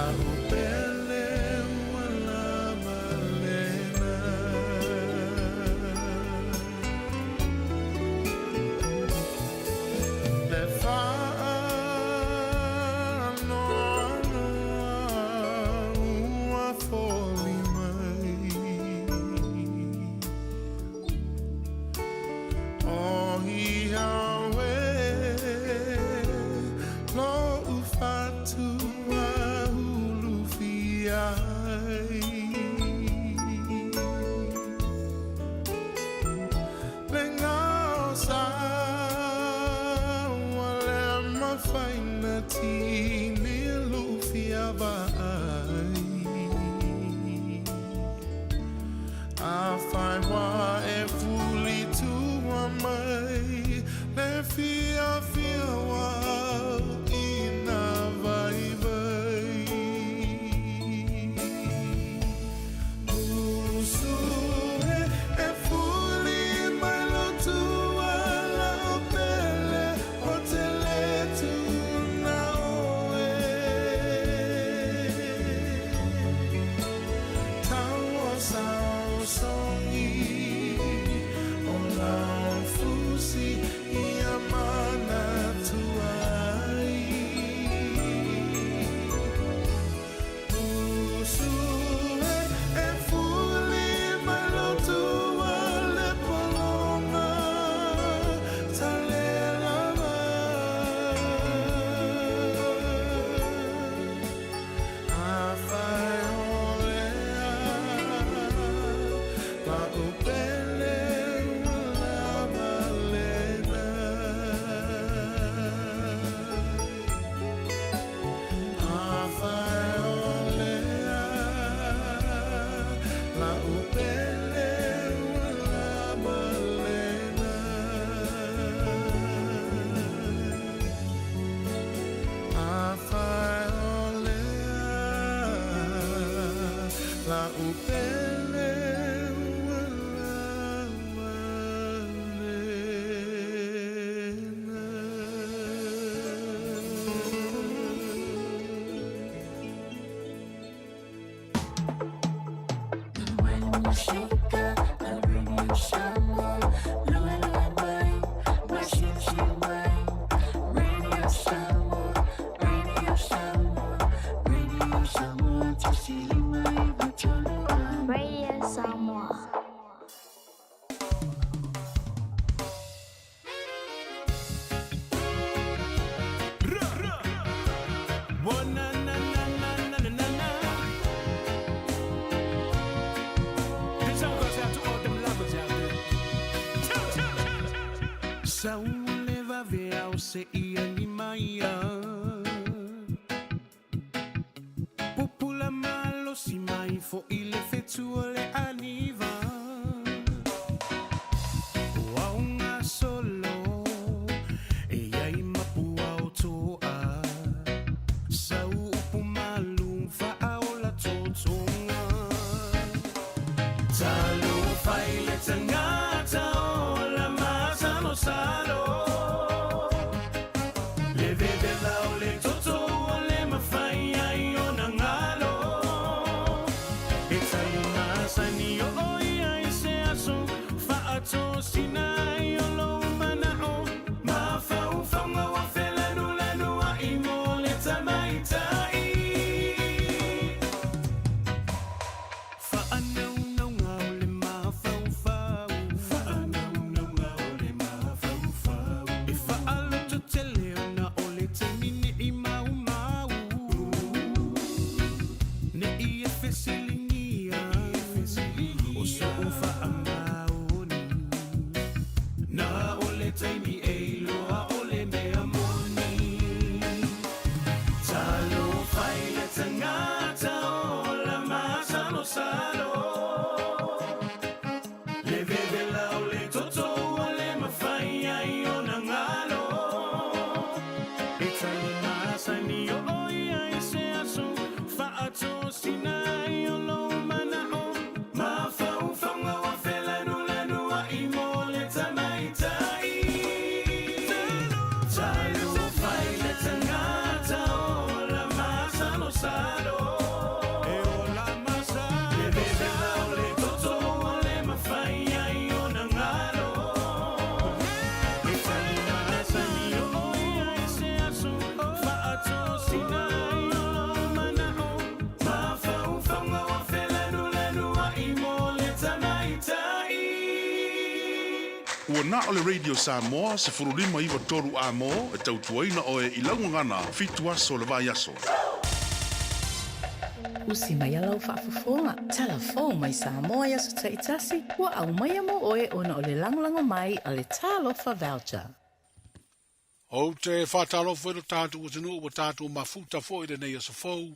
La'u pele ua lava lena. Le faanoanoa ua foli mai, O ia oe lo'u fatu ulufia ai. Le gaosa ua le mafai ona tini lo'u fia vaai. Afai ua e fulitua mai le fiafia ua auina vaivai. Usu e, e fuli mai lou tua la'u pele ou te le tuuna oe. Tauosaosogi o lau fusi ia manatua ai. Usu e, e fuli mai lou tua le pologa talelava. Afai o lea la'u pele ua lava lena. Afai o lea la'u pele ua lava lena. Afai o lea la'u pele ua lava lena. Radio Samoa, lua mai, ma mai. Radio Samoa, Radio Samoa, Radio Samoa, 159 3. Radio Samoa. Wa na na na na na na na na. This song goes out to all them lovers out there. Sau le vave au se ia ni maia. Pupula malo si mai fo i le fetu o le aniva. Waunga solo e iai mapua o toa. Sau upu malu faaola totoga. Talofa i le tagata ola masalosalo. Le vevela o le toto ua le mafai ai ona galo. E talimasani o ia i se aso faatosina ai o lou mana'o. Mafaufauga ua felanulanua'i mo le tamaita'i. Faanaunauga o le mafaufau. Faanaunauga o le mafaufau. E faalototele ona o le taimi nei maumau. Ne i e fesiligia o so'u faamaoni. Na o le taimi e iloa o le mea moni. Talofa i le tagata ola masalosalo. Le vevela o le toto ua le mafai ai ona galo. E talimasani o ia i se aso faatosina ai o lou mana'o. Mafaufauga ua felanulanua'i mo le tamaita'i. Talofa i le tagata ola masalosalo. Na o le Radio Samoa 15 9 3 Amo e tautuaina oe i lau gagana fitu aso o le vaiaso. Usi mai a lau faafofoga, Talafou mai Samoa i aso taitasi, ua aumaia mo oe ona o le lagolago mai a le Talofa Voucher. Ou te faatalofa i lo tatou atunuu ua tatou mafuta foi i lenei aso fou,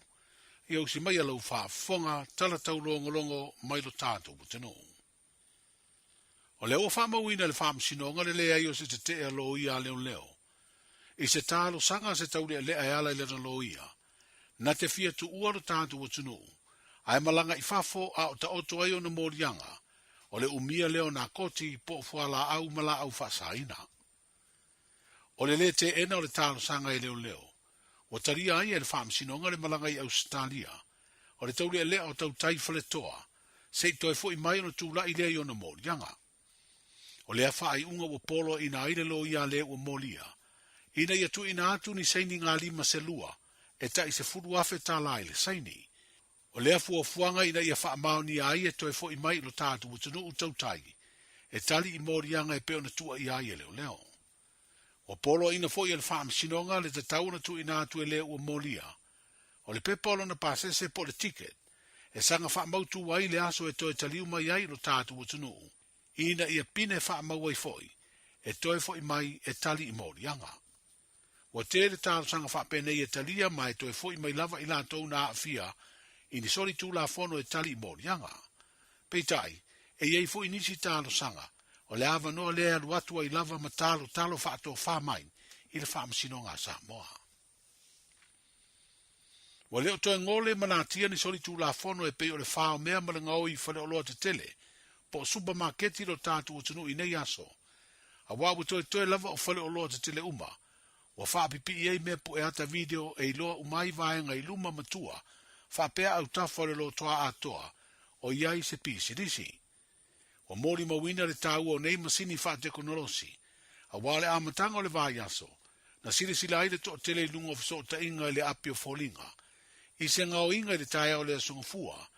ia usi mai a lau faafofoga, tala taulogologo mai lo tatou atunuu. O lea ua faamauina e le Faamasinoga le leai o se tetee a loia a leoleo i se talosaga a se taulealea e ala i lana loia na te fia tuua lo tatou atunuu ae malaga i fafo a o taoto ai ona moliaga o le umia lea o nakoti po o fualaau ma laau faasaina. O le lē teena o le talosaga e leoleo, ua talia ai e le Faamasinoga le malaga i Ausetalia, o le taulealea o tautai faletoa, se i toe fo'i mai ona tula'i lea i ona moliaga. O lea faaiuga ua poloaiina ai le loia a le ua molia, ina ia tuuina atu ni saini galima se lua e ta'i $10,000 tālā i le saini. O lea fuafuaga ina ia faamaonia ai e toe fo'i mai i lo tatou atunuu tautai e tali i moliaga e pei ona tuuaia ai e leoleo. Ua poloaiina foi e le Faamasinoga le tatau ona tuuina atu e le ua molia o le pepa o lona pasese po o le ticket e saga faamautu ai le aso e toe taliu mai ai i lo tatou atunuu ina ia pine faamau ai foi e toe fo'i mai e tali i moliaga. Ua tele talosaga faapenei e talia ma e toe fo'i mai lava i latou na aafia i ni soli tulafono e tali i moliaga. Peitai, e i ai foi nisi talosaga, o le avanoa lea e alu atu ai lava ma talotalo faatofa mai i le Faamasinoga a Samoa. Ua le o toe gole ma natia ni soli tulafono e pei o le faomea ma le gaoi i faleoloa tetele po o supamaketi i lo tatou atunuu i nei aso, Auā ua toetoe lava o faleoloa tetele uma, ua faapipii ai mea puʻe ata video e iloa uma ai vaega i luma ma tua, faapea autafa o le lotoa atoa o i ai se pisinisi. Ua molimauina le taua o nei masini faatekonolosi, auā o le amataga o le vaiaso, na silasila ai le toatele i luga o fesootaiga i le api o foliga, i se gaoiga i le taeao o le Aso Gafua,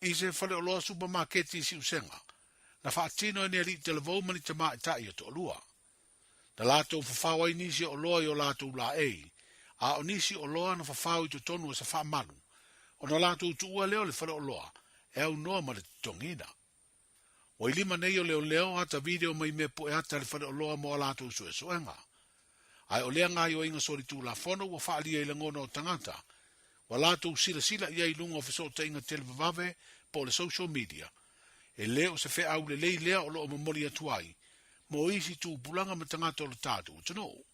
i se faleoloa supamaketi i Siusega, na faatino e ni alii talavou ma ni tamaitai e toalua. Na latou fafao ai nisi o oloa i o latou laei, a o nisi oloa na fafao i totonu o se faamalu, ona latou tuua lea o le faleoloa e aunoa ma le totogiina. Ua i lima nei o leoleo ata video mai mea pue ata le faleoloa mo a latou suesuega. Ae o lea gaioiga solitulafono ua faaalia i lagona o tagata, ua latou silasila i ai i luga o fesootaiga televavave po o le social media, E le o se feau lelei lea o lo o momoli atu ai mo isi tupulaga ma tagata o lo tatou atunuu.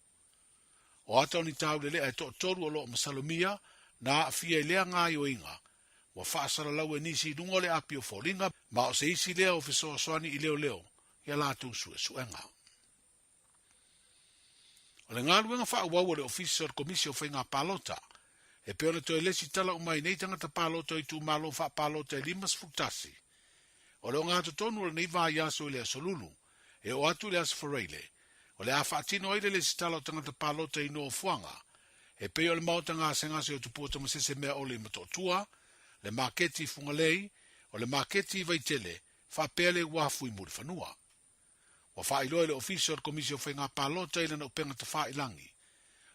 O ata o ni taulelea e toatolu o lo o masalomia na aafia i lea gaoioiga, ua faasalalau e nisi i luga o le api o foliga ma o se isi lea o fesoasoani i leoleo i a latou suesuega. O le galuega faaauau a le Ofisa o le Komisi o Faiga Palota, e pei ona toe lesitala uma ai nei tagata palota o itumalo faapalota e 51. O le ogatotonu o lenei vaiaso i le Aso Lulu, e oo atu i le Aso Faraile, o le a faatino ai le lesitala o tagata palota i nofoaga e pei o le Maota Gasegase o Tupua Tamasese Meaole i Motootua, le Maketi i Fugalei, o le Maketi i Vaitele, faapea le uafu i Mulifanua. Ua faailoa e le Ofisa o le Komisi o Faiga Palota i lana upega tafailangi,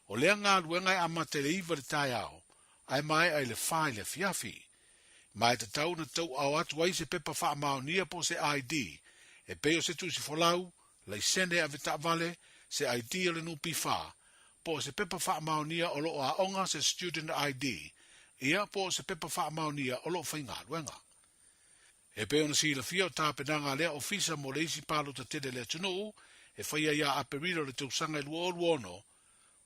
o lea galuega e amata i le 9 i le taeao ae maea i le 4 i le afiafi. Ma e tatau ona tauaao atu ai se pepa faamaonia po o se ID e pei o se tusi folau, laisene avetaavale, se ID o le NPF, po o se pepa faamaonia o lo o aoga se student ID, ia po o se pepa faamaonia o lo o faigaluega. E pei ona silafia o tapenaga a lea ofisa mo le isi palota tele a le atunuu e faia ia Aperila o le tausaga e 2026,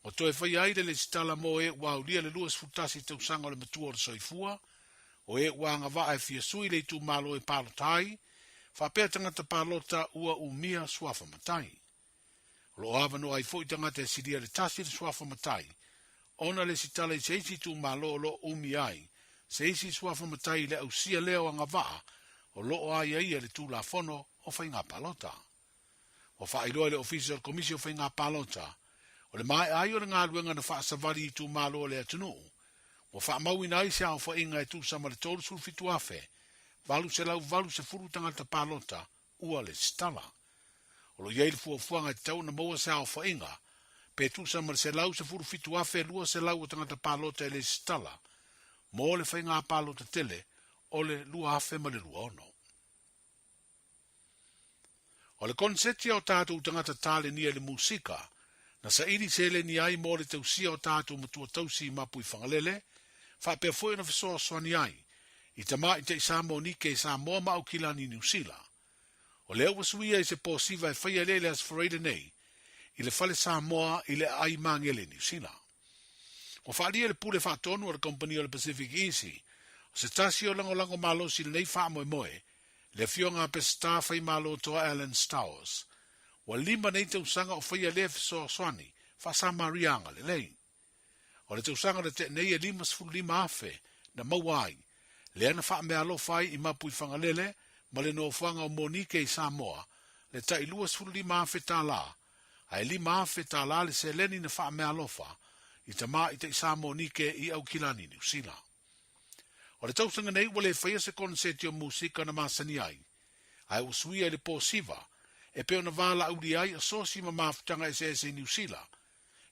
ua toe faia ai le lesitala mo e ua aulia le 21 tausaga o le matua o le soifua, o e ua agavaa e fia sui le itumalo e palota ai, faapea tagata palota ua umia suafa matai. O lo o avanoa ai foi tagata e silia le tasi le suafa matai, ona lesitala i se isi itumalo o lo o umia ai se isi suafa matai i le ausia lea o agavaa o lo o aiaia i le Tulafono o Faiga Palota. Ua faailoa e le Ofisa o le Komisi o Faiga Palota, o le maea ai o le galuega na faasavali i itumalo o le atunuu, ua faamauina ai se aofaiga e tusa ma le 37,880 tagata palota ua lesitala. O lo o i ai le fuafuaga e tatau ona maua se aofaiga pe tusa ma le 117,200 o tagata palota e lesitala mo le faiga palota tele o le 2026. O le koneseti a o tatou tagata talenia i le musika, na saili seleni ai mo le tausia o tatou matua tausi i Mapuifagalele, faapea foi ona fesoasoani ai i tamaitai Samoanike i Samoa ma Aukilani i Niu Sila. O lea ua suia i se posiva e faia lea i le Aso Faraile nei i le Fale Samoa i le Aai Magele i Niu Sila. Ua faaalia le pule faatonu a le kamupani o le Pacific Easy, o se tasi o lagolago malosi i lenei faamoemoe, le afioga a Peseta Faimalotoa Alan Stowers. Ua lima nei tausaga o faia lea fesoasoani faa-Samaria agalelei. O le tausaga na tea nei e 55,000 na maua ai, lea na faameaalofa ai i Mapuifagalele ma le nofoaga o Monike i Samoa, le tai $25,000 tala, ae $5,000 tala le seleni na faameaalofa i tamaitai Samonike i Aukilani, Niu Sila. O le tausaga nei ua le faia se koneseti o musika na masani ai, ae ua suia i le po siva, e pei ona valaaulia ai asosi ma mafutaga eseese i Niu Sila,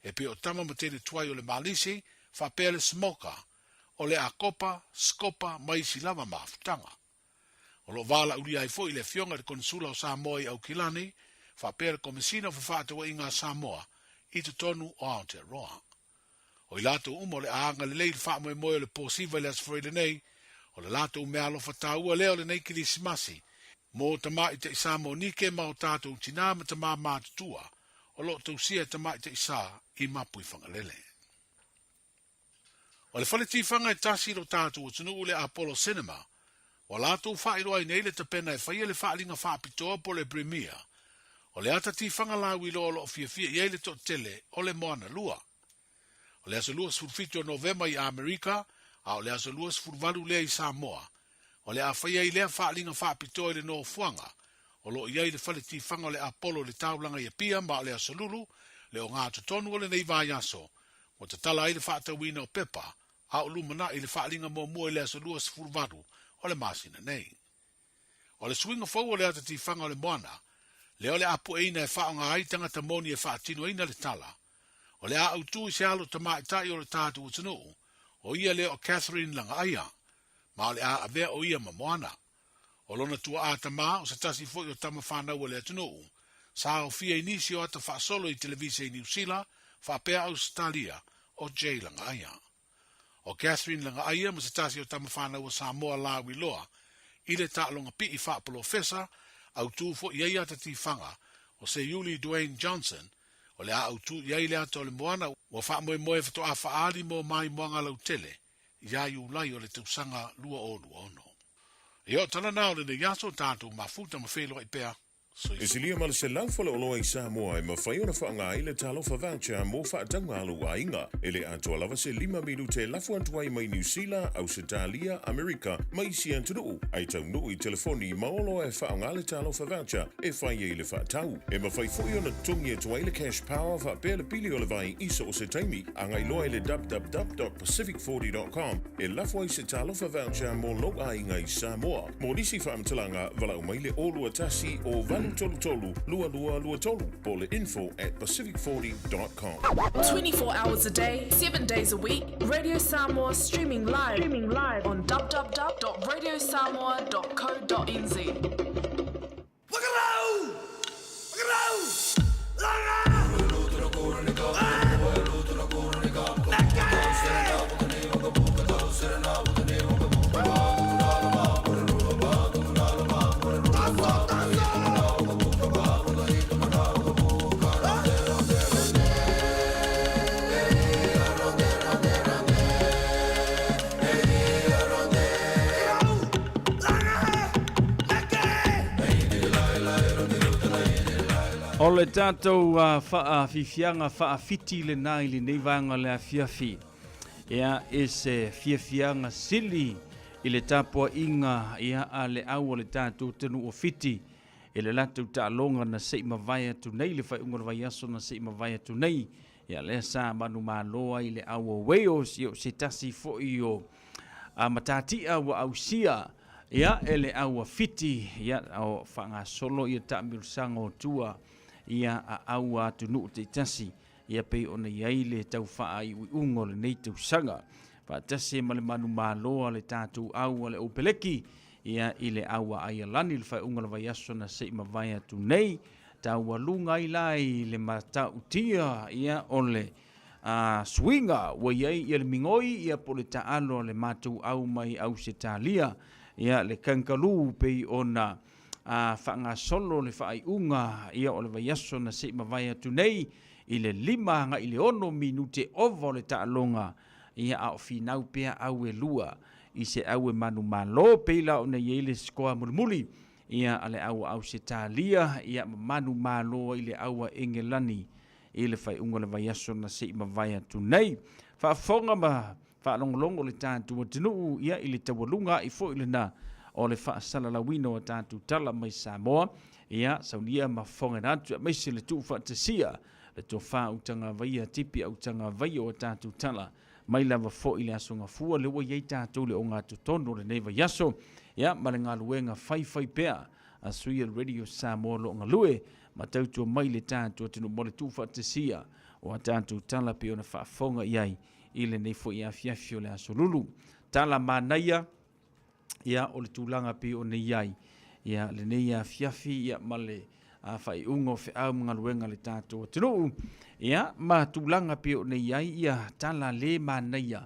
e pei o tama ma teine tuai o le Malisi, faapea le Smoka, o le Akopa, Skopa ma isi lava mafutaga. O lo o valaaulia ai foi le Afioga i le Konesula o Samoa i Aukilani, faapea le Komesina o Fefaatauaiga a Samoa i totonu o Aotearoa. O i latou uma o le a agalelei i le faamoemoe o le po siva i le Aso Faraile nei, o le latou meaalofa taua lea o lenei Kerisimasi mo tamaitai Samonike ma o tatou tinā ma tamā matutua o lo o tausia e tamaitai sa i Mapuifagalele. O le fale tifaga e tasi i lo tatou atunuu le Apollo Cinema, ua latou faailoa ai nei le tapena e faia le faaaliga faapitoa po o le Premiere o le ata tifaga lauiloa o lo o fiafia i ai le toatele o le Moana Lua. O le aso 27 o Novema i Amerika, a o le aso 28 lea i Samoa, o le a faia ai lea faaaliga faapitoa i le nofoaga o lo o i ai le fale tifaga o le Apollo i le taulaga i Apia ma o le aso Lulu le ogatotonu o lenei vaiaso ua tatala ai le faatauina o pepa a o lumanai le faaaliga muamua i le aso 28 o le masina nei. O le suiga fou o le ata tifaga o le moana, lea o le a pueina e faaaoga ai tagata moni e faatinoina le tala. O le a autū i se alo tamaitai o le tatou atunuu, o ia lea o Catherine Lagaaia, ma o le a avea o ia ma moana. O lona tuaa tamā, o se tasi foi o tama fanau a le atunuu, sa aofia i nisi o ata faasolo i televise i Niu Sila, faapea Ausetalia, o Jay Lagaaia. O Catherine Lagaaia ma se tasi o tama fanau a Samoa lauiloa i le taaloga pii faapolofesa, autū foi i ai ata tifaga o Seiuli Dwayne Johnson, o le a autū i ai le ata o le moana ua faamoemoe faatoa faaali mo maimoaga lautele iā Iulai o le tausaga 2026. Ia o tala na o lenei aso, tatou mafuta ma feiloai pea. E Soifua. silia ma le 100 faleoloa i Samoa e mafai ona faaaoga ai le Talofa Voucher mo faatauga a lou aiga. E le atoa lava se lima minute e lafo atu ai mai Niu Sila, Ausetalia, Amerika ma isi atunuu, ae taunuu i telefoni ma oloa e faaaoga le Talofa Voucher e fai ai le faatau. E mafai foi ona totogi atu ai le Cash Power faapea le pili o le vai i so o se taimi. Agai loa i le www.pacific40.com e lafo ai se Talofa Voucher mo lou aiga i Samoa. Mo nisi faamatalaga, valaau mai le 021 o 833 2223 po o le info at pacific40.com. 24 hours a day, 7 days a week, Radio Samoa streaming live, streaming live on www.radiosamoa.co.nz. O le tatou faafiafiaga faafiti lena i lenei vaega o le afiafi. Ia, e se fiafiaga sili i le tapuaiga ia a le au o le tatou atunuu o Fiti i le latou taaloga na se i mavae atu nei le faaiuga o le vaiaso na se i mavae atu nei. Ia lea sa manumalo ai le au o Wales, ia o se tasi foi o a matatia ua ausia Ia, e le au a Fiti, ia, o faagasolo ia taamilosaga o tua, ia, a au a atunuu taitasi, ia pei ona i ai le tau faaiuiuga o lenei tausaga. Faatasi ai ma le manumalo a le tatou au a le Oupeleki, ia, i le au a Aialani i le faaiuga o le vaiaso na se i mavae atu nei, taualuga ai la i le matautia, ia, o le a suiga ua i ai ia le migoi ia po o le taalo a le matou au mai Ausetalia ia le kangaroo pei ona a faagasolo le faaiuga ia o le vaiaso na se i mavae atu nei i le 5 agai i le 6 minute ova o le taaloga ia a o finau pea au e lua i se au e manumalo pei la ona i ai le scoa mulimuli ia a le au a Ausetalia ia ma manumalo ai le au a Engelani i le faaiuga o le vaiaso na se i mavae atu nei. Faafofoga ma faalogologo le tatou atunuu ia i le taualuga a'i foi lena o le faasalalauina o a tatou tala mai Samoa, ia saunia ma fofogaina atu aemaise le tuufaatasia le tofa utagavaia tipi autagavaia o a tatou tala mai lava foi le Aso Gafua lea ua i ai tatou le ogatotonu o lenei vaiaso ia ma le galuega faifai pea a sui o le Radio Samoa o lo o galue ma tautua mai le tatou atunuu mo le tuufaatasia o a tatou tala pei ona faafofoga i ai i lenei foi afiafi o le Aso Lulu. Tala manaia, ia, o le tulaga pei ona i ai, ia, lenei afiafi, ia, ma le faaiuga o feau ma galuega a le tatou atunuu, ia, ma tulaga pei ona i ai, ia, tala le manaia,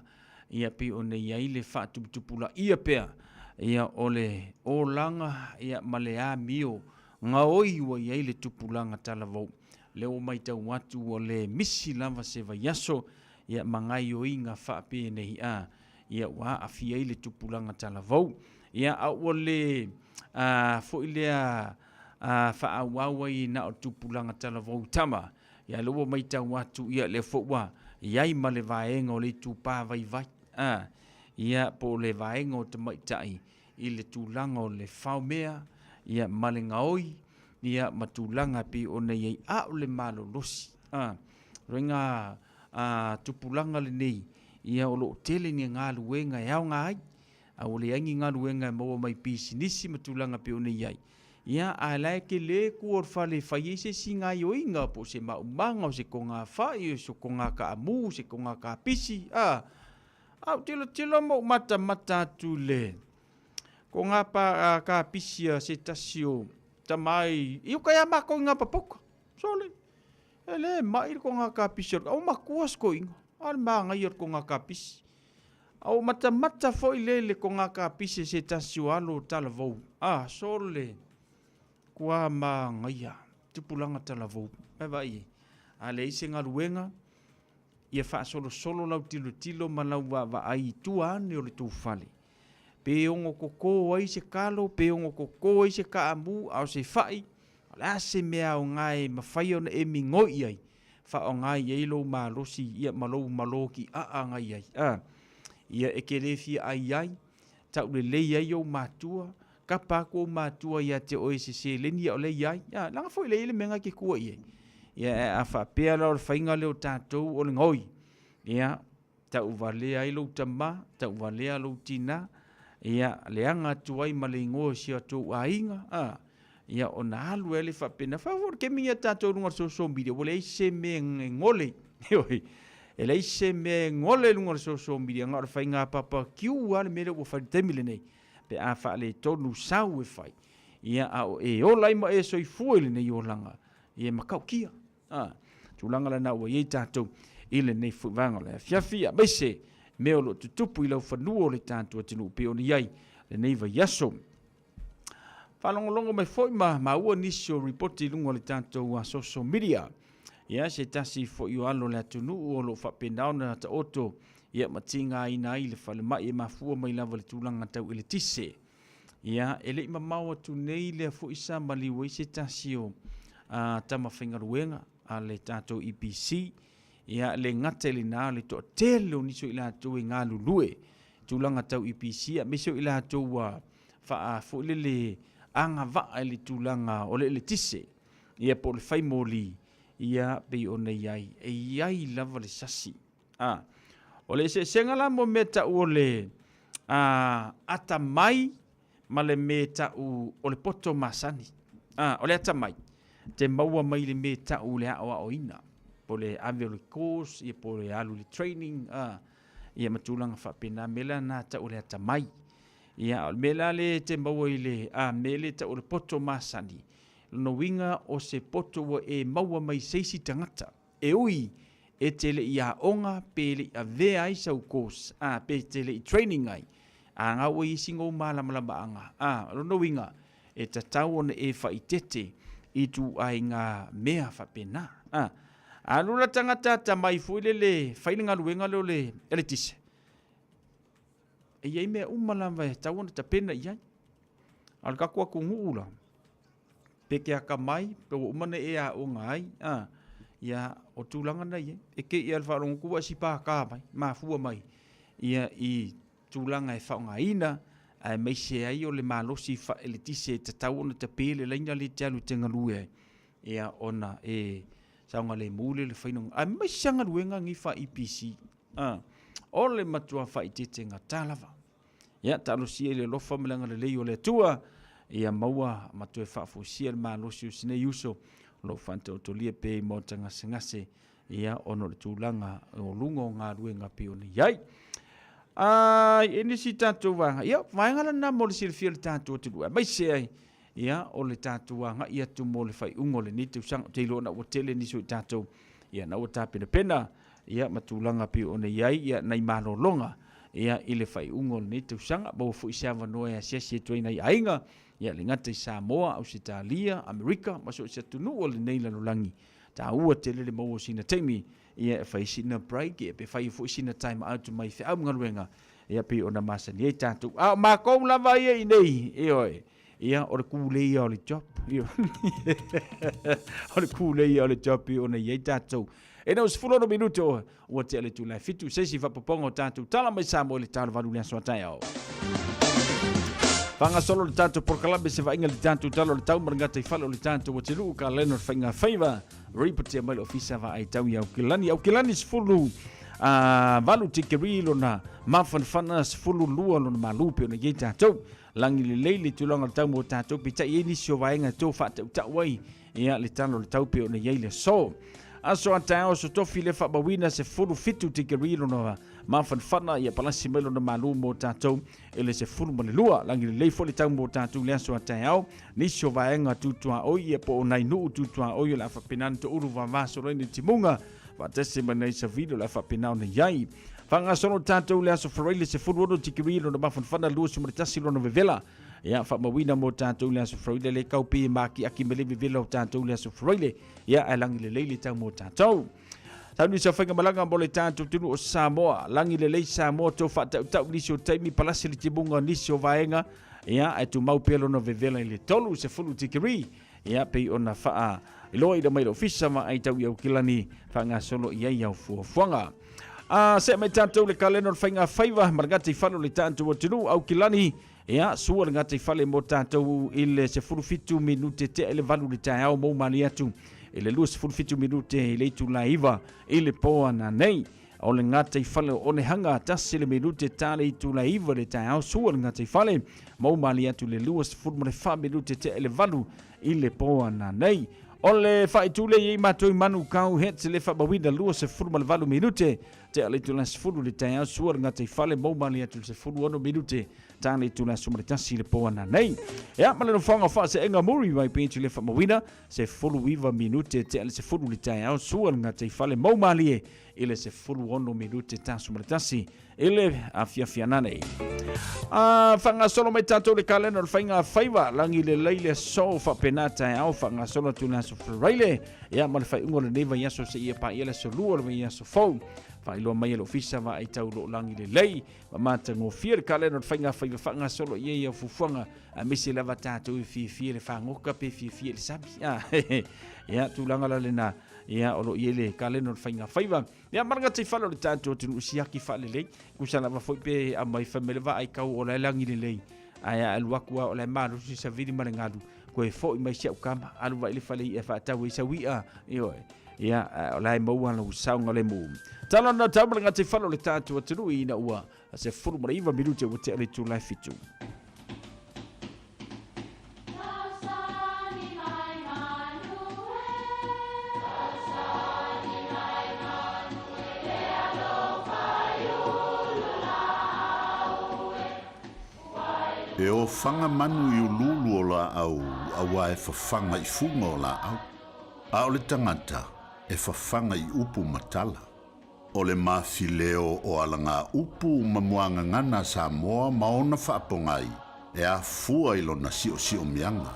ia, pei ona i ai le faatuputupulaia pea, ia, o le olaga, ia, ma le amio Gaoi ua i ai le tupulaga talavou. Lea ua matau atu ua le misi lava se vaiaso, ia ma gaioiga faapenei a, ia ua aafia ai le tupulaga talavou. Ia a ua le a, foi lea a, faaauau ai na o le tupulaga talavou tama, ia lea ua matau atu ia lea foi ua i ai ma le vaega o le itupa vaivai a, ia po o le vaega o tamaitai i le tulaga o le faomea, ia, ma le gaoi, ia, ma tulaga e pei ona i ai, a o le malolosi. A, roiga a, tupulaga lenei, ia, o lo o tele ni galuega e aoga ai, a ua leai ni galuega e maua mai pisinisi ma tulaga e pei ona i ai, ia, a la e tele tua o le fale e fai ai se isi gaioiga, po o se maumaga, o se togafai, o se togakaamu, o se togakapisi, a, A ou tilotilo ma ou matamata atu i le ko ngā pā kāpisi a se tasi o tama ai i uka ia mākou i ngā papoka. Sole, e le mai le ko ngā kāpisi o le o makua skoinga, a le māngai o le ko ngā kāpisi. A ou matamata foi le le ko ngā kāpisi se tasi o alo o talavou. A, sole, kua māngaia, tupulaga talavou. Mai vai e, a leai se galuega, Ia faasolosolo lau tilotilo ma lau vaavaai i tua ane o le tou fale. Pe ono koko ai se kalo, pe ono koko ai se kaamu, a o se fa'i, o le a se mea aoga e mafai ona e migoi i ai, faaaoga i ai lou malosi ia ma lou malo ki'a'a agai ai. A, ia e te le fia ai ai, taulelei ai ou matua, Kapa atu ou matua ia te oe i se seleni a o lea i ai. Ia, leaga foi lea i le mea e te kua i ai. Ia, a faapea la o le faiga lea o tatou o le gaoi, ia, tauvalea ai lou tama, tauvalea lou tina, ia, leaga atu ai ma le igoa o si o tou aiga, a, ia, ona alu ai lea faapena. Fai foi le taimi ia tatou i luga o le social media, ua leai se mea e gole, ioe, e leai se mea e gole i luga o le social media, na o le faiga papakiu lava le mea lea ua fai i le taimi lenei. Pe a faaletonu sau e fai, ia, a o e ola ai ma e soifua i lenei olaga, ia e matautia. A, tulaga lena ua i ai tatou i lenei foi vaega o le afiafi, aemaise mea o lo o tutupu i laufanua o le tatou atunuu pei ona i ai lenei vaiaso. Faalogologo mai foi ma maua nisi o ripoti i luga o le tatou social media. Ia, se tasi foi o alo o le atunuu o lo o faapena ona taoto ia ma tigaina ai le falemai e mafua mai lava i le tulaga tau eletise. Ia, e le i mamao atu nei lea foi sa maliu ai se tasi o tama faigaluega a le tatou EPC. Ia, le gata i lena, o le toatele o nisi o i latou e galulue i tulaga tau EPC, aemaise o i latou ua faa foi lele agavaa i le tulaga o le eletise, ia po o le fai moli, ia pei ona i ai, e i ai lava le sasi. A, o le eseesega la mo mea tau o le a, atamai ma le me ta'u o le poto masani. A, o le atamai, te maua mai le me ta'u le a'oa'oina, po le ave o le course, ia po le alu i le training, a, ia ma tulaga faapena, mea la na ta'u o le atamai. Ia, o le mea la le te maua i le, a, mea le ta'u o le poto masani, lona uiga o se poto ua e maua mai se isi tagata. E ui e te le i aoga pe le i avea ai sau course, a, pe te le i training ai, a ngau ai isi ngou malamalamaaga, a, o lona uiga, e tatau ona e faaitete i ituaiga mea faapena. A, alu la tagata atamai foi lele fai le galuega lea o le eletise, e i ai mea uma lava e tatau ona tapena i ai. A o le tatou atunuu la, pe te atamai, pe ua uma ona e aoga ai, a, ia, o tulaga na i ai. E te i lava i le faalogo atu ua e sipāta mai, mafua mai, ia, i tulaga e faaaogaina, aemaise ai o le malosi faaeletise e tatau ona tape le laina lea e te alu e te galue ai, ia, ona e saogalemu lea i le faiga o, aemaise lava galuega nei faa-EPC, a, o le matua faaeteetegata lava. Ia, talosia i le alofa ma le agalelei o le Atua, ia maua ma toe faafoisia le malosi o si nei uso, o lo o faataotolia pea i maota gasegase, ia, ona o le tulaga o luga o galuega pei ona i ai. A, e nisi tatou vaega, ia, vaega lena mo le silafia o le tatou atunuu, aemaise ai, ia, o le tatou agai atu mo le faaiuga o lenei tausaga. Ou te iloa na ua tele nisi o i tatou, ia, na ua tapenapena, ia, ma tulaga pei ona i ai, ia, nai malologa, ia, i le faaiuga o lenei tausaga. Maua foi se avanoa e asiasi atu ai nai aiga, ia, le gata i Samoa, Ausetalia, Amerika, ma so o se atunuu o lenei lalolagi. Taua tele le maua o sina taimi, ia, e fai sina break, ia, pe fai foi sina time out mai feau ma galuega, ia, pei ona masani ai tatou. A o makou lava ia i nei, ioe, ia, o le kūlei ia o le job, ioe, o le kūlei ia o le job pei ona i ai tatou. E na o 16 minute o ua tea le itula e 7, se isi faapopoga o tatou tala mai Samoa i le talovalu i le aso a taeao. Faagasolo le tatou polokalame se vaaiga i le tatou tala o le tau ma le gataifale o le tatou atunuu ka lena o le faiga faiva ripotia mai le ofisa vaai tau i Aukilani. Aukilani 10 a 8 tikeri lona mafanafana 12 lona malu pe ona i ai tatou. Lagi lelei le tulaga o le tau mo tatou peitai e i ai nisi o vaega e toe faatautau ai ia le tala o le tau pe ona i ai le aso. Aso a taeao aso tofi le faamauina 17 tikeri lona mafanafana ia palasi mai lona malu mo tatou e le 12. Lagi lelei foi le tau mo tatou i le aso a taeao. Nisi o vaega tutuaoi ia po o nai nuu tutuaoi o le a faapena ona toulu vavasolo ai ni timuga faatasi ma nai savili o le a faapena ona i ai. Faagasolo tatou i le aso Faraile 16 tikeri lona mafanafana 21 lona vevela. Ia faamauina mo tatou i le aso Faraile le kau pe makiaki me le vevela o tatou i le aso Faraile. Ia ae lagi lelei le tau mo tatou. Tau nisi o faigamalaga mo le tatou atunuu o Samoa. Lagi lelei Samoa tou faatautau nisi o taimi palasi le timuga nisi o vaega. Ia ae tumau pea lona vevela i le 30 tikeri. Ia pei ona faa iloa mai le ofisa ma ai tau i Aukilani faagasolo i ai au fuafuaga. A se mai tatou le kalena o le faiga faiva ma le gata i fale o le tatou atunuu Aukilani. Ia sua le gata i fale mo tatou i le 17 minute tea i le 8 i le taeao mou malie atu i le 27 minute i le itula e 9 i le po ananei. O le gataifale o Onehanga, tasi le minute ta le itula e 9 i le taeao, sua le gataifale, mou malie atu i le 24 minute tea i le 8 i le po ananei. O le faaitu lea i ai matou i Manukau Heads le faamauina 28 minute tea le itula 10 i le taeao, sua le gataifale, mou malie atu i le 16 minute ta le itula 11 i le po ananei. Ia, ma le nofoaga o Faaseega Muriwai Beach le faamauina 19 minute tea le 10 i le taeao, sua le gataifale, mou malie i le 16 minute taso ma le tasi i le afiafi ananei. A faagasolo mai tatou le kalena o le faiga faiva lagi lelei le aso faapena taeao faagasolo atu le aso Faraile ia ma le faaiuga o lenei vaiaso seia paia le aso lua o le vaiaso fou. Faailoa mai e le ofisa vaai tau lo lagi lelei ma matagofie le kalena o le faiga faiva faagasolo i ai au fuafuaga aemaise lava tatou e fiafia i le fagoka pe fiafia i le sami. Ia tulaga la lena Ia, o lo o i ai le kalena o le faiga faiva. Ia, ma le gataifale o le tatou atunuu siaki faalelei. Kusa lava foi pe aumai fai mai le vaai kau o la e lagi lelei. Ae a alu atu lava o la e malosi le savili ma le galu, toe foi mai si au kama, alu vai i le fale i'a e faatau ai sau i'a. Ioe. Ia, o la e maua lou saogalemu. Tala na tau ma le gataifale o le tatou atunuu ina ua 19 minute ua tea le itula e 7. E ofaga manu i uluulu o laau auā e fafaga i fuga o laau, a o le tagata e fafaga i upu ma tala. O le mafileo o alagaupu ma muagagana a Samoa ma ona faapogai e afua i lona siosiomiaga.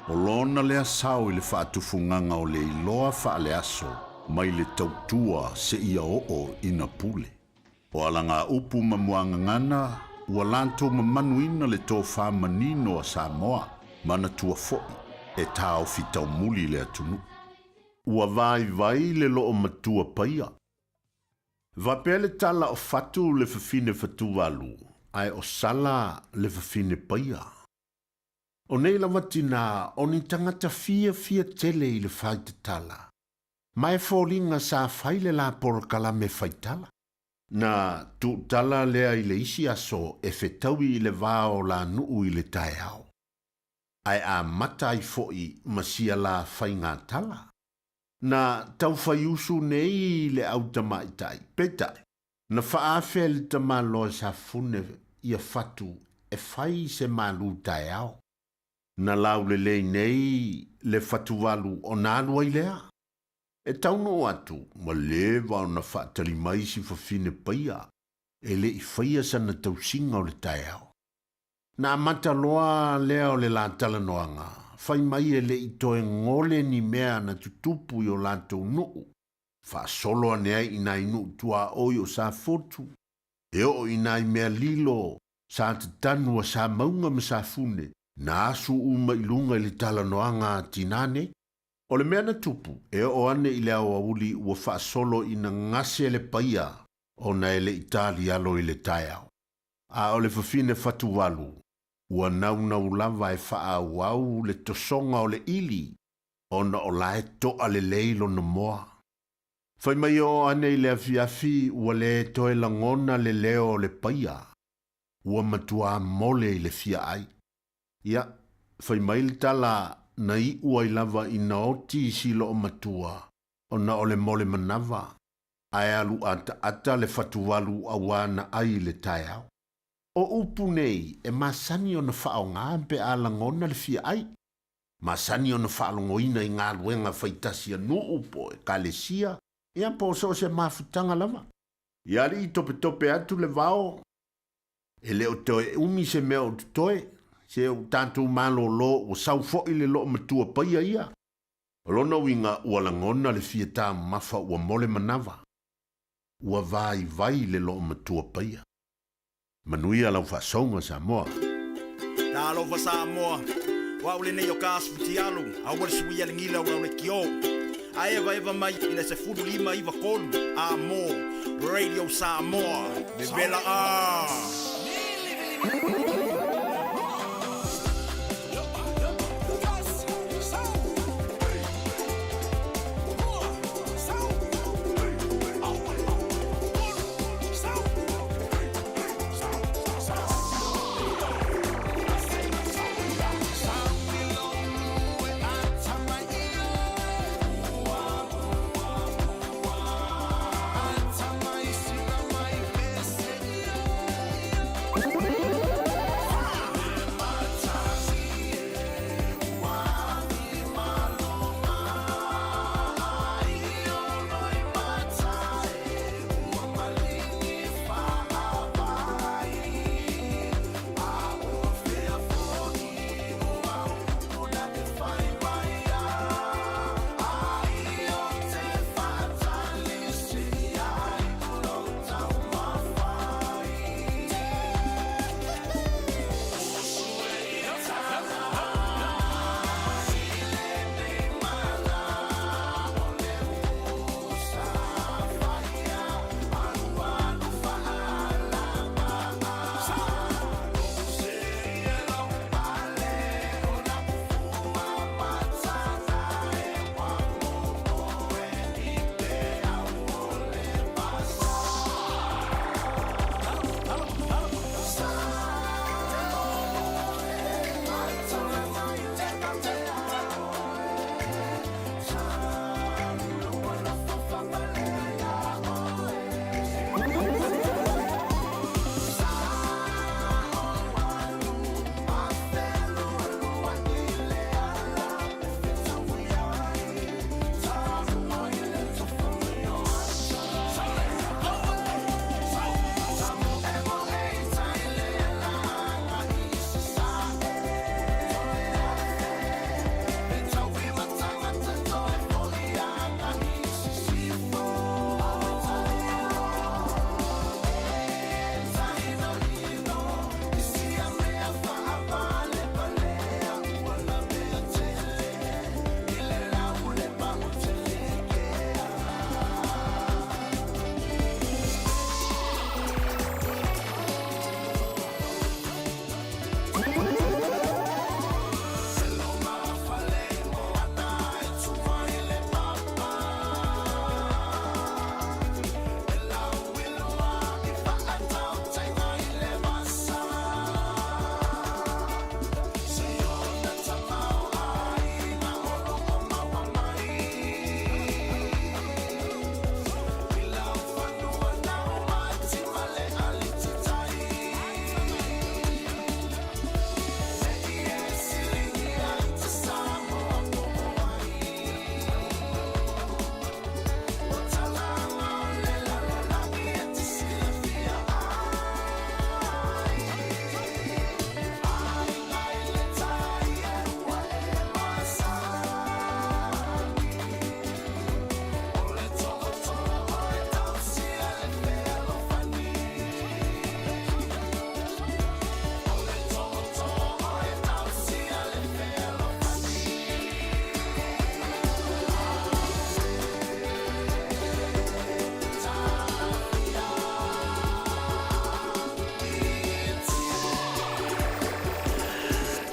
O lona lea sao i le faatufugaga o le iloa faaleaso mai le tautua seia oo ina pule. O alagaupu ma muagagana ua latou mamanuina le tofa manino a Samoa, manatua foi e taofi taumuli le atunuu. Ua vaivai le loomatua paia. Faapea le tala o Fatu le fafine fatuvalu, ae o Sala le fafine paia. O nei lava tinā o ni tagata fiafia tele i le faitatala, ma e foliga sa fai le la polokalame faitala. Na tuutala lea i le isi aso e fetaui i le va o la nuu i le taeao, ae amata ai foi ma sia la faigatala. Na taufaiusu nei le au tamaitai, peitai, na faaafea e le tamaloa Safune ia Fatu e fai se malu taeao. Na laulelei nei le fatuvalu ona alu ai lea. E taunuu atu, ua leva ona faatali mai si fafine paia e le i faia sana tausiga o le taeao. Na amata loa lea o le la talanoaga, fai mai e le i toe gole ni mea na tutupu i o latou nuu, faasolo ane ai i nai nuu tuaoi o Safotu, e oo i nai mea lilo sa tatanu a Samauga ma Safune, na asu uma i luga i le talanoaga a tinā nei. O le mea na tupu, e oo ane i le aoauli ua faasolo ina gase le paia ona e le i talialo i le taeao. A o le fafine fatuvalu, ua naunau lava e faaauau le tosoga o le ʻili ona o la e toa lelei lona moa. Fai mai e oo ane i le afiafi ua le toe lagona le leo o le paia, ua matuā mole i le fia ai. Ia, fai mai le tala na iʻu ai lava ina oti si loomatua ona o le mole manava, ae alu ataata le fatuvalu auā na ai i le taeao. O upu nei e masani ona faaaoga pe a lagona le fia ai. Masani ona faalogoina i galuega faitasi a nuu po o ekalesia, ia po o so o se mafutaga lava. Ia alii topetope atu le vao, E le o toe umi se mea o totoe, se ua tatou malōlō ua sau foʻi le loomatua paia ia. O lona uiga ua lagona le fia taumafa ua mole manava, ua vaivai le loomatua paia. Manuia lau faasouga Samoa. Talofa Samoa, o au lenei o ka asu fitialu, aua le suia le gila o lau lekiō. A evaeva mai i le 15 93 a mo Radio Samoa. Vevela a!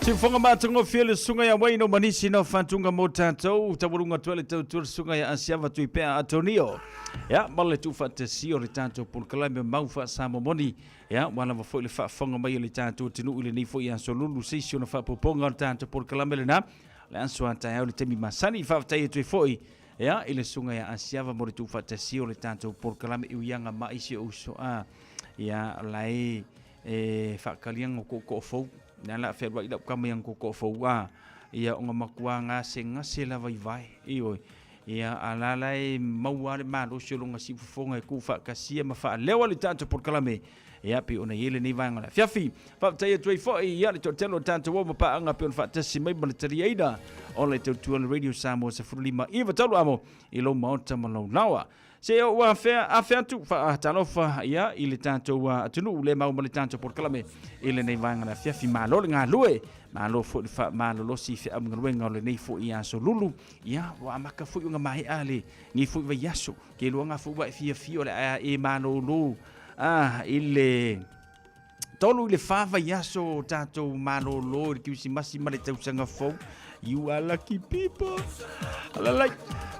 Siufoga matagofie le susuga ia Wayne o Manisi no faatuga mo tatou taualuga atu ai le tautua le susuga ia Asiava Tuipea Atonio. Ia, ma le tuufaatasia o le tatou polokalame mau faasamomoni. Ia, ua lava foi le faafofoga mai a le tatou atunuu i lenei foi aso lulu se isi ona faaopoopoga o le tatou polokalame lena. Le aso a taeao i le taimi masani. Faafetai atu ai foi ia, i le susuga ia Asiava mo le tuufaatasia o le tatou polokalame i uiaga ma isi o uso a ia lae e faakaliaga o tootoo fou. Lea la fealuai lau tama i ana tootoo fou a ia ona matua gasegase lava i vae. Ioe. Ia a la la e maua le malosi o lona siufofoga e tuufaatasia ma faaleo ai le tatou polokalame. Ia pei ona i ai lenei vaega o le afiafi. Faafetai atu ai foi ia le toatele o tatou o ma paaga pei ona faatasi mai ma le taliaina o le tautua le Radio Samoa 15 9 amo i lou maota ma lou laoa. Se o ua afea, afe atu faatalofa ia i le tatou atunuu le mau ma le tatou polokalame i lenei vaega o le afiafi. Malo le galue, malo foi le faamalolosi i feaugaluega o lenei foi aso lulu. Ia, ua amata foi ona maea lenei foi vaiaso. Ke iloa foi ua e fiafia o le a e malolo i le 3 i le 4 vaiaso o tatou malolo i le Kirisimasi ma le tausaga fou. You are lucky people. Alalai.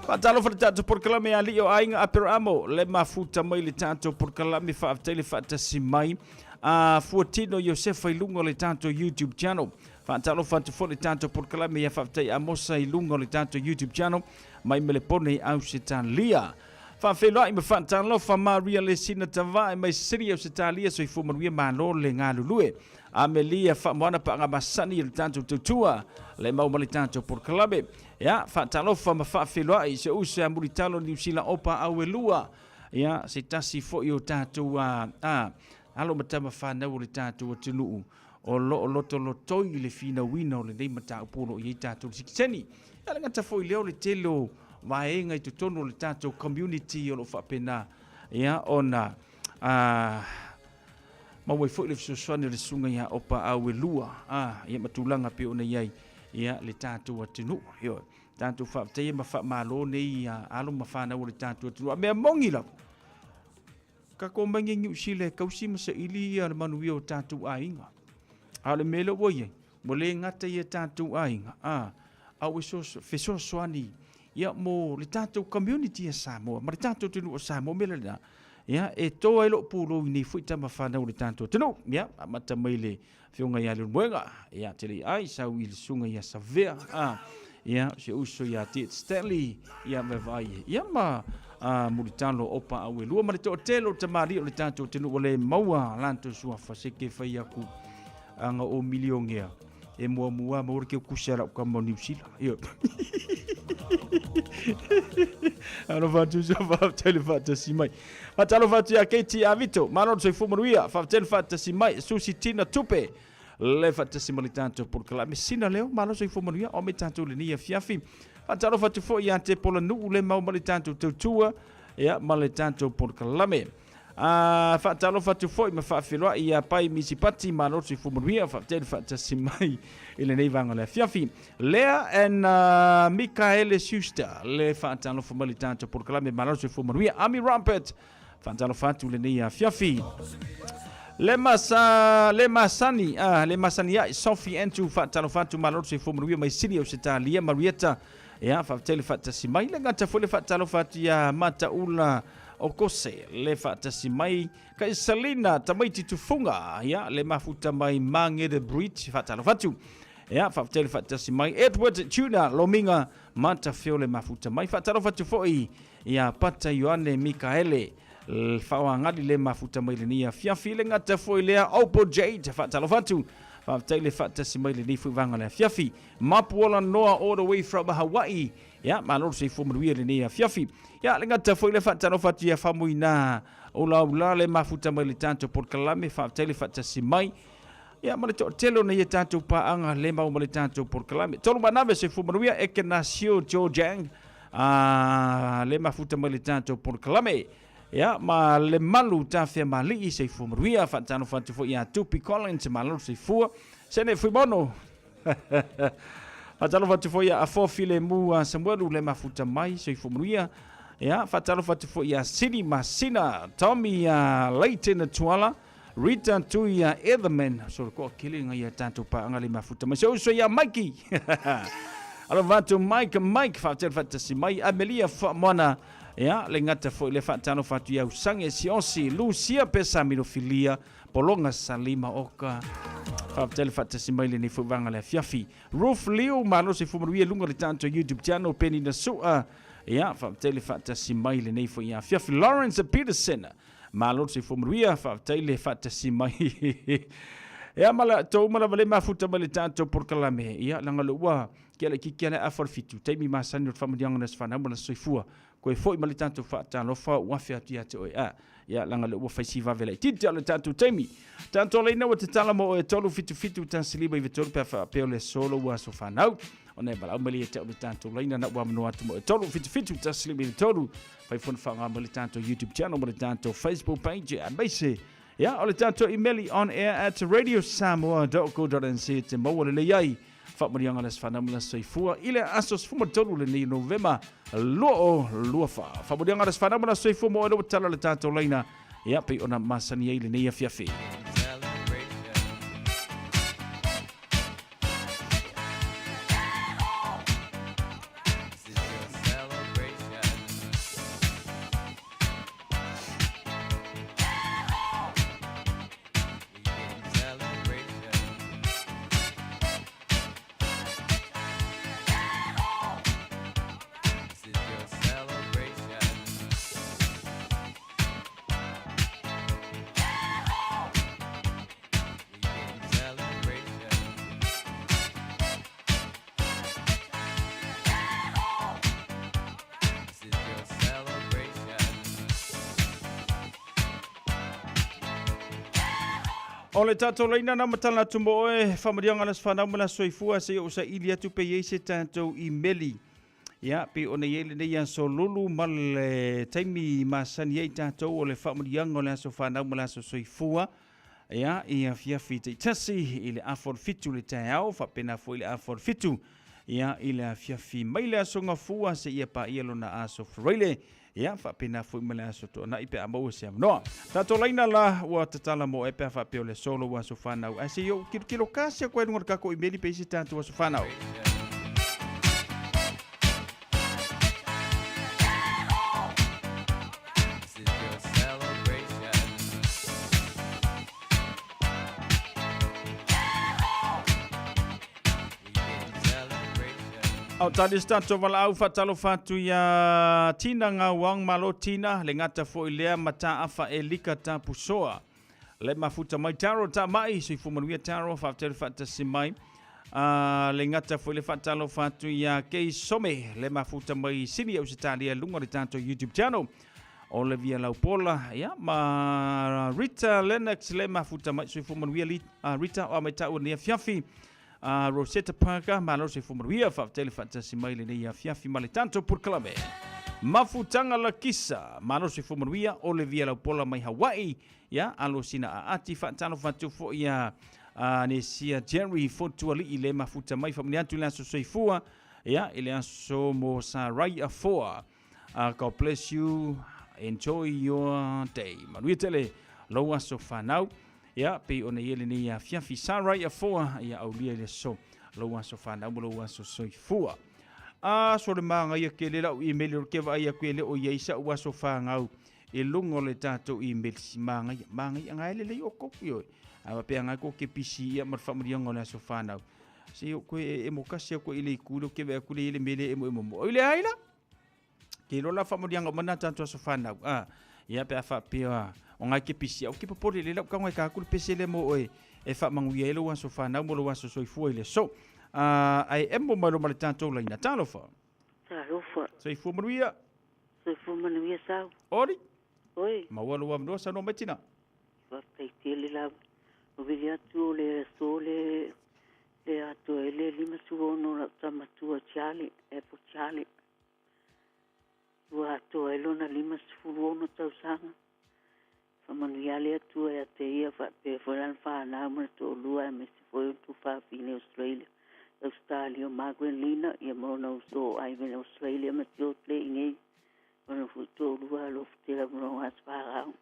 Faatalofa le tatou polokalame alii o aiga Aperamo, le mafuta mai le tatou polokalame faafetai le faatasi mai. A Fuatino Iosefa i luga o le tatou YouTube channel. Faatalofa atu foi le tatou polokalame ia faafetai Amosa i luga o le tatou YouTube channel mai Melepone i Ausetalia. Faafeiloai ma faatalofa Maria Lesina Tavae mai Sydney Ausetalia soifua manuia malo le galulue. Amelia Faamoana Paaga Masani i le tatou tautua le mau ma le tatou polokalame. Ia, faatalofa ma faafeiloai se uso ia Mulitalo Niu Sila Opa Auelua. Ia, se tasi foi o tatou a, a alo ma tama fanau o le tatou atunuu o lo o lotolotoi i le finauina o lenei mataupu o lo o i ai tatou le sikiseni. Ia le gata foi lea o le tele o vaega i totonu o le tatou community o lo o faapena ia ona a, maua ai foi le fesoasoani o le susuga ia Opa Auelua a, ia ma tulaga pei ona i ai ia le tatou atunuu. Ioe, tatou faafetaia ma faamalo nei alo ma fanau o le tatou atunuu. A mea moni lava, Tatou omai nei i Niu Sila e tausi ma saili ia le manuia o tatou aiga. A o le mea lea ua i ai, ua le gata i a tatou aiga, a, a ua fesoasoani ia mo le tatou community a Samoa ma le tatou atunuu o Samoa. O le mea lena, ia, e to ai lou pulou i nei foi tama fanau o le tatou atunuu. Ia, amata mai le Afioga ia Leulumoega, ia, te lei ai, sau i le susuga ia Savea, a, ia, si ou uso ia Ted Stanley, ia, vaevaai, ia, ma a, Mulitalo Opa Auelua, ma le toatele o tamalii o le tatou atunuu ua le maua latou suafa, se ke fai aku aga o milionea e muamua maua le keukusi a lau tama o Niu Sila. Ioe. Alofa atu uso, faafetai le faatasi mai. Faatalofa atu ia Katie Avito, malo le soifua manuia, faafetai le faatasi mai, Susi Tina Tupe, le faatasi ma le tatou polokalame Sina Leo, malo soifua manuia, o me tatou lenei afiafi. Faatalofa atu foi ia Te Polanuu le mau ma le tatou tautua, ia ma le tatou polokalame. A faatalofa atu foi ma faafeiloai ia Pai Misipati, malo le soifua manuia, faafetai le faatasi mai i lenei vaega o le afiafi. Lea and Mikaele Schuster, le faatalofa mai le tatou polokalame, malo le soifua manuia. Ami Rampart, faatalofa atu i lenei afiafi. Le masa, le masani, ah, le masani ai, Sophie Andrew, faatalofa atu, malo le soifua manuia mai Sydney, Ausetalia, Marietta, ia, faafetai le faatasi mai. Le gata foi le faatalofa atu ia Mataula Okose, le faatasi mai Kaisalina Tamaiti Tufunga, ia, le mafuta mai Mangere Bridge, faatalofa atu. Ia, faafetai le faatasi mai Edward Tuna Lomiga Matafeo le mafuta mai. Faatalofa atu foi ia Pata Ioane Mikaele Faoagali le mafuta mai lenei afiafi. Le gata foi lea Opal Jade, faatalofa atu. Faafetai le faatasi mai lenei foi vaega o le afiafi. Mapuola Noa all the way from Hawaii. Ia, malo le soifua manuia lenei afiafi. Ia, le gata foi le faatalofa atu ia Famuina Ulaula le mafuta mai le tatou polokalame. Faafetai le faatasi mai. Ia, ma le toatele o nei tatou paaga le mau ma le tatou polokalame. Tolu manave soifua manuia Ekenasio Georgiang a le mafuta mai le tatou polokalame. Ia, ma le malu tafea malii soifua manuia. Faatalofa atu foi ia Tupi Collins, malo le soifua. Sene Fuimono. Faatalofa atu foi ia Afo Filemu a Samuelu le mafuta mai soifua manuia. Ia, faatalofa atu foi ia Sini Masina, Tommy a Leighton Tuala, Rita Tuia Etherman, so le toatele ngai a tatou paaga le mafuta mai. Se uso ia Mikey. Alofa atu Mike, Mike, faafetai le faatasi mai. Amelia Faamoana, ia, le gata foi le faatalofa atu ia Usange Siosi, Lucia Pesamino Filia, Pologa Salima Oka. Faafetai le faatasi mai lenei foi vaega le afiafi. Ruth Liu, malo se fumanuia lunga le tatou YouTube channel, Penina Sua, ia, faafetai le faatasi mai lenei foi afiafi. Lawrence Peterson, Malo le soifua manuia, faafetai le faatasi mai. Ia ma la tou ma lava le mafuta mai le tatou polokalame. Ia langa le ua ke ala kiki ala afa le fitu. Taimi masani o le faamanuiaga na sefana ma le soifua. Koe foi ma le tatou faatalofa ua afe atu ia te oe a. Ia langa le ua faisi vave laitiiti o le tatou taimi. Tatou leina ua tatala mo oe 377 1 5 93 pe a faapea o le aso lou aso fanau. Ona e valaau mai lea ia te au le tatou laina na ua amanoa atu mo oe 377 1 5 93. Fai foi na faaaoga mai le tatou YouTube channel ma le tatou Facebook page aemaise ia o le tatou email on air at radiosamoa.co.nz te maua lelei ai faamanuiaga le aso fanau ma le aso soifua i le aso 13 lenei Novema 2024. Faamanuiaga le aso fanau ma le aso soifua mo oe ua tala le tatou laina ia pei ona masani ai lenei afiafi. O le tatou laina na matala atu mo oe, faamanuiaga le aso fanau ma le aso soifua, seia ou saili atu pe i ai se tatou imeli. Ia, pei ona i ai lenei aso lulu ma le taimi masani ai tatou o le faamanuiaga o le aso fanau ma le aso soifua. Ia, i afiafi taitasi i le afa o le 7 le taeao, faapena foi i le afa o le 7 ia, i le afiafi mai le aso Gafua seia paia lona aso Faraile. Ia, faapena foi ma le aso Toonai pe a maua se avanoa. Tatou laina la ua tatala mo oe pe a faapea o le aso lou aso fanau. Ae se i ou kilokilo kasi atu ai luga o le tatou imeli pe i se tatou aso fanau. Au tali se tatou valaau faatalofa atu ia Tina Gauang malo Tina le gata foi lea mataafa Elika Tapusoa le mafuta mai Taro Tamai soifua manuia Taro faafetai le faatasi mai le gata foi le faatalofa atu ia Kei Some le mafuta mai Sini Ausetalia luga o le tatou YouTube channel Olivia Laupola ia ma Rita Lennox le mafuta mai soifua manuia Rita o a mai taua nei afiafi Rosetta Parker, malo soifua manuia, faafetai le faatasi mai lenei afiafi ma le tatou polokalame. Mafutaga Lakisa, malo soifua manuia, Olivia Laupola mai Hawaii, ia, alo sina aati, faatalofa atu foi ia Nesia Jerry Fotuali'i le mafuta mai, faamanuia atu i le aso soifua, ia, i le aso mo Sarai Afoa. God bless you, enjoy your day. Manuia tele lou aso fanau. Ia, pei ona i ai lenei afiafi. Sarai Afoa, ia aulia i le aso lou aso fanau ma lou aso soifua. A so le magaia tele lau email o le ke vaai atu e le o i ai sa'u aso fanau i luga o le tatou email. Magaia, magaia ngai lelei o kou, ioe. A faapea ngai ko ke pisi ia ma le faamanuiaga o le aso fanau. Se o koe e emo kasi aku i le iku le ke vaai atu le i le mele emo emo mo. Oi le ai la! Ke iloa la faamanuiaga uma na tatou aso fanau. A, ia pe a faapea o ngai ke pisi, au ke popole le lau kaunga e ka ku le pese le mo oe e faamanuia ai lou aso fanau mo lou aso soifua i le aso. A, ai emo mai lo ma le tatou laina. Talofa. Talofa. Soifua manuia. Soifua manuia sau. Ori. Oi. Maua lou avanoa saunoa mai tina. Faafetai tele lava. O vili atu o le aso le le atoa ai le 56 lau tama tua Charlie, Apple Charlie. Ua atoa ai lona 56 tausaga. Faamanuia le Atua ia te ia faapea foi lana fanau ma le toalua aemaise foi o le tuafafine Australia, Ausetalia o Margaret Lina ia ma ona uso o Ivan Australia ma George le i nei, ona foi toalua alofa tele ma lona aso fanau.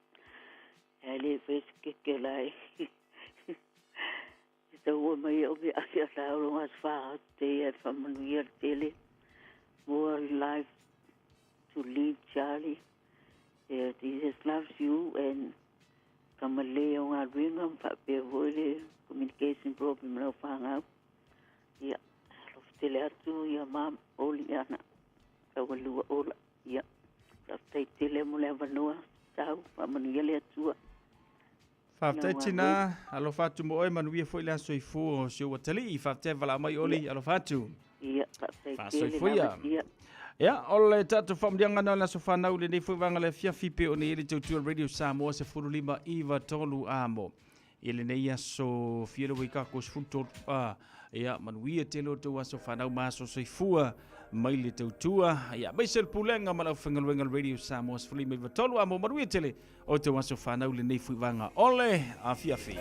Ae le faia se keke la e e taua mai au me ake a taeao lo aso faaute ia e faamanuia le tele. More life to lead Charlie. Yeah, Jesus loves you and kamalei o galuega ma faapea foi le communication problem lau fanau. Ia, alofa tele atu ia ma oli ana taualua ola. Ia, faafetai tele mo le avanoa. Sau, faamanuia le Atua. Faafetai tina, alofa atu mo oe, manuia foi le aso soifua o si ou atalii. Faafetai valaau mai Oli, alofa atu. Ia, faafetai tele Faasoifua. lava ia. Ia, o le tatou faamanuiaga na o le aso fanau i lenei foi vaega le afiafi pe o nei le tautua Radio Samoa 15 9 3 amo. I lenei aso fia le ua i kako 13 a ia manuia tele o tou aso fanau ma aso soifua mai le tautua. Ia, mai se le pulega ma le aufaigaluega le Radio Samoa 15 9 3 amo manuia tele o tou aso fanau i lenei foi vaega o le afiafi.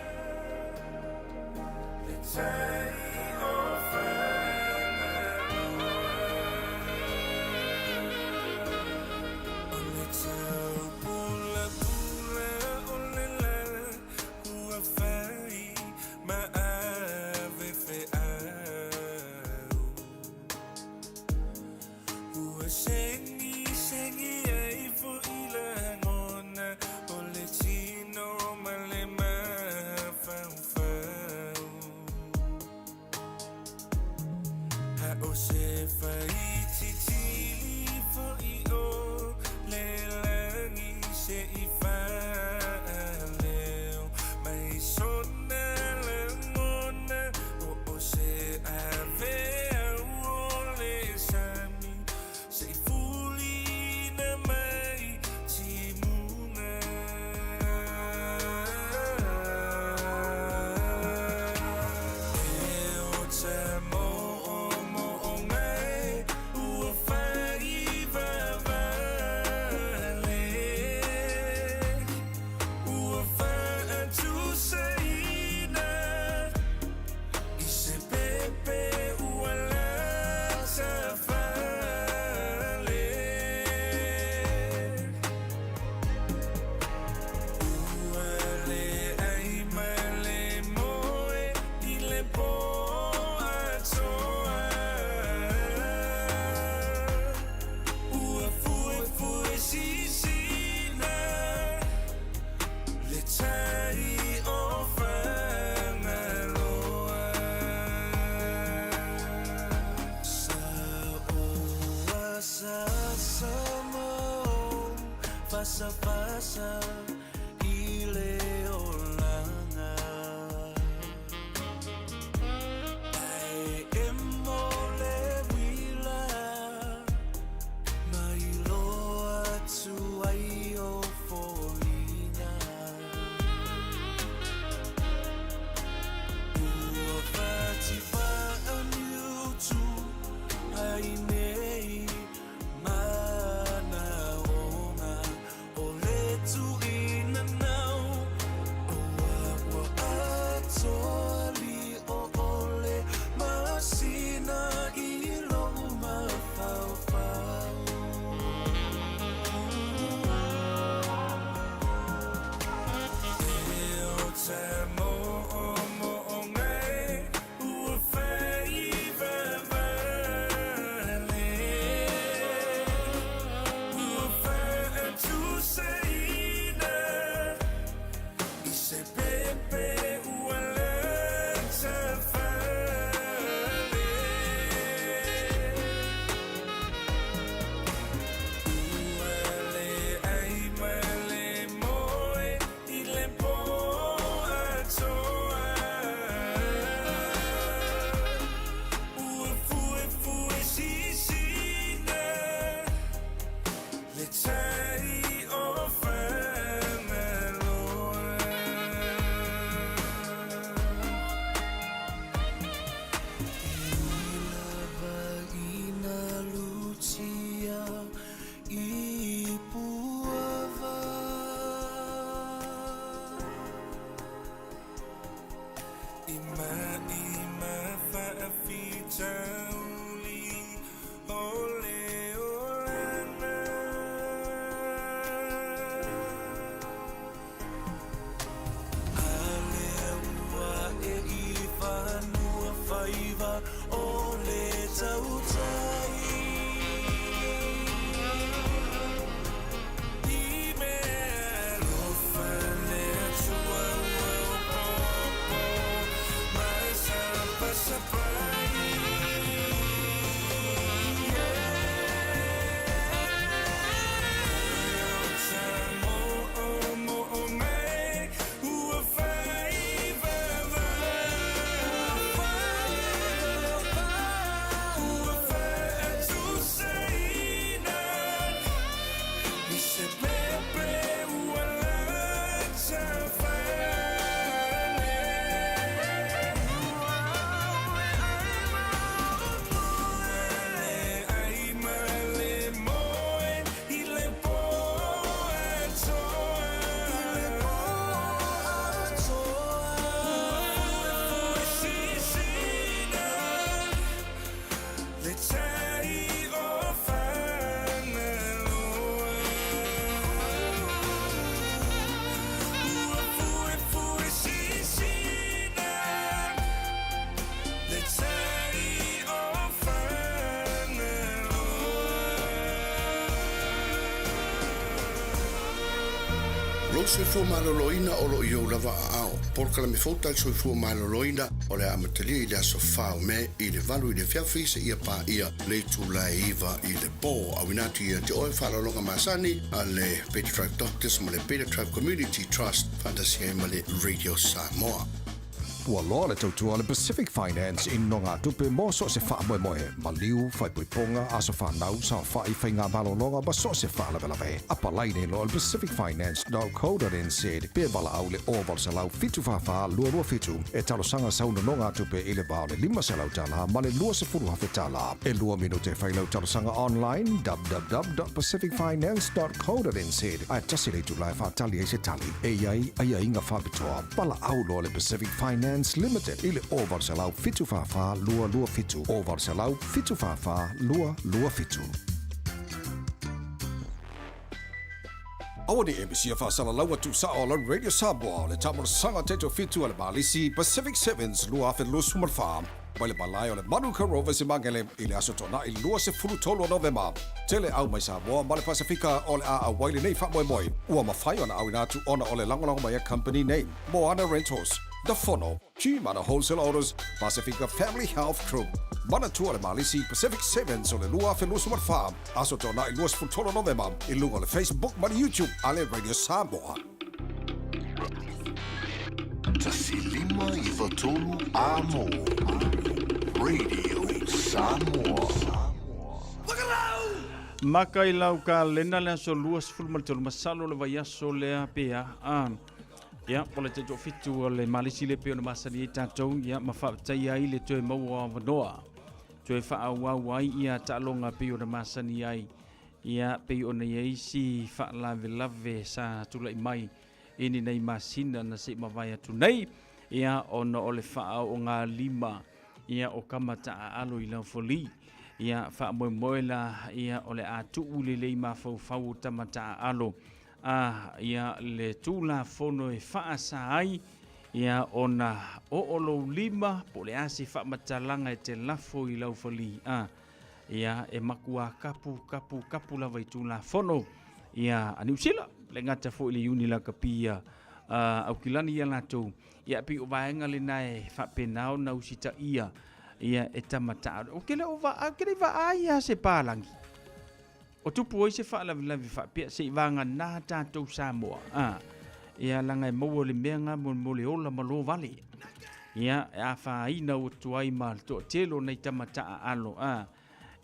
Soifua Maloloina o lo o i ou lava aao. Polokalame fou tali Soifua Maloloina o le a amatalia i le aso 4 o Me i le 8 i le afiafi seia paia le itula e 9 i le po. Auina atu ia te oe faaaloaloga masani a le Beta Tribe Doctors ma le Beta Tribe Community Trust faatasi ai ma le Radio Samoa. Ua loa le tautua a le Pacific Finance i nogatupe mo so o se faamoemoe, maliu, faaipoipoga, aso fanau, saofai, faigamalologa ma so o se faalavelave. Apalai nei loa i le pacificfinance.co.nz pe valaau i le 0800 744 227 e talosaga sau nonogatupe i le va o le $500 ma le $20,000. E lua minute e fai lau talosaga online www.pacificfinance.co.nz ae tasi le itula e faatali ai se tali. E i ai aiaiga faapitoa. Valaau loa le Pacific Finance Limited i le 0800 744 227, 0800 744 227. Aua ne i e misia faasalalaua tuusao a lau Radio Samoa o le taamolosaga taitofitu a le Malisi Pacific Sevens 2024 mai le malae o le Manuka Rovers i Magele i le aso Toonai 23 o Novema. Tele au mai Samoa ma le Pasefika o le a auai lenei faamoemoe ua mafai ona auina atu ona o le lagolago mai a company nei, Moana Rentals, The Fono, G-Mana Wholesale Autos, Pasefika Family Health Group. Manatua le Malisi Pacific Sevens o le 2024, aso Toonai 23 Novema i luga o le Facebook ma le YouTube a le Radio Samoa. 1593 A mo Radio Samoa. Maka i lau kalena le aso 23 masalo le vaiaso lea pe a. A. Ia, o le taitoafitu o le Malisi le pei ona masani ai tatou, ia, ma faafetaia ai le toe maua o avanoa. Toe faaauau ai ia taaloga pei ona masani ai. Ia, pei ona i ai isi faalavelave sa tulai mai i ni nei masina na se i mavae atu nei, ia, ona o le faaoogalima, ia, o kama taaalo i laufali. Ia, faamoemoe la, ia, o le a tuu lelei mafaufau o tama taaalo, a, ia, le Tulafono e faasa ai, ia, ona oo lou lima, po o le a se faamatalaga e te lafo i laufali, a, ia, e makuā kapu, kapu, kapu lava i Tulafono, ia, a Niu Sila, le gata foi i le Iuni Lakapi, ia, a, Aukilani ia latou, ia, e pei o vaega lena e faapena ona usitaia, ia, e tama taalo. Ou te le o vaai, ou te le i vaai lava se palagi. O tupu ai se faalavelave faapea se i vagana tatou Samoa, a, ia laga e maua le mea nga mo, mo le ola ma lo vale. Ia, e afaina ua tuai ma le toatele o nai tama taaalo, a,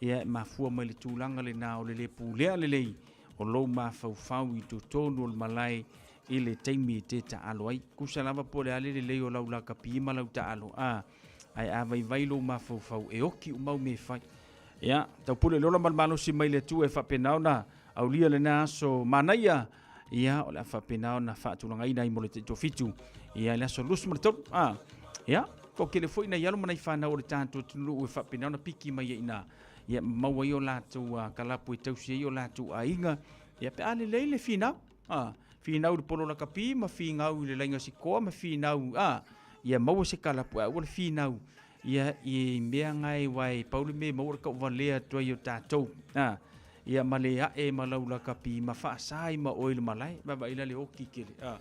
ia e mafua mai le tulaga lena o le le pulea lelei o lou mafaufau i totonu o le malae i le taimi e te taalo ai. Tusa lava po o le a le lelei o lau lakapi ma lau taalo, a, ae a vaivai lou mafaufau e oki uma au mea e fai. Ia, taupule le ola ma le malosi mai le Atua e faapena ona aulia lena aso manaia, ia, o le a faapena ona faatulagaina ai mo le taitoafitu, ia, i le aso 23. A, ia, toatele foi nai alo ma nai fanau o le tatou atunuu e faapena ona piki mai ai i ina, ia, ma maua ai o latou kalapu e tausi ai o latou aiga, ia, pe a lelei le finau, a, finau i le polo lakapi ma finau i le laiga sikoa ma finau, a, ia maua se kalapu, ae aua le finau Ia, i mea nga e wae pau le mea e maua le tauvalea atu ai o tatou. A, ia ma le ae ma lau lakapi ma faasa ai ma oe i le malae, vaavaai la le oki kele. A,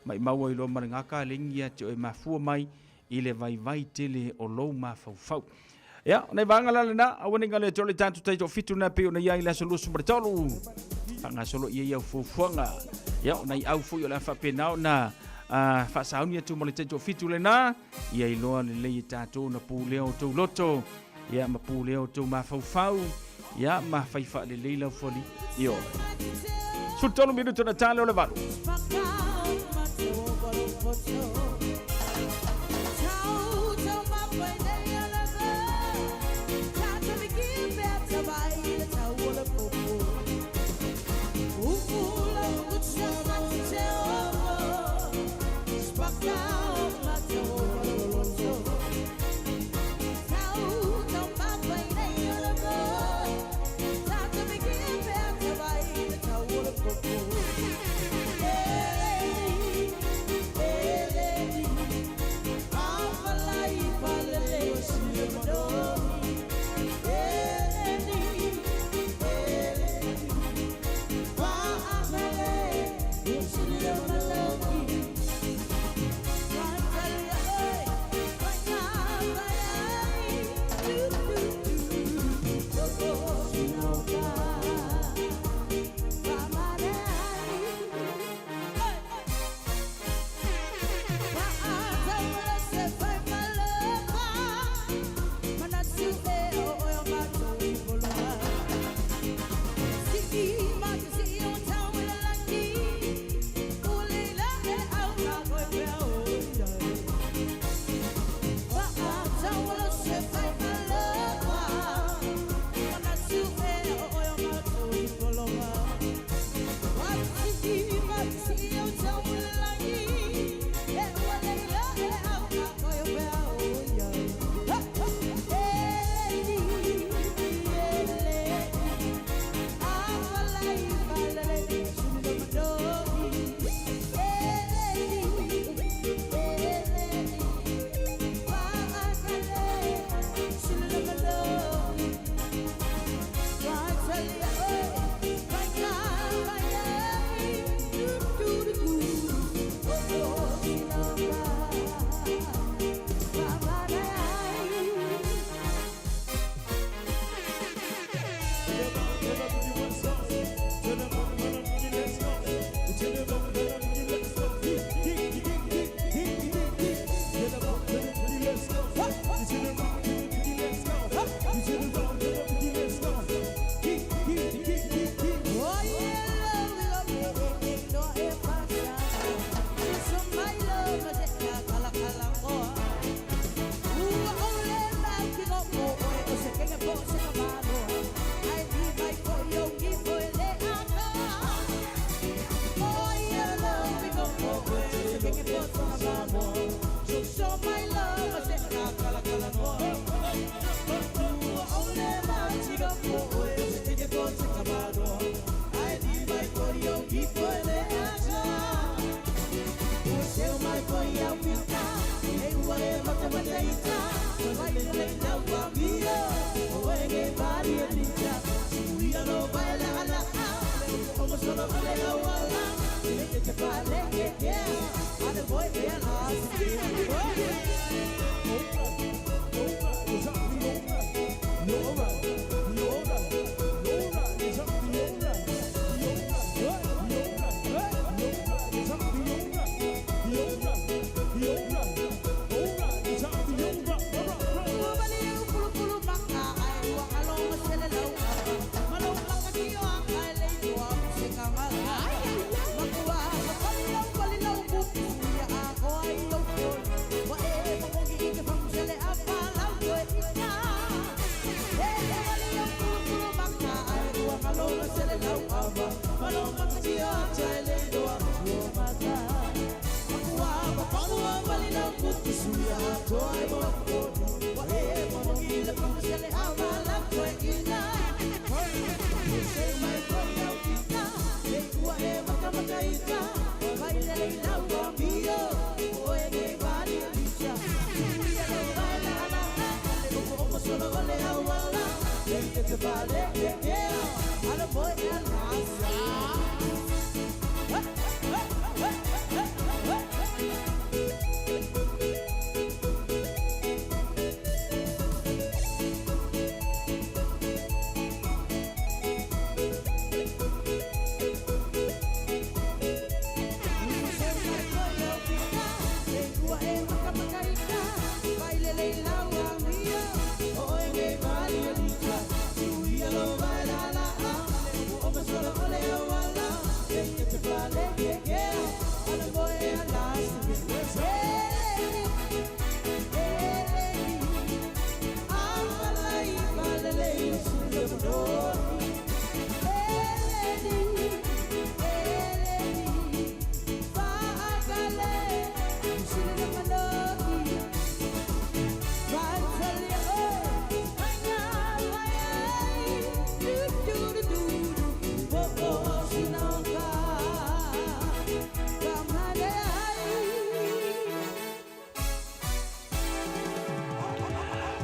maimau ai loa ma le gaka lengi ia te oe mafua mai i le vaivai tele o lou mafaufau. Ia, o nai vaega la lena, aua ne i galo ia te oe le tatou taitoafitu lena pei ona i ai i le aso 23. Faagasolo i ai au fuafuaga. Ia, o nai au foi o le a faapena ona faasauni atu ma le taitoafitu lena. Ia iloa lelei e tatou ona pulea o tou loto, ia ma pulea o tou mafaufau, ia ma fai faalelei lau foli. Ioe. 13 minuto na tale o le valu.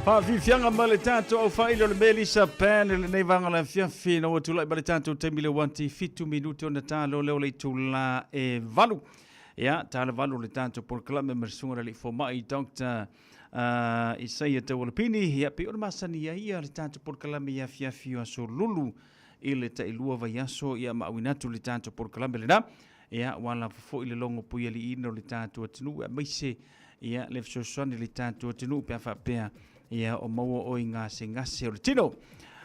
Faafiafiaga ma le tatou aufaili o le Melissa Pan i lenei vaega o le afiafi ina ua tulai mai le tatou taimi le uati 7 minute ona talo lea o le itula e 8. Ia, tala valu le tatou polokalame ma le susuga i le alii fomai Dr. Isaia Taualapini. Ia, pei o le masani ai ia le tatou polokalame i afiafi o aso Lulu i le tailua vaiaso, ia ma auina atu le tatou polokalame lena. Ia, ua lava foi le logo puialiiina o le tatou atunuu, aemaise ia le fesoasoani i le tatou atunuu pe a faapea ia o maua oe i gasegase o le tino.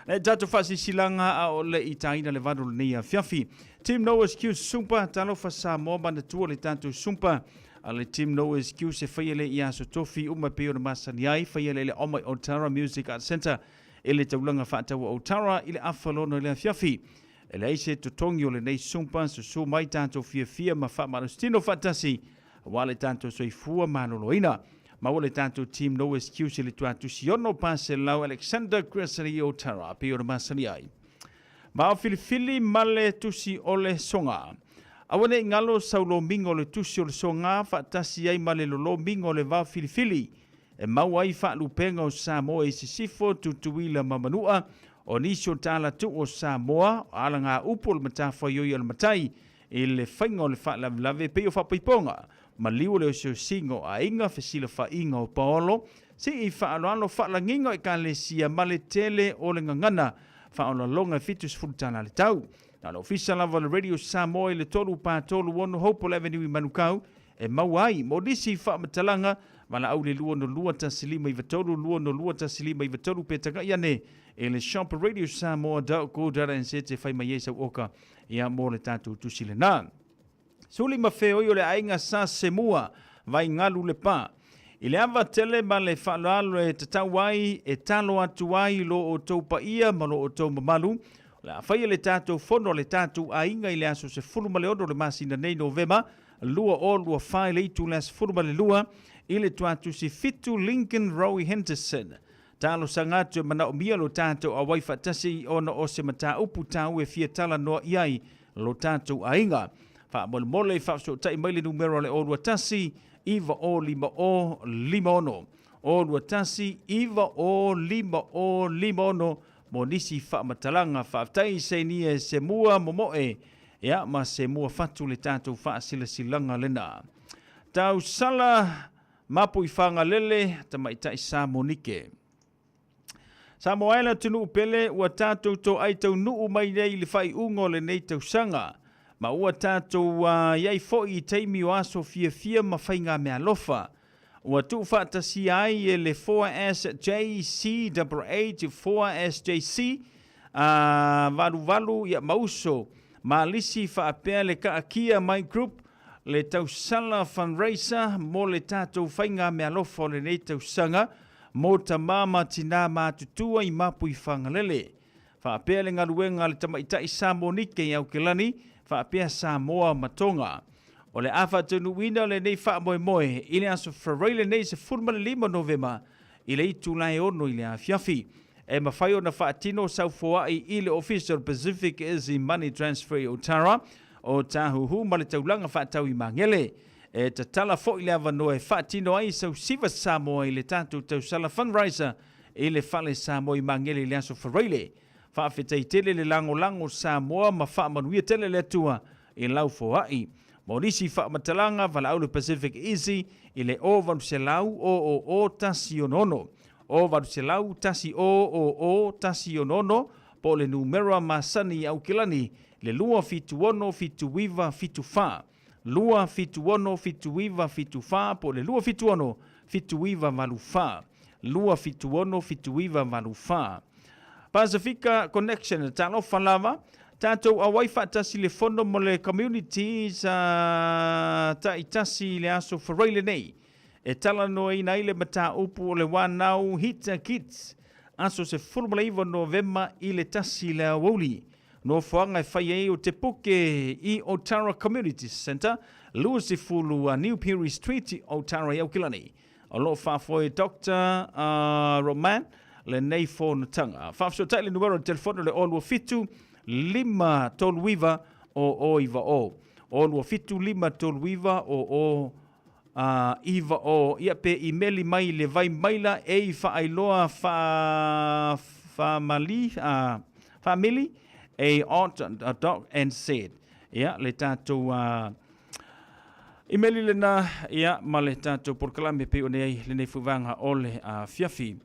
Le tatou faasilasilaga a o le i taina le valu o lenei afiafi. Team No Excuse Sumpa, talofa Samoa manatua le tatou Sumpa a le Team No Excuse e faia le i aso tofi uma e pei ona masani ai, faia le le Oma i Otara Music Arts Centre i le taulaga faataua Otara i le afa lono i le afiafi. E leai se totogi o lenei Sumpa, susu mai tatou fiafia ma faamalositino faatasi aua le tatou soifua maloloina. Maua le tatou Team No Excuse i le tuatusi 6 400 Alexander Grizzly Otara pei ona masani ai. Vao filifili ma le tusi o le soga. Aua ne i galo sau lomiga o le tusi o le soga faatasi ai ma le lolomiga o le vao filifili e maua ai faalupega o Samoa i Sisifo, Tutuila ma Manua, o nisi o talatu'u o Samoa, o alagaupu o le matafaioi a le matai i le faiga o le faalavelave pei o faapaipoga, maliu o le osiosiga o aiga, fesilafaiga o paolo, sii faaaloalo faalagiga o ekalesia ma le tele o le gagana faaolaloga e 70 tala le tau. Na o le ofisa lava o le Radio Samoa i le 3 4 3 6 Hopewell Avenue i Manukau e maua ai mo nisi faamatalaga valaau le 2 6 2 1 5 9 3 2 6 2 1 5 9 3 pe tagai ane i le shop radiosamoa.co.nz e fai mai ai sau oka ia mo le tatou tusi lena. Suli ma feoi o le aiga sa Semua, Vaingalu Lepa. I le ava tele ma le faaaloalo e tatau ai e talo atu ai i lo outou paia ma lo outou mamalu, o le a faia le tatou fono a le tatou aiga i le aso 16 o le masina nei Novema 2024 i le itu le 12 i le tuatusi 7 Lincoln Roy Henderson. Talosaga atu e manaomia lo tatou auai faatasi ona o se mataupu taua e fia talanoa i ai lo tatou aiga. Faamolemole faafesootai mai le numera o le 0 2 1 9 0 5 0 5 6. 0 21 9 0 5 0 5 6 mo nisi faamatalaga. Faafetai sainia e se mua momoe ia ma se mua fatu le tatou faasilasilaga lena. Tausala mapu i Fagalele tamaitai Sa Monike. Samoa e le atunuu pele, ua tatou toai taunuu mai nei i le faaiuga o lenei tausaga, ma ua tatou i ai foi i taimi o aso fiafia ma faigameaalofa. Ua tuufaatasia ai e le 4SJCAA 4SJC a valuvalu ia mauso ma lisi faapea le Kaakia My Group le tausala fundraiser mo le tatou faigamealofa o lenei tausaga mo tamā ma tinā matutua i Mapuifagalele. Faapea le galuega a le tamaitai Sa Monike i Aukilani faapea Samoa ma Tonga. O le a faataunuuina lenei faamoemoe i le aso Faraile lenei 15 Novema i le itula e 6 i le afiafi. E mafai ona faatino sau foai i le Ofisa o le Pacific Easy Money Transfer i Otara, o Tāhuhu ma le taulaga faatau i Magele. E tatala foi le avanoa e faatino ai sau siva Samoa i le tatou tausala fundraiser i le Fale Samoa i Magele i le aso Faraile. Faafetai tele le lagolago Samoa ma faamanuia tele le Atua i lau foai. Mo nisi faamatalaga, valaau le Pacific Easy i le 0800 000 166, 0800 100 166, po o le numera masani i Aukilani, le 276 79 74, 276 79 74 po o le 276 79 84, 276 79 84. Pasifika Connection, talofa lava, tatou auai faatasi le fono mo le community sa taitasi i le aso Faraile nei, e talanoaina ai le mataupu o le Wanau Hita Kids, aso 19 Novema i le 1 le aoauli. Nofoaga e fai ai o Te Puke i Otara Community Centre, 20 New Pirie Street, Otara i Aukilani. O lo o faafoe Doctor Roman lenei fonotaga. Faafesootai le numera o le telefono le 027 539 0090. 027 539 00 90. Ia pe imeli mai le vai maila e i faailoa fa famali family a ot dot nz. Ia le tatou Imeli lena, ia, ma le tatou polokalame pei ona i ai lenei foi vaega o le afiafi.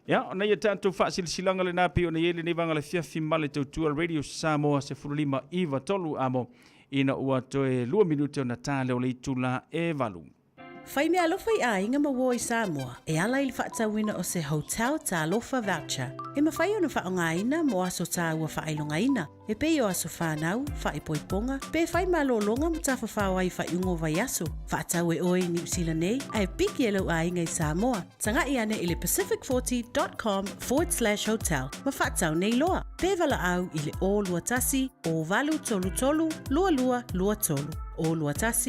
Ia, ona ia tatou faasilasilaga lena pei ona i ai lenei vaega o le afiafi ma le tautua Radio Samoa 15 9 3 amo ina ua toe 2 minute ona ta lea o le itula e 8. Fai meaalofa i aiga ma uo i Samoa e ala i le faatauina o se Hotel Talofa Voucher e mafai ona faaaogaina mo aso taua faailogaina e pei o aso whānau, whaipoiponga, pe whai malōlōga ma tafafao ai whaiuga o vaiaso. Faatau e oe i Niu Sila nei, ae piki e lou aiga i Samoa. Taga'i ane i le pacific40.com/hotel ma faatau nei loa. Pe valaau i le 021 0833 2223. 021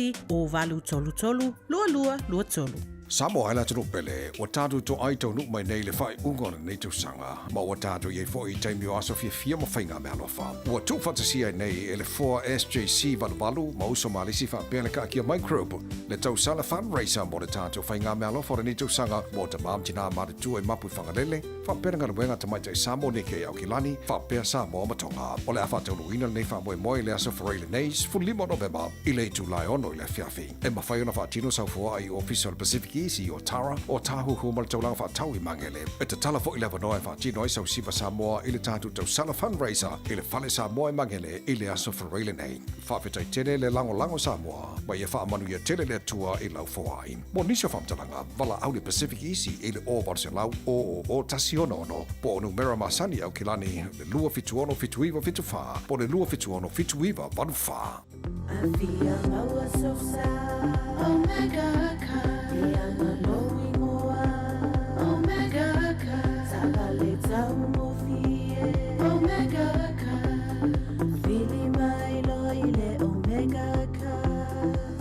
0833 2223. Samoa e le atunuu pele, ua tatou toai taunuu mai nei i le faaiuga o lenei tausaga, ma ua tatou i ai foi i taimi o aso fiafia ma faigameaalofa. Ua tuufaatasia ai nei e le 4SJC 88 ma uso malisi faapea le Kaakia Microbe, le tausala fundraiser mo le tatou faigameaalofa o lenei tausaga mo tamā ma tinā matutua i Mapuifagalele, faapea le galuega tamaitai Samoa Nike i Aukilani, faapea Samoa ma Tonga. O le a faataunuuina lenei faamoemoe i le aso Faraile nei, 15 Novema, i le itula e 6 i le afiafi. E mafai ona faatino sau foai i Ofisa o le Pacific Easy o Tara, o Tāhuhu ma le taulaga faatau i Magele. E tatala foi le avanoa e faatino ai sau siva Samoa i le tatou tausala fundraiser i le Fale Samoa i Magele i le aso Faraile nei. Faafetai tele le lagolago Samoa, ma ia faamanuia tele le Atua i lau foai. Mo nisi o faamatalaga, valaau le Pacific Easy i le 0800 000 166 po o numera masani i Aukilani le 276 7974 po o le 276 7984.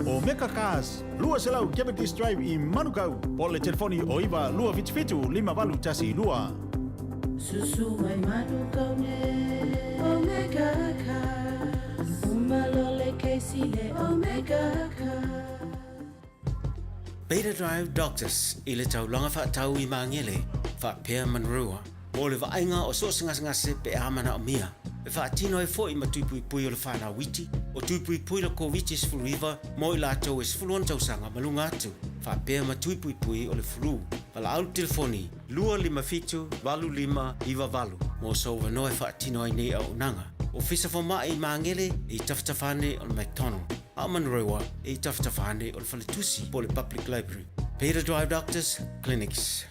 Omega Cars, 200 Cavendish Drive i Manukau, po o le telefoni o 9 277 5812. Susu mai Manukau nei, Omega Cars. Uma loa le kesi le Omega Cars. Beta Drive Doctors i le taulaga faatau i Magele faapea Manurewa mo le vaaiga o so o se gasegase pe a manaomia. E faatino ai foi ma tui puipui o le fanau iti, o tui puipui le Koviti-19 mo i latou e 16 tausaga ma luga atu, faapea ma tui puipui o le flu. Valaau le telefoni 257 8598 mo sou avanoa e faatino ai nei auaunaga. Ofisa Fomai i Magele i tafatafa ane o le McDonald. A o Manurewa e i tafatafa ane o le faletusi po o le Public Library. Beta Drive Doctors Clinics.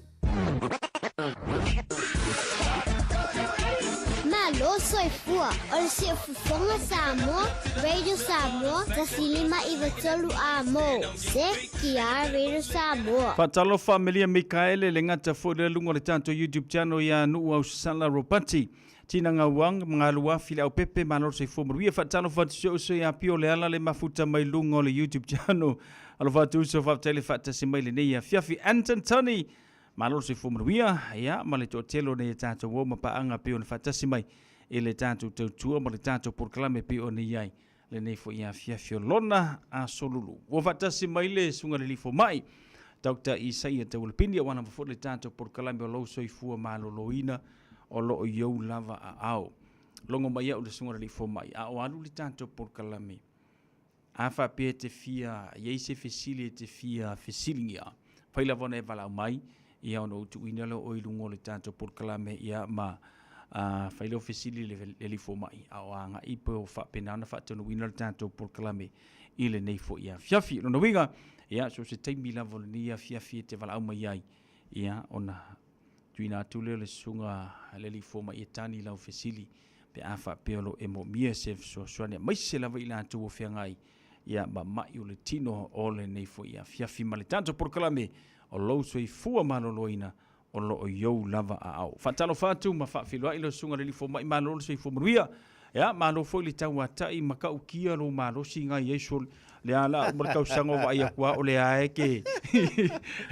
Malo soifua o le Siufofoga Samoa, Radio Samoa, 1593 A mo, CKR Radio Samoa. Faatalofa Amelia Mikaele le gata foi lea luga o le tatou YouTube channel ia Nuu Ausasala Ropati. Tina Gauang, Magaluafi Leaupepe, Malo le soifua manuia. Faatalofa atu si ou uso ia Pio Leala le mafuta mai luga o le YouTube channel. Alofa atu uso, faafetai le faatasi mai lenei afiafi. Anton Tony, malo le soifua manuia. Ia, ma le toatele o nei e tatou o ma paaga pei ona faatasi mai i le tatou tautua ma le tatou polokalame pei ona i ai lenei foi afiafi o lona aso lulu. Ua faatasi mai le susuga i le alii fomai, Dr. Isaia Taualapini, aua lava foi le tatou polokalame o lou soifua maloloina o lo o i ou lava aao. Logo mai au le susuga i le alii fomai, a o alu le tatou polokalame, a faapea e te fia i ai se fesili e te fia fesiligia, fai lava ona e valaau mai, ia ona ou tuuina lea o oe i luga o le tatou polokalame, ia ma fai lea o fesili i le alii fomai, a o agai pe o faapena ona faataunuuina le tatou polokalame i lenei foi afiafi. O lona uiga, ia, so o se taimi lava o lenei afiafi e te valaau mai ai, ia, ona tuuina atu lea o le susuga a le alii fomai e tali i lau fesili pe a faapea o lo o e moomia se fesoasoani, aemaise lava i latou o feagai ia ma mai o le tino o lenei foi afiafi ma le tatou polokalame o lou soifua maloloina o lo o i ou lava aao. Faatalofa atu ma faafeiloai lau susuga i le alii fomai, malo le soifua manuia. Ia, malo foi le tauatai ma ta'utia lou malosi nai ai sole. Le a la uma le tausaga o vaai atu lava o lea e ke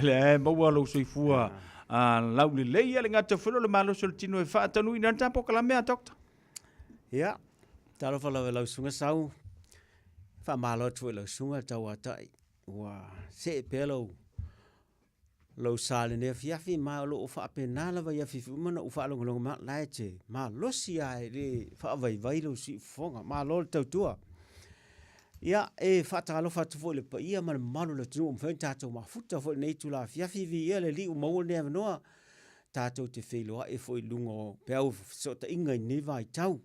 lea e maua lou soifua laulelei. Ia le gata foi lea o le malosi o le tino e faatanuuina ai le ta polokalame a Doctor. Ia, talofa lava i lau susuga Sau. Faamalo atu foi i lau susuga le tauatai ua see pea lou lou sa i lenei afiafi ma o lo o faapena lava i afiafi uma na ou faalogologo mai, la e te malosi lava e le faavaivai lou siufofoga. Malo le tautua. Ia, e faatalofa atu foi i le paia ma le mamalu o le atunuu ua mafai ona tatou mafuta foi i lenei itula afiafi, viia le Alii ua maua lenei avanoa tatou te feiloai foi i luga o peau o fesootaiga i lenei vaitau.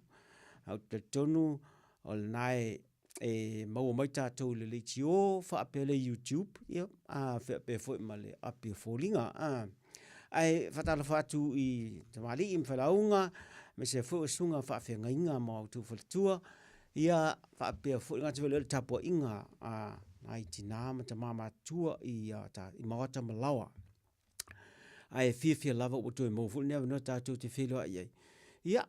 Ae ou te talitonu o lena e e maua mai tatou i le leitio faapea le YouTube, ia, a faapea foi ma le api o foliga. A. Ae faatalofa atu i tamalii ma failauga, aemaise foi o susuga faafeagaiga ma outou faletua, ia faapea foi le gata foi lea o le tapuaiga a nai tina ma tama matutua i, a, ta, i maota ma laoa. Ae fiafia lava ua toe maua foi lenei avanoa tatou te feiloai ai. Ia,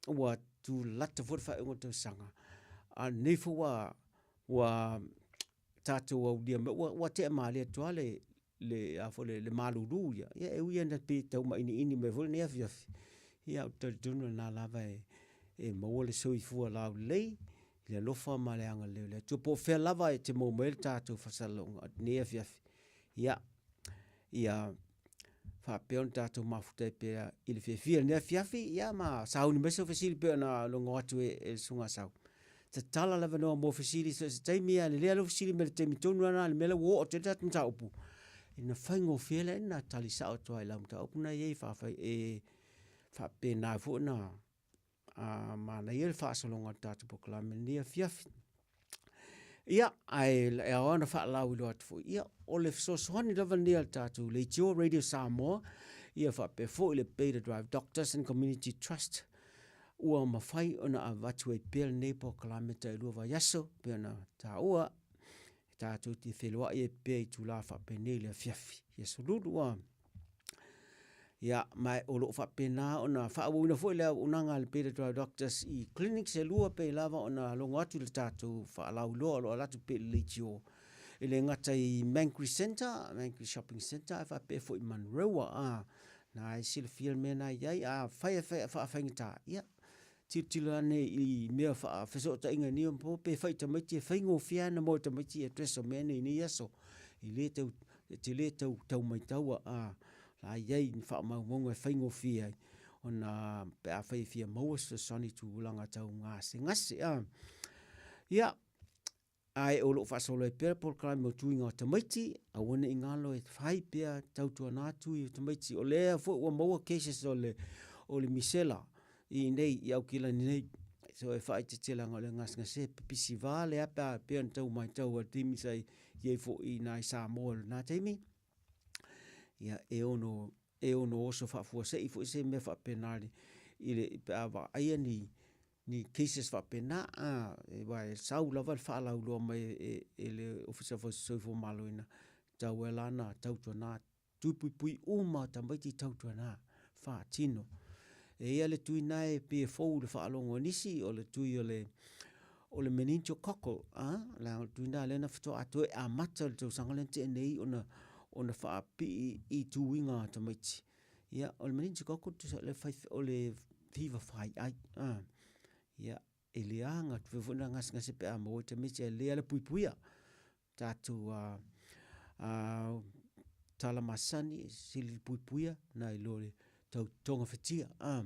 ua tulata foi le faaiuga o le tausaga, a o lenei foi ua, ua tatou aulia mai, ua, ua tea malie atu lava le, le, a foi le, le malulu ia. Ia e ui lava ina pei e tau mainiini mai foi lenei afiafi, ia ae ou te talitonu o lena lava e, e maua le soifua laulelei i le alofa ma le agalelei o le Atua. Po o fea lava e te maua mai ai le tatou faasalalauga i lenei afiafi, ia, ia faapea ona tatou mafuta ai pea i le fiafia i lenei afiafi, ia ma sauni mai sau fesili pei ona logo atu e, e le Susuga Sau. Tatala le avanoa mo fesili so o se taimi, a lelei lava lou fesili mai le taimi tonu lava lena i le mea lea ua oo atu ai le tatou mataupu, ona faigofie lea ona tali sao atu lava i lau mataupu lena e i ai faafai, e faapena foi ona a manaia le faasologa o le tatou polokalame i lenei afiafi. Ia, ae e ao ona faalauiloa atu foi, ia, o le fesoasoani lava lenei a le tatou Leitio Radio Samoa, ia faapea foi le Beta Drive Doctors and Community Trust, ua mafai ona avatu ai pea lenei polokalame tailua vaiaso, pei ona taua, e tatou te feiloai ai pea i itula faapenei i le afiafi. Ia sululu ua Ia, ma o lo o faapena ona faaauauina foi le auaunaga a le Beta Drive Doctors i clinics e lua pei lava ona logo atu i le tatou faalauiloa o lo o alu atu pea i le leitio. E le gata i Mangere Centre, Mangere Shopping Centre, ae faapea foi i Manurewa. A, na e silafia le mea na i ai, a fai e faafaigata, ia, tilotilo ane i mea faafesootaiga i nei ona po, pe fai i tamaiti e faigofie lava ona moe tamaiti i address o mea nei i nei aso. E le tau E te le tau tau maitaua a la i ai ni faamaumauga e faigofie ai ona pe afai e fia maua se fesoasoani i tulaga tau gasegase a. Ia, ae o lo o faasolo ai pea le polokalame o tuiga o tamaiti, aua ne i galo e fai pea tautuana tui o tamaiti. O lea foi ua maua cases o le, o le misela i inei i Aukilani nei. So e faaeteete leaga o le gasegase e pipisi vale lava pe a pei ona tau matau i le taimi sa i ai foi i ina i Samoa i lena taimi. Ia e ono e ono oso faafuasei foi se mea faapena i le pe a vaaia ni ni cases faapena a, aua e sau lava le faalauiloa mai e, e le Ofisa foi o Soifua Maloloina, tatau ai la ona tautuana tui puipui uma tamaiti tautuana faatino. E ia le tui na e pei e fou i le faalogo a nisi, o le tui o le o le meningococcal, a, leaga o le tui na lea na faatoa toe amata i le tausaga lea na tea nei ona ona faapipii i tuiga a tamaiti. Ia, o le meningococcal tusa o le fai, o le fiva faiai, a, ia, e le aga atu foi na gasegase pe a maua i tamaiti ae lelei lava le puipuia. Tatou a, a tala masani e sili le puipuia nai lo le tau togafitia. A.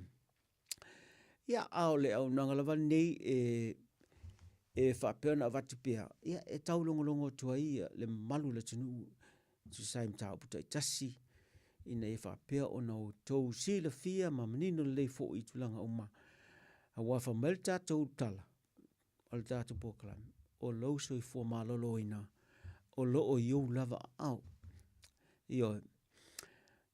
Ia, a o le auaunaga lava lenei e, e faapea ona avatu pea, ia, e taulogologo atu ai le mamalu o le atunuu e tusa ai ma mataupu taitasi, ina ia faapea ona outou silafia ma manino lelei foi i tulaga uma. Aua fai mai le tatou tala, o le tatou polokalame, o lou soifua maloloina o lo o i ou lava aao. Ioe.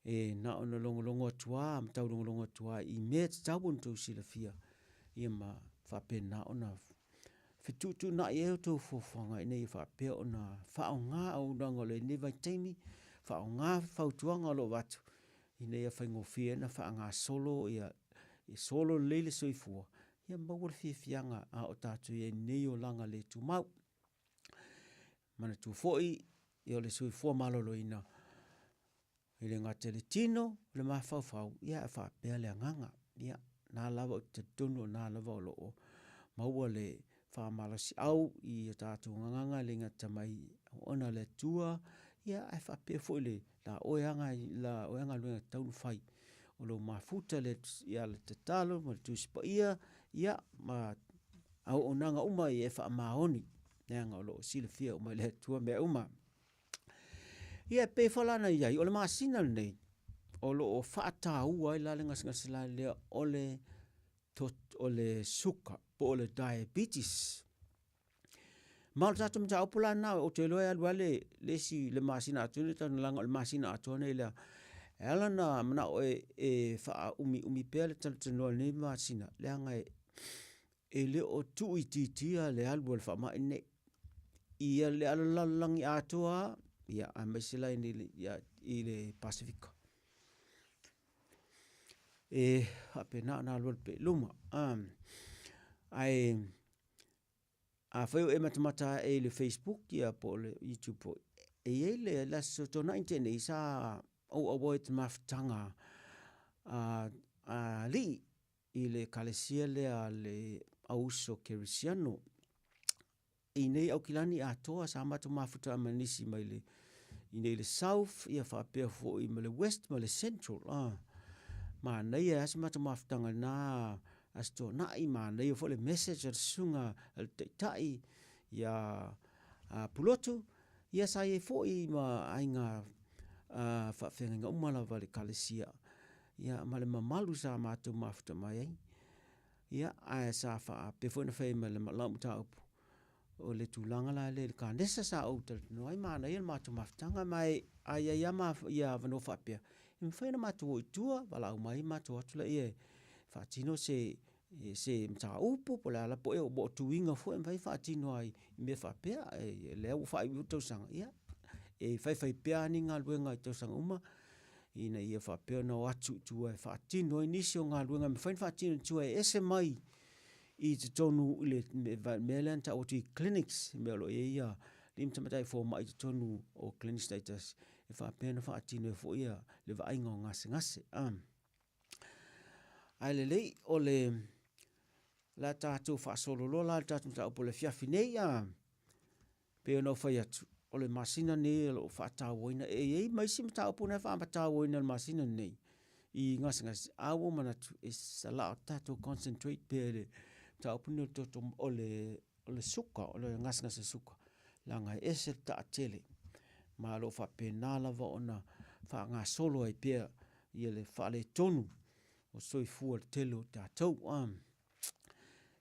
E na ona logologo atu lava ma taulogologo atu lava i mea e tatau ona outou silafia, ia ma faapena ona fetuutuunai ai outou fuafuaga ina ia faapea ona faaaoga auaunaga o lenei vaitaimi, faaaoga fautuaga o lo o avatu ina ia faigofie ai ona faagasolo ia solo lelei le soifua, ia maua le fiafiaga a o tatou i ai i lenei olaga le tumau. Manatua foi, ia o le soifua maloloina, e le gata i le tino, o le mafaufau, ia ae faapea le agaga. Ia, na lava ou te talitonu o na lava o lo o maua le faamalosiau i o tatou gagaga e le gata mai ona le Atua, ia ae faapea foi le la oe aga la oe galuega e tatau ona fai. O lou mafuta lea ia le tatalo ma le Tusi Paia, ia ma auaunaga uma ia e faamaoni, leaga o lo o silafia uma e le Atua mea uma. Ia e pei foi la ona i ai, o le masina lenei, o lo o faataua ai la le gasegase la lea o le, o le suka po o le diabetes. Ma o le tatou mataupu la lena, ou te iloa e alu lava le, le isi, le masina atoa nei, leaga o le masina atoa nei lea. E ala ona manao e, e faaumiumi pea le talatalanoa i lenei masina, leaga e, e le o tuuitiitia le alu a le faamai lenei. I le lalolagi atoa lava, ia, aemaise la i le Pasefika. E faapena ona alualu pea i luma. Ae afai o e matamata ae i le Facebook ia po o le YouTube foi, e i ai le Aso Toonai na tea nei sa ou auai i le mafutaga a alii i le ekalesia lea a le auuso kerisiano i nei Aukilani atoa sa matou mafuta ma nisi mai le i nei le South ia faapea foi ma le West ma le Central ah manaia lava si matou mafutaga i lena Aso Toonai manaia foi le message a le susuga a le Taitai ia a Pulotu ia sa i ai foi ma aiga faafeagaiga uma lava i le ekalesia ia ma le mamalu sa matou mafuta mai ai. Ia, ae sa faapea foi ona fai mai lau mataupu, o le tulaga la lea i le kanesa sa ou talanoa ai, manaia le matou mafutaga, ma e, a i ai lava ia avanoa faapea, e mafai ona matou o i tua, valaau mai, matou o atu laia e faatino se, se mataupu po o le a lava, po o tuiga foi e mafai ona faatino ai i mea faapea. O lea ua faaiuiu le tausaga, ia, e faifai pea lava ni galuega i tausaga uma, ina ia faapea ona o atu i tua e faatino ai nisi o galuega e mafai ona faatino i tua e ese mai i totonu i le mea lea na tau atu i clinics, mea o lo o i ai ia alii ma tamaitai fomai i totonu o clinics taitasi e faapea ona faatino ai foi ia le vaaiga o gasegase. Ae lelei, o le le a tatou faasolo loa la le tatou mataupu o le afiafi nei, a pei ona ou fai atu, o le masina nei o lo o faatauaina, e i ai ma isi mataupu na e faamatauaina i le masina nei i gasegase, a ua manatu e salao tatou concentrate pea i le mataupu lenei o le toto, o le suka, o le gasegase suka, leaga e ese le taatele ma o lo o faapena lava ona faagasolo ai pea ia le faaletonu o soifua le tele o tatou.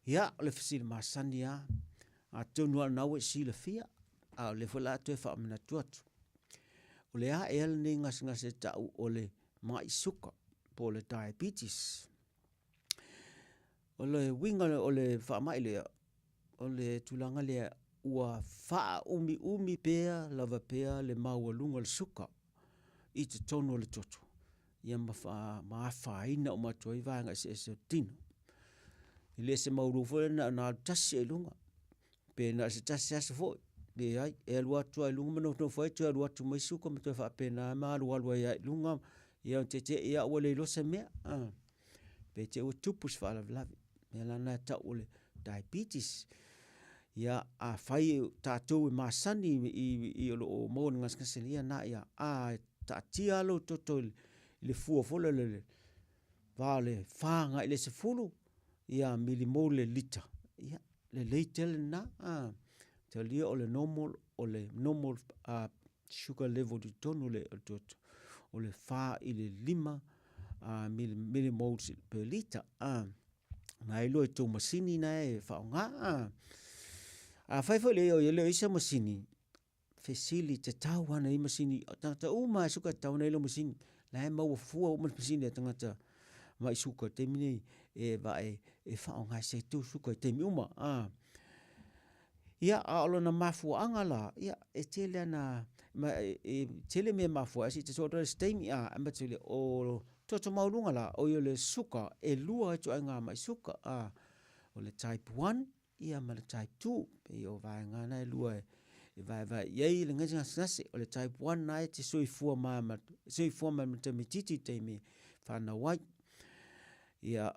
Ia, o le fesili masani lava, atonu lava o lena ua e silafia, a o lea foi o le a toe faamanatu atu. O le a ea lenei gasegase e tau o le mai suka po o le diabetes? O le uiga o le faamai lea, o le tulaga lea ua faaumiumi pea lava pea le maualuga o le suka i totonu o le toto ia ma, fa, ma afaina uma atu ai vaega eseese o le tino. E le se maulu foi na ona alu tasi ai luga, pe na o se tasi aso foi, leai, e alu atu lava i luga ma nofonofo ai toe alu atu ma isi suka ma toe faapena ma alualu ai lava i luga, ia ona tete'i lava ua le iloa se mea, pe te i ua tupu se faalavelave. O le mea la lena e tau o le diabetes. Ia, afai o tatou e masani i o lo o maua i le gasegase ia na ia, a taatia lava lou toto i le fua foi lele i le va o le 4 agai i le 10 ia milimoli le lita, ia lelei tele lena. Talia o le normal, o le normal sugar level i totonu o le toto, o le 4 i le 5 millimoles per lita. Na iloa i tou masini na e faaaoga. Afai foi le o le o isa masini, fesili tatau ana i masini, tagata uma e suka tatau ana i lo masini. La e maua fua uma masini a tagata mai suka taimi nei e vae e faaaoga e se tou suka i taimi uma. Ia, a o lona mafuaaga la, ia, e tele ana, ma, e, e tele mea e mafua ai, se i te soo se taimi, a, e matu le, o toto maualuga la, o ia o le suka, e lua ituaiga mai suka, a, o le type 1, ia ma le type 2, pei o vaega na e lua e, e vaevae i ai le gasegase, o le type 1 na e te soifua ma, ma soifua ma le tamaitiiti i taimi e fanau ai. Ia,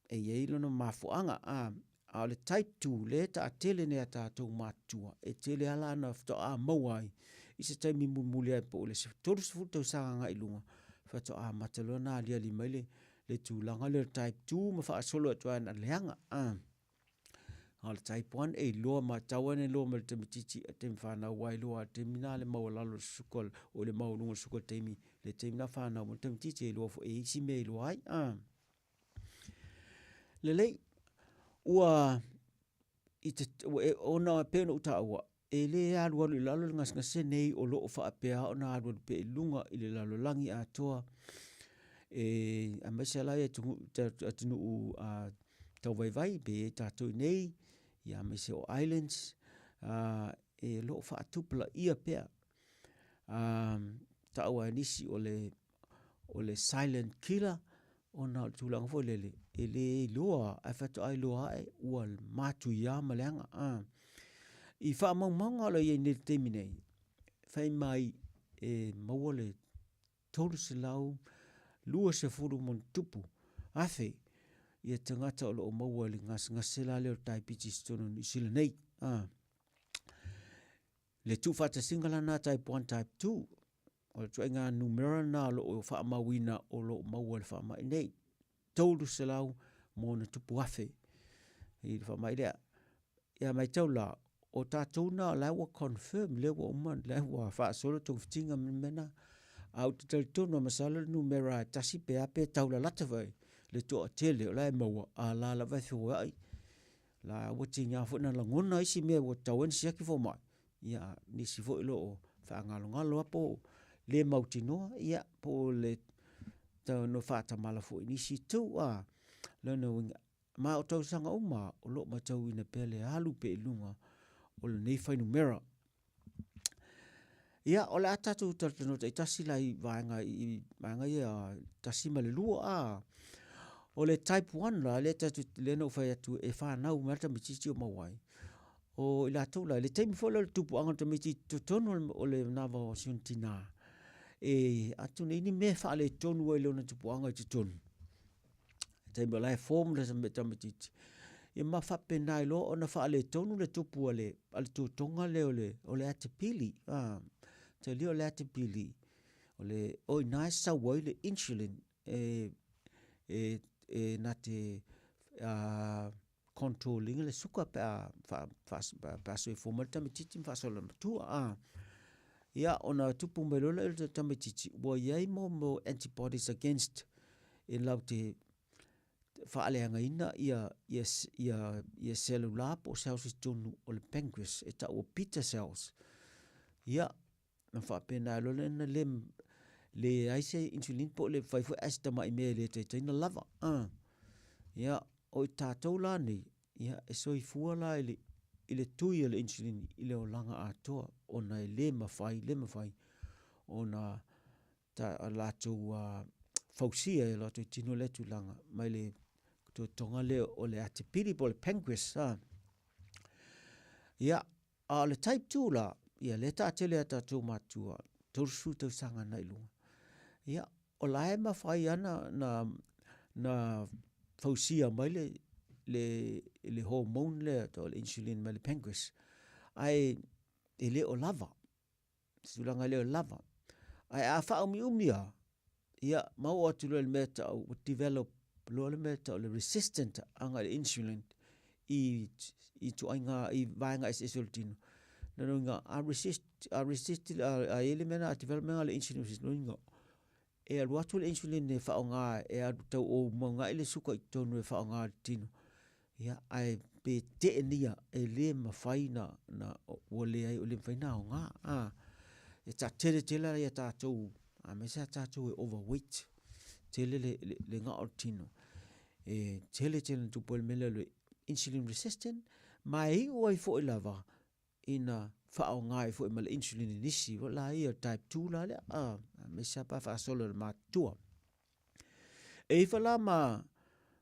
e i ai lona mafuaaga, a, a o le type 2 lea e taatele nei a tatou matutua, e tele lava lana faatoa maua ai i se taimi mulimuli ae po o le 30 tausaga agai i luga, faatoa amata loa ona aliali mai le, le tulaga lea o le type 2 ma faasolo atu ai na leaga. A, a o le type 1 e iloa matau ane loa ma le tamaitiiti a taimi fanau ai loa a taimi na le maualalo o le suka o le maualuga o le suka taimi le taimi na fanau mai le tamaitiiti e iloa foi e isi mea e iloa ai. A. Lelei, ua i te, ua e, ona e pei ona ou taua, e lē alualu i lalo le gasegase nei o lo o faapea ona alualu pea i luga i le lalolagi atoa, e aemaise la i atunuu, atunuu a tauvaivai pe i ai tatou i nei, ia aemaise o islands, a, e lo o faatupulaia pea. A, taua e nisi o le o le silent killer ona o le tulaga foi lele e le iloa ae faatoa iloa ae ua matuia ma leaga. A. I faamaumauga o lo o i ai nei i le taimi nei, fai mai e maua le 320 ma ona tupu afe ia tagata o lo o maua i le gasegase la lea o le diabetes i totonu o Niu Sila nei. A. Le tuufaatasiga la lena type 1 type 2 O le ituaiga numera lena o lo o faamauina o lo o maua i le faamai nei. 300 ma ona tupu afe i le faamai lea. Ia matau la, o tatou na o la ua confirm, lea ua uma, la ua faasolo togafitiga ma mea na. A ou te talitonu lava masalo le numera e tasi pe a pe tau lalata foi le toatele o la e maua, a la lava e feoai. La ua tiga foi na lagona isi mea ua tatau ai ona siaki fomai, ia nisi foi o lo o faagalogalo lava po o le mautinoa, ia po o le no faatamala foi i nisi itu. A lona uiga, ma o tausaga uma o lo o matauina pea le alu pea i luga o lenei fuainumera. Ia, o le a tatou talatalanoa taitasi la i vaega i vaega ia tasi ma le lua. A o le type 1 la, lea tatou lea na ou fai atu e fanau mai le tamaitiiti o maua ai. O i latou la, i le taimi foi lea o le tupuaga o le tamaitiiti i totonu o le manava o si ona tinā, e atonu e i ai ni mea e faaletonu ai i lona tupuaga i totonu. I le taimi o la e form le tamaitiiti. Ia ma faapena ai loa ona faaletonu le tupu a le a le totoga lea o le o le atipili. A, talia o le atipili, o le o i ina e sau ai le insulin e e e na te a control ina le suka pe a fa fa pe a soifua mai le tamaitiiti ma faasolo i le matua. A, ia ona tupu mai loa lea i le tamaitiiti ua i ai mo mo antibodies against e latou te faaleagaina ia ia ia ia cellular po o cells i totonu o le pancreas e tau o beta cells. Ia, na faapena ai loa lea ona le leai se insulin po o le fai foi ae se tamai mea e le taitai ona lava. Ia, o i tatou la nei, ia e soifua la i le i le tui o le insulin i le olaga atoa ona e le mafai, le mafai ona ta latou fausia e latou tino lea tulaga mai le totoga lea o le atipili po o le pancreas. Ia, a o le type 2 la, ia lea taatele a tatou matua, 30 tausaga na i luga. Ia, o la e mafai ana na, na fausia mai le, le, le hormone lea, o le insulin mai le pancreas. Ae e le o lava. Se tulaga e le o lava. Ae a faaumiumi lava, ia ma oo atu loa i le mea e tau ua develop loa le mea e tau o le resistant agai i le insulin i ituaiga i vaega eseese o le tino. Lona uiga a resist a resist a i ai le mea lena a develop le mea lena o le insulin resistance, lona uiga e alu atu le insulin e faaaoga e alu tau oumaungai le suka i totonu e faaaoga e le tino. Ia, ae pe teenia e le mafai na, na ua leai, ua le mafai ona aoga. A, e taatele tele lava ia tatou, aemaise lava tatou e overweight, tele le, le, le gao o le tino. E tele tele na tupu ai le mea lea o le insulin resistant, ma e iu ai foi lava ina faaaoga ai foi ma le insulin e nisi foi la ia type 2 la lea, a, aemaise lava pe a faasolo i le matutua. E ifa la ma,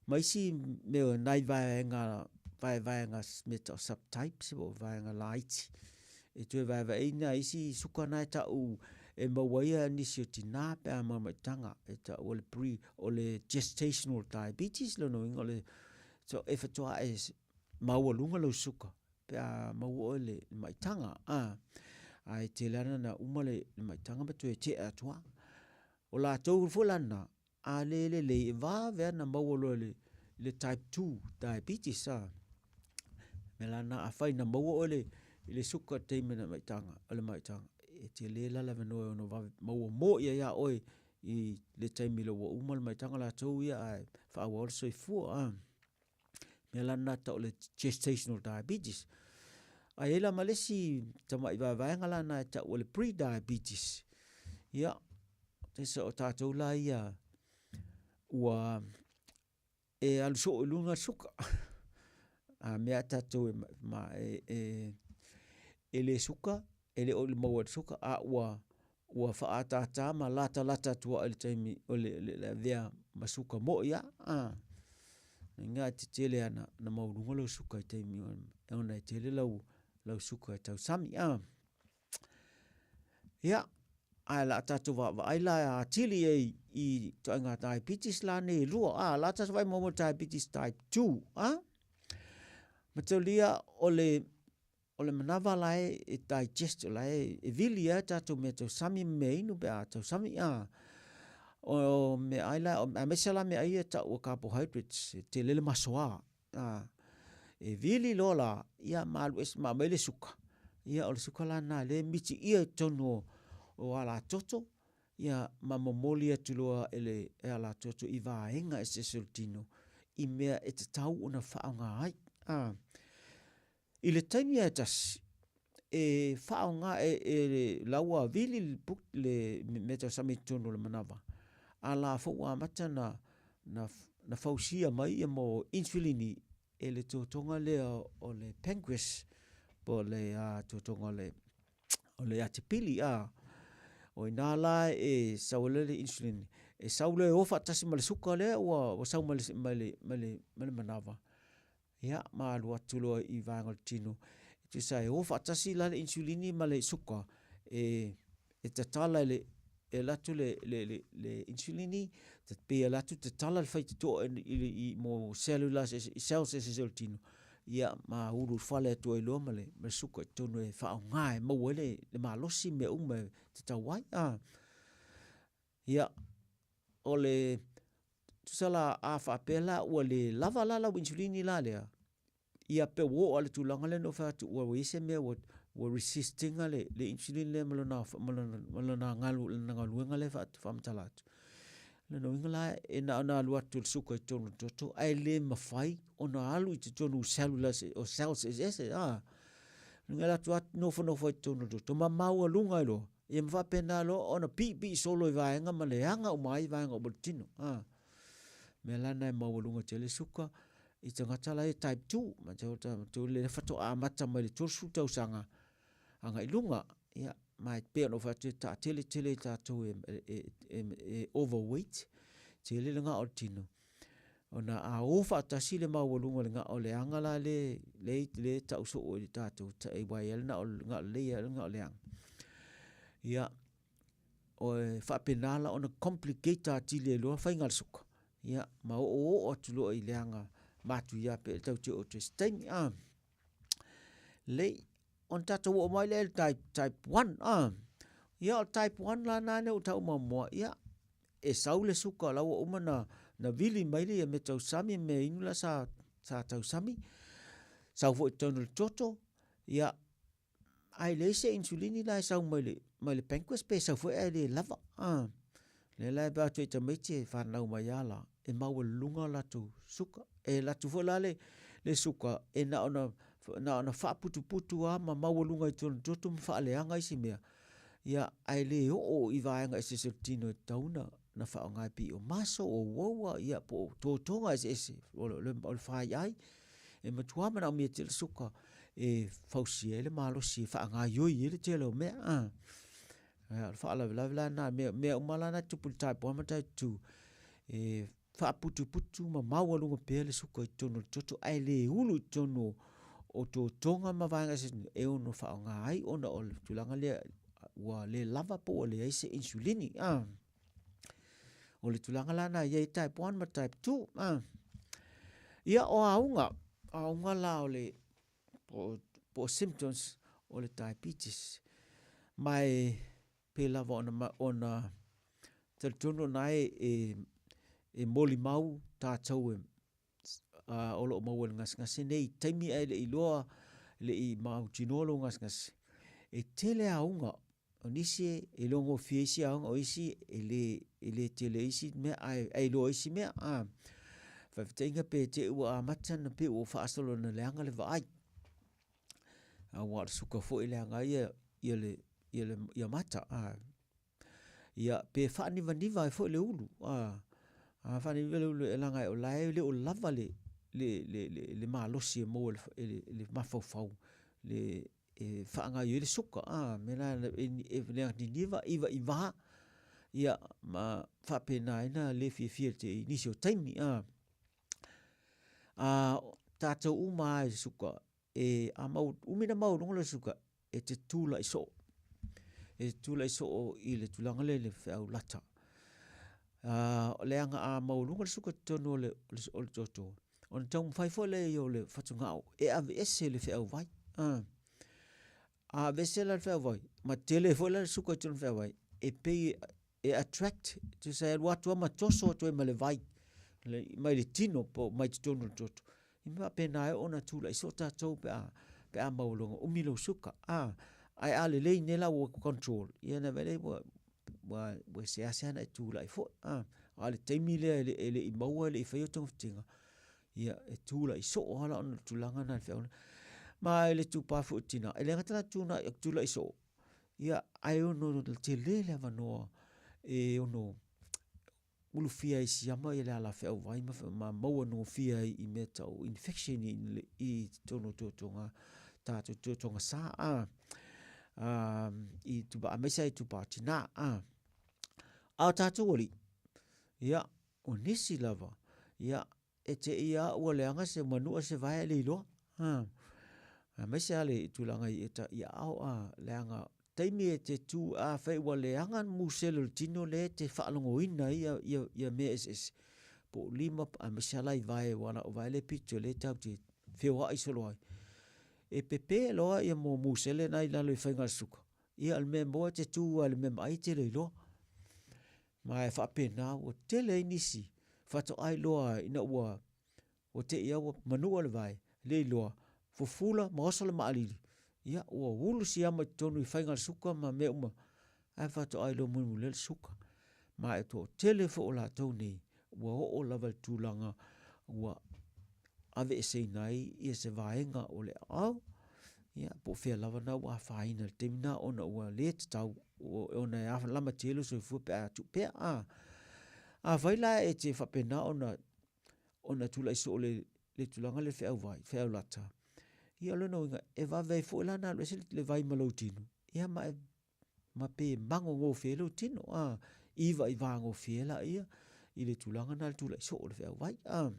ma isi mea nai vaega, vaevaega mea tau subtypes po o vaega laiti e toe vaevaeina ai isi suka na e tau e maua ai ia nisi o tina pe a mamaitaga e tau o le pre o le gestational diabetes lona uiga o le so e faatoa e maualuga lau suka pe a maua oe le maitaga a ae tele ana na uma le maitaga ma toe tea atu lava. O latou foi la na, a le lelei e vave lava ona maua loa i le type 2 diabetes a. O le mea la lena, afai na maua oe i le suka i le taimi o le maitaga, e tele la le avanoa e ono vave maua moi ai ia oe i le taimi ina ua uma le maitaga latou ia ae faaauau le soifua a. Mea la lena tau o le gestational diabetes. Ae i ai la ma le isi tamai vaevaega la lena e tau o le pre-diabetes. Ia, taisa o tatou la ia ua e alu soo i luga le suka. A mea a tatou e, ma, e, e, e le suka, e le o le maua i le suka, a ua ua faaataata ma latalata atu lava i le taimi o le, le, le avea ma suka moi lava. A, inga e tetele ana na maualuga lau suka i taimi ona e tele lau, lau suka e tausami. A, ia, ae la tatou vaavaai la atili ai i ituaiga diabetes la nei e lua. A, la tatou vaai muamua i diabetes type 2. A, mataulia o le O le manava la e, e digest, o la e, e vili ai tatou mea tausami ma mea inu pe a tausami, a. O meaai la, aemaise la meaai ia e tau o carbohydrates, e tele le masoa, a. E vili loa la, ia ma alu ese ma aumai le suka, ia o le suka la lena lea e mitiia i totonu o, o alatoto, ia ma momoli atu loa e le e alatoto i vaega eseese o le tino i mea e tatau ona faaaoga ai, a. I le taimi lava e tasi, e faaaoga e, e la ua vili le, le mea tausami i totonu o le manava, a la foi ua amata na, na, na fausia mai ia mo insulini e le totoga lea o le pancreas, po o le uh, totoga o le, o le atipili, a. O ina la e sau ai le insulin, e sau lea e o faatasi ma le suka lea ua, ua sau mai le, mai le, mai le, mai le manava. Ia, ma alu atu loa i vaega o le tino. E tusa e o faatasi la le insulini ma le suka e, e tatala e le, e alu atu le, le, le, le insulini, pei e alu atu tatala le faitotoa i, i, i, mo cellular, cells eseese o le tino, ia ma ulu fale atu ai loa ma le, ma le suka i totonu e faaaoga e maua ai le, le malosi mea uma e tatau ai. Ah. Ia, o le, tusa la a faapea la ua le lava la lau insulini la lea, Ia pe ua oo lava i le tulaga lea na ou fai atu ua i ai se mea ua ua resist ina le le insulin lea ma lona ma lona ma lona galu lana galuega lea e faamatala atu. O lona uiga la e na ona alu atu le suka i totonu o le toto ae le mafai ona alu i totonu o cellular o cells eseese a. Alu atu lava nofonofo ai i totonu o le toto ma maualuga ai loa ia ma faapena loa ona piipii solo i vaega ma leaga uma ai vaega uma o le tino a. Mea la lena e maualuga tele suka i tagata la ia type 2, ma te ota tu le faatoa amata mai le 30 tausaga agai i luga. Ia, ma e pei ona ou fai atu e taatele tele i tatou e, e, e, e overweight, tele le gao o le tino. Ona a o faatasi le maualuga o le gao leaga la le, le, le tau soo i le tatou, e uai ai le gao, gao lelei ai le gao leaga. Ia, o e faapena la ona complicate atili ai loa faiga o le suka. Ia, ma oooo atu loa i leaga matuia pe tau te oo atu ai se taimi. Ah. Lei, ona tatou oo mai lea i le type, type 1. Ah. Ia, o le type 1 la na ua tau muamua, ia, e sau le suka la ua uma na, na vili mai le ia mea tausami, mea inu la sa, sa tausami. Sau foi i totonu o le toto, ia, Ae leai se insulini la e sau mai le, mai le pancreas pe sau foi ae le lava. Ah. Lea la e vaai atu ai tamaiti e fanau mai lava la, e maualuluga o latou suka. E alu atu foi la le, le suka e na ona, na ona faaputuputu lava ma maualuga i totonu toto ma faaleaga isi mea. Ia, ae le oo i vaega eseese o le tino e tatau ona na faaaoga e pei o maso, o uaua, ia po o totoga eseese o le, o le faiai. E matua manaomia tele suka e fausia ai le malosi e faagaoioi ai le tele o mea. A. O le faalavelave la lena, mea, mea uma la na tupu i le type 1 ma type 2, e faaputuputu ma maualuga pea le suka i totonu o le toto ae le ulu i totonu o totoga ma vaega eseese e ono faaaoga ai ona o le tulaga lea ua le lava po ua leai se insulini. A. O le tulaga la na i ai type 1 ma type 2. A. Ia o auga, auga la o le po, po symptoms o le diabetes. Ma e pei lava ona, ona talitonu ona e, e, e molimau tātou e uh, o lo o maua i le gasegase nei i taimi ae le i loa le i mautinoa lou gasegase. E tele auga o nisi e iloa gofie isi auga, o isi e le, e le tele isi mea ae, ae iloa isi mea. A, faafetaiga pe te ua amata na pe ua faasolo na leaga le vaai. Aua o le suka foi e leaga ai ia, ia le, ia le, ia mata. A, Ia, pe faanivaniva ai foi le ulu. A, a faanivaniva le ulu, e leaga o la e le o lava le, le, le, le, le malosi e maua e le, e le mafaufau, le, e faagaoioi ai le suka. A, mea la e, e leaga niniva, iva iva, ia, ma faapena ai na le fiafia te i nisi o taimi. A, a tatou uma lava i suka, e a mau, umi na maualuga le suka, e te tula'i soo. E te tula'i soo i le tulaga lea i le feau lata. Uh, leaga a maualuga le suka totonu o le, o le toto, ona taumafai foi lea ia o le fatugao e aveese le feau vai. Uh. A aveese la le feau vai, ma tele foi la le suka i totonu o le feau vai, e pei e attract, tusa e alu atu lava ma toso atu ai ma le vai, mai le tino po mai totonu o le toto. I mea faapena ai ona tulai soo tatou pe a, pe a maualuga umi lou suka. A, ae a lelei nei la ua control, ia na vaai ua, ua, ua seasea ona e tulai foi. A, a o le taimi lea e le, e le i maua e le i faia togafitiga, ia e tulai soo lava la ona o le tulaga lena i le feau. Ma e le tupa foi o tina, e le gata la tulai, tulai soo, Ia, ae ono tele le avanoa e ono ulufia ai siama ia le ala feauvai ma, ma maua nofia ai i mea tau infection i, i totonu o totoga, tātou totoga sā, a, a, i tupa, aemaise ai tupa tinā, a. A o tātou alii, ia, o nisi lava, ia, E te ia ua leaga se manua se vae le iloa. Ha. Aemaise lava le tulaga i eta i aao a leaga taimi e te tū, afai ua leaga le musele o le tino lea e te faalogoina ai ia, ia, ia mea eseese, po o lima, aemaise lava la i vae, aua na o vae le pito lea tatou te feoai solo ai. E pepe loa ia mo musele na i lalo i faiga o le suka. Ia o le mea moa e te tū lava i le mea maai e te le iloa. Ma e faapena ua tele ai nisi faatoa iloa ina ua Ua te i a ua manua le vae, le iloa, fufula ma oso le maalili, ia ua ulu siama i totonu i faiga o le suka ma mea uma, ae faatoa iloa mulimuli ai le suka. Ma e toatele foi o latou nei ua oo lava i le tulaga ua aveeseina ai ia se vaega o le aao, ia po o fea lava na ua afaina i le taimi na ona ua le tatau ona e lamatia ai lou soifua pe a tuu pea. Afai la e te faapena ona ona tulai soo le, le tulaga le feau vai, feau lata. Ia o lona uiga, e vave ai foi la ona alu ese le vai ma lou tino, ia ma e, ma pe magogofie ai lou tino, a, ivaivagofie laia i le tulaga na le tulai soo o le feau vai, a.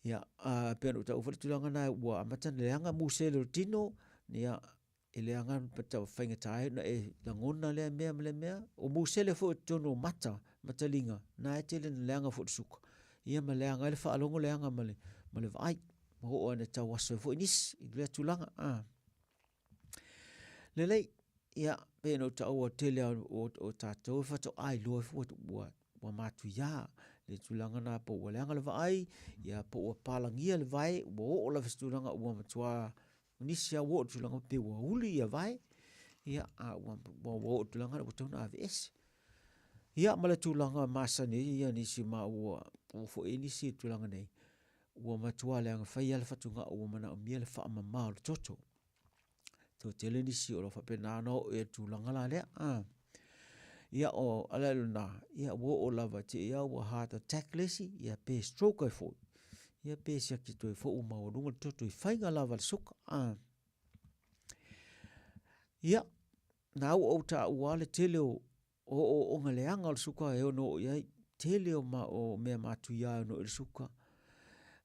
Ia, a, pei ona ou taua foi le tulaga na ua amata ona leaga musele o le tino, ia, e leaga ma faigata ai ona e lagona lea mea ma lea mea. O musele foi o totonu o mata, mataliga, na e tele na leaga foi le suka. Ia ma leaga ai le faalogo leaga ma le, ma le vaai. Ma oo ina tau aso ai foi nisi i lea tulaga. A. Lelei, ia, pei ona ou taua tele o, o tatou e faatoa iloa ifo ua, ua matuia le tulaga na po ua leaga le vaai, ia po ua palagia le vae, ua oo lava i se tulaga ua matua O nisi lava ua oo i le tulaga pei ua uli ia vae, ia, a ua, ua, ua oo i le tulaga lea ua tatau ona aveese. Ia ma le tulaga masani ai ia nisi ma ua oo foi i ai nisi i le tulaga nei, ua matua leaga fai lava le fatugao ua manaomia le faamama o le toto. Toatele nisi o lo o faapena ona oo i le tulaga la lea. A. Ia o ala i lona, ia ua oo lava te i ua heart attack le isi, ia pe stroke ai foi. Ia pe siaki atu ai foi ua maualuga le toto i faiga lava le suka. A. Ia, na ua ou taua le tele o ooooga leaga o le suka e ono oo i ai, tele o, ma, o mea matuia e ono oo i le suka,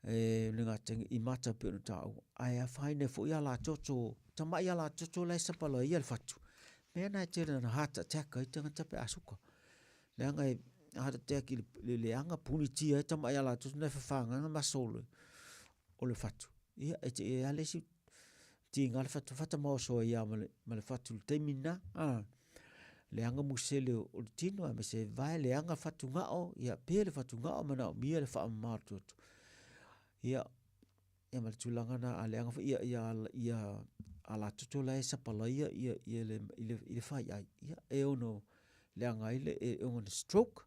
e le gata i mata pei ona taua, ae afaina ai foi alatoto, tamai alatoto la e sapalaia le fatu, mea na e tele na heart attack ai tagata pe a suka. Leaga e heart attack i le leaga punitia ai tamai alatoto na e fafagaga muscle o le fatu. Ia, e te i a le isi tiga le fatu fata maoso ai lava ma le, ma le fatu i le taimi lena. A, leaga musele o le tino, aemaise vae leaga fatugao, ia pe le fatugao manaomia le faamama o le toto. Ia, ia ma le tulaga na a leaga foi ia, ia, ia alatoto la e sapalaia ia, ia le, i le, i le faiai, ia e ono leaga ai le, e ono stroke,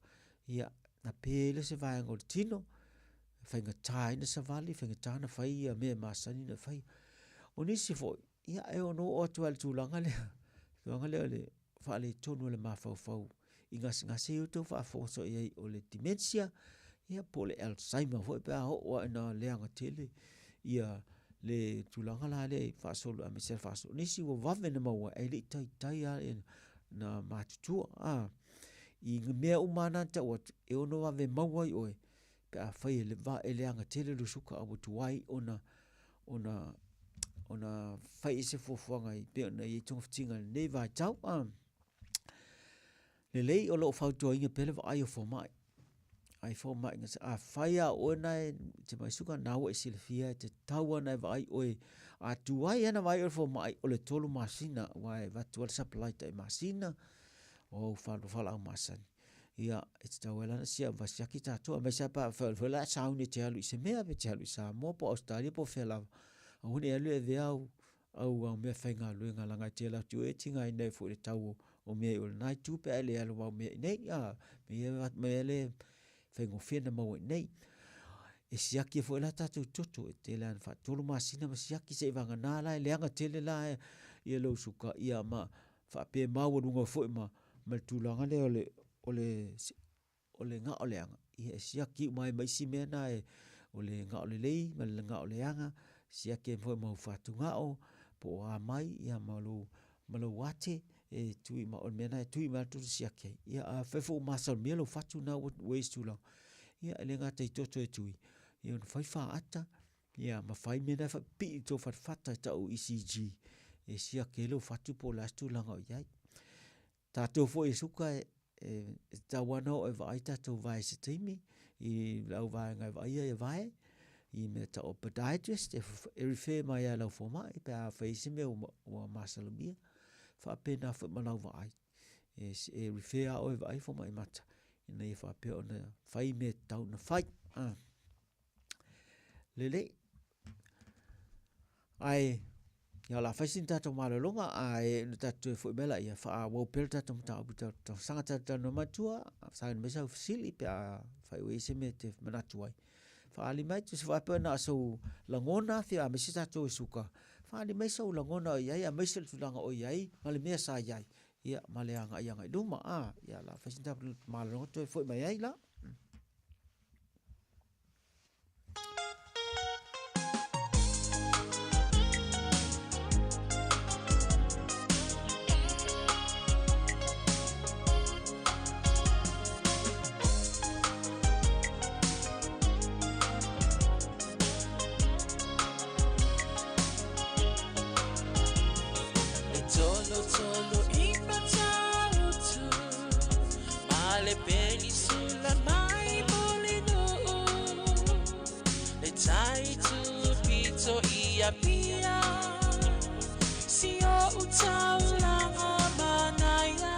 ia na pe ai le se vaega o le tino, faigata ai na savali, faigata na fai ia mea masani na fai. O nisi foi, ia e ono oo atu ai le tulaga lea, tulaga lea o le faaletonu o le mafaufau i gasegase ia outou faafofoga i ai o le dementia, ia po o le Alzheimer foi pe a oo lava ina leaga tele ia le tulaga la lea i faasolo aemaise le faasolo. Nisi ua vave na maua ae le i taitai lava na matutua. A, i mea uma lava na na tau atu, e ono vave maua ai oe pe afai e le va e leaga tele lou suka a ua tuai ona ona ona fai i se fuafuaga i pei ona i ai togafitiga i lenei vaitau. A lelei o lo o fautuaina pea le vaai o fomai. Ai fomai na afai lava o oe na e te mai suka na ua e silafia e tatau lava ona e vaai oe. A tuai lava ona vaai oe i le fomai o le 3 masina aua e avatu lava le supply tai masina o au falaau masani. Ia, e tatau ai la ona sia siaki tatou, aemaise lava pe a fai foi la e sauni e te alu i se mea, pe te alu i Samoa po o Ausetalia po o fea lava, aua ne i alu e avea au, au, au meafaigaluega leaga e te alu atu e tigaina ai foi i le tau o mea i o lena itu pe a e le alu ma au mea i inei, a, mea, mea le faigofie ona maua i inei. E siaki ai foi la tatou toto, e tele lava ina faatolu masina ma siaki seiavagana la e leaga tele la ia lou suka, ia ma faapea maualuga foi ma, ma le tulaga lea o le, o le, o le gao leaga, ia e siaki uma ai ma isi mea na e, o le gao lelei ma le gao leaga, siaki ai foi ma au fatugao, po o a mai, ia ma lou, ma lou ate, e tui ma, o le mea na e tui mai lava le siaki ai. Ia afai foi ua masalomia lou fatu na ua, ua i se tulaga, ia e le gata i toto e tui, ia ona fai faata, Ia, ma fai mea na e faapipii i tou fatafata e tau ECG. e siaki ai lou fatu po o le a se tulaga o i ai. Tatou foi e suka e, e, e tatau lava ona oo e vaai tatou vae i se taimi i le au vaega e vaaia ia vae i mea tau o podiatrist e, e refer mai lava i lau fomai pe a fai ai se mea ua, ua masalomia. Faapena foi ma lau vaai. E, e refer lava oe e vaai fomai mata ina ia faapea ona fai mea e tatau ona fai. Ah. Lelei. Ae, ia o le a fai sina tatou malologa, ae ona tatou toe foi mai laia, faaauau pea le tatou mataupu i tatou talosaga talatalanoa mai tua, sauni mai sau fesili pe a fai ua i ai se mea e te manatu ai. Faaali mai, tusa faapea na o sou lagona, aemaise tatou e suka, faaali mai sou lagona o i ai, aemaise le tulaga o i ai ma le mea sa i ai, ia, ma le agai agai luma, a, ia, o le a fai sina tatou malologa toe foi mai ai la. E tolo tolo i Matautu Ma le penisula mai Mulinuu Le tai tupito i Apia Si o'u taulaga manaia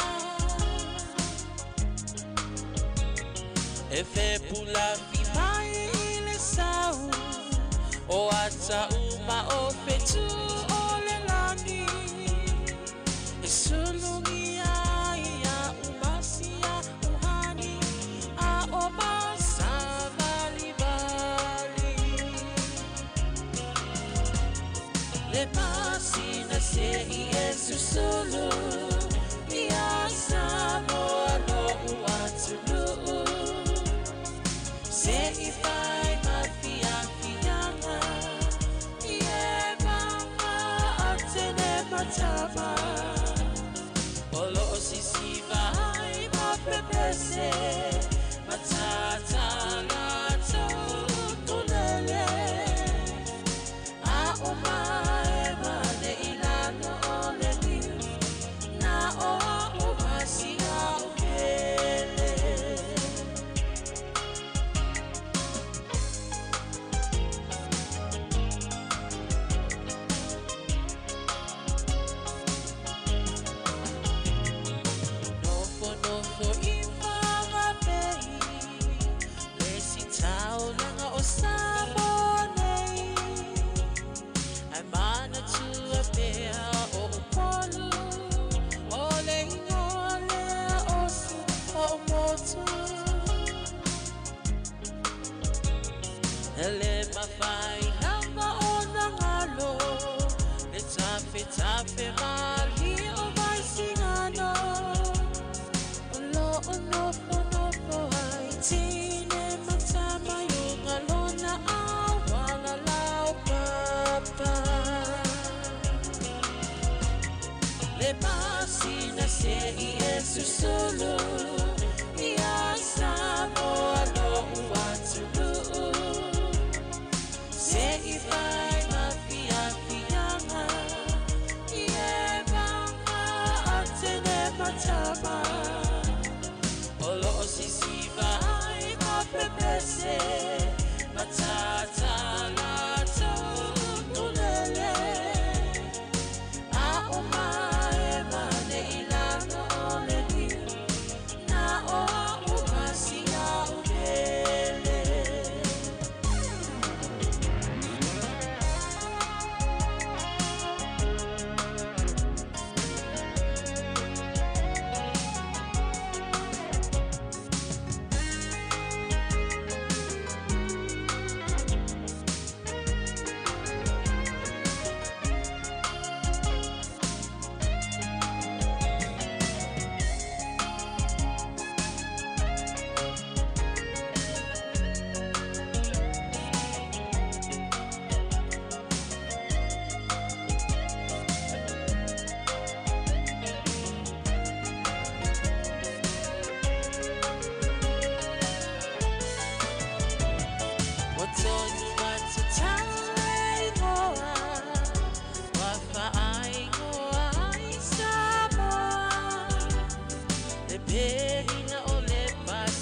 E fepulafi mai i le sau O ata uma o fetu o le lagi E sulugia ai a'u masia uhani A o masavalivali Le masina se'i e susulu Ia Samoa lo'u atunuu Se'i fai ma fiafiaga I e maga atene matama O lo'o sisiva ai ma pepese Matata latou utulele A o maema nei i lalo o le liu Na o a'u masia o pele. Nofonofo i Whangape Le isi taulaga o Samoa nei Ae manatua pea o Upolu O le ingoa lea o si o'u motu E le mafai lava ona galo Le tafetafe malie o Vaisigano O lo o nofonofo ai Tine ma tama i uga lona auala laupapa Le masina se'i e susulu Ia Samoa lo'u atunuu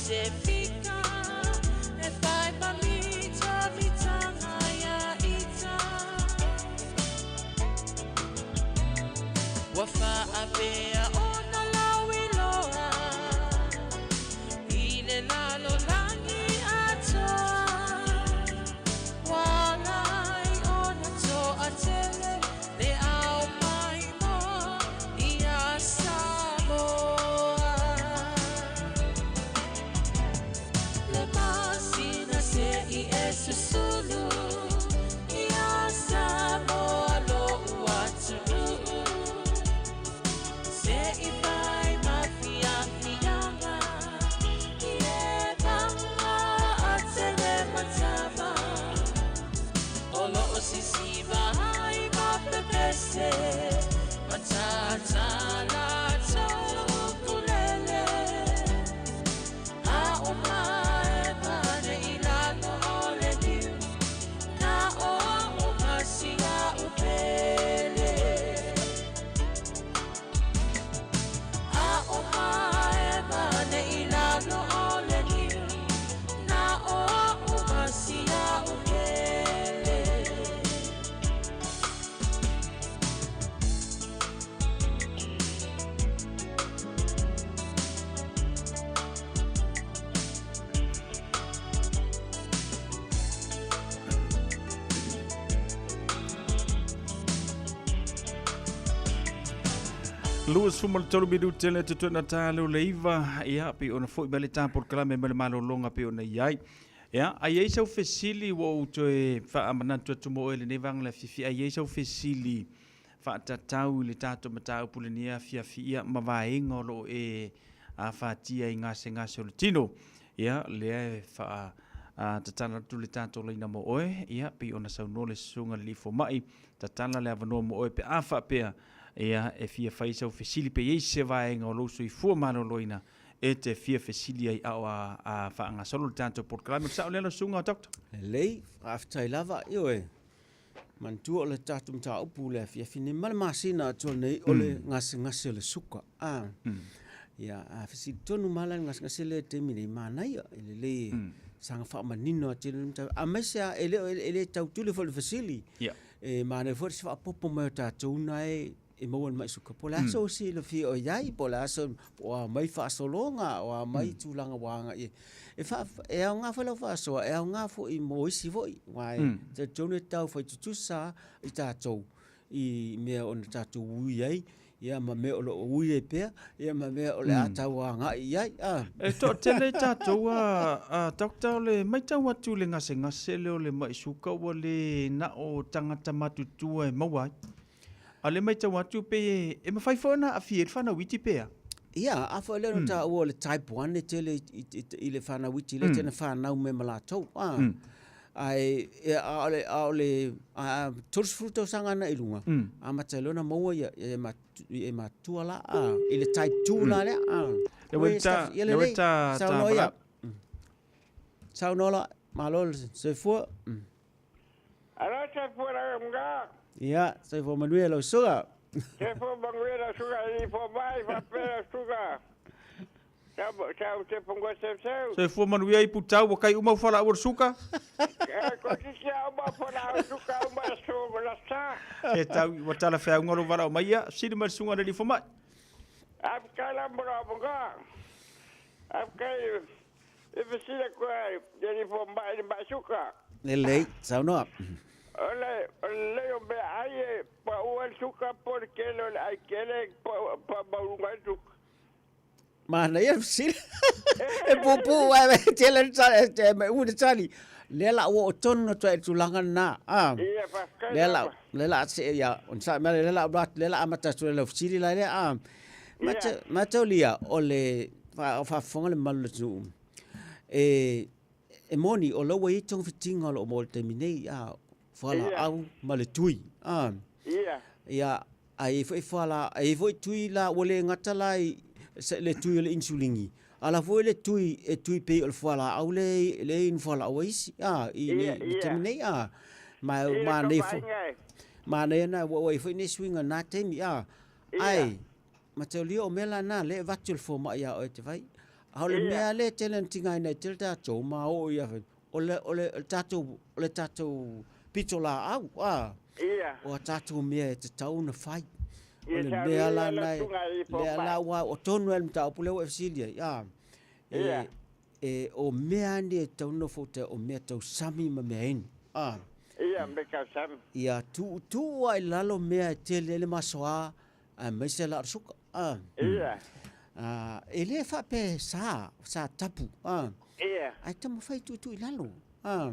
se fika E whai ma mita mitanga ia ita Ua whaapea ona lauiloa I le lalolangi atoa Walai ona toa tele Le au mai mo ia Samoa Le masina se i e susulu Ia Samoa lo uatunuu Se i fai mafiafiaga I e panga a tele matava O loo sisiva ai mapepese Matatala taukulele A o mae pane i lalo o le liu Na o au masia upele A o mae pane i lalo o le liu Na o au masia upele 23 minute le totoe ta le o le 9, ia, pe ona foi mai le tā polokalame mai le malologa pe ona i ai. Ia, a i ai sau fesili ua ou toe faamanatu atu mo oe i lenei vaega o le afiafi, a i ai sau fesili faatatau i le tatou mataupu i lenei afiafi, ia, ma vaega o lo o e afatia i gasegase o le tino, ia, lea e faa tatala atu le tatou laina mo oe, ia, pei ona saunoa le Susuga i le Alii Fomai, tatala le avanoa mo oe pe a faapea, ia, e fia fai sau fesili pe i ai se vaega o lou soifua maloloina e te fia fesili ai a o a faagasolo le tatou polokalame. O le sao lea lau susuga Doctor? Lelei, faafetai lava. Ioe, manatua o le tatou mataupu le afiafi nei ma le masina atoa nei o le gasegase o le suka. A, ia, a fesili tonu ma la le gasegase lea i le taimi nei, manaia, e lelei e saga faamanino atili le mataupu. Aemaise lava, e le o, e le tautuli foi i le fesili. E manaia foi se faaopoopo mai o tatou na e e maua i le mai suka. Po o le a se silafia o i ai, po o le a se, po o a mai faasologa, o a mai tulaga ua agai i ai. E faa, e aoga foi lau faasoa, e aoga foi mo isi foi, aua e talitonu e tau fai tutusa i tatou i mea ona tatou ui ai, ia ma mea o lo o ui ai pea, ia ma mea o le a tau agai i ai. A. E toatele tatou a Doctor o le matau atu i le gasegase lea o le mai suka ua le na o tagata matutua e maua ai. A o le matau atu pe e mafai foi ona aafia ai le fanau iti pe a? Ia, a foi lea na taua o le type 1 e tele i le fanau iti lea tena fanau mai ma latou. A. Ae a o le a o le a 30 tausaga ana i luga, amata ai loa ona maua ia e matua la a i le type 2 la lea. A. Le ua ta le ua ta saunoa ia. Saunoa la, malo le soifua. Alo soifua la mga. Ia, soifua manuia lau susuga. Soifua manuia lau susuga i fo mai faapea lau susuga. Sau te pongo seu seu. Soifua manuia i putau ua kai uma u falaau o le suka. Ko kiki a uma falaau suka uma so la sa. E tau ua tala feauga lo valaau mai ia, sili mai le susuga le alii fomai. Afkai la mo la monga. Afkai e fesila koa le alii fomai le mai suka. Lelei, saunoa. O le o le lei o mea ai e pa ua le suka po le kele o le ai kele pa pa mauluga ai suka. Manaia le fesili. E puupuu ae e tele le tali, e mai ua le tali. Lea la ua oo tonu atu ai i le tulaga lena. Ah. Ia, faafetai Lea la, lava. lea la se ia, on sa mea lea la lea la amata atu ai lau fesili la lea. Ah. Ia. Mataulia o le faafofoga le mamalu o le atunuu. E e moni o la ua i ai togafitiga o lo o maua i le taimi nei, a, fualaau ma le tui. A. Ia. Ia, a i ai foi fuala, a i ai foi tui la ua le gata la i le tui o le insulini, a la foi le tui e tui pei o le fualaau le le inu fualaau a isi, a, i le Ia, ia. taimi nei, a. Ma Ia, manaia foi, kamaaiga e. manaia na ua i ai foi nisi suiga i na taimi, a. Ia. Ae, mataulia o mea la na, lea e avatu e le fomai ia oe e te fai. A o le mea lea e tele ona tigaina ai tele tatou ma oo i afa, o le, o le, o le tatou, o le tatou pitolaau, a. O a tatou mea e tatau ona fai. O le mea la na e, lea la ua, o tonu ai le mataupu lea ua e fesili ai, a. E, e, o mea nei e tatau ona nofo uta, o mea tausami ma mea inu, a. Ia, mea tausami. Ia, tuutuu lava i lalo mea e tele ai le masoa, aemaise la o le suka. A. Ia. A, e le faapea e sa, sa tapu. A. Ia. Ae taumafai e tuutuu i lalo. A.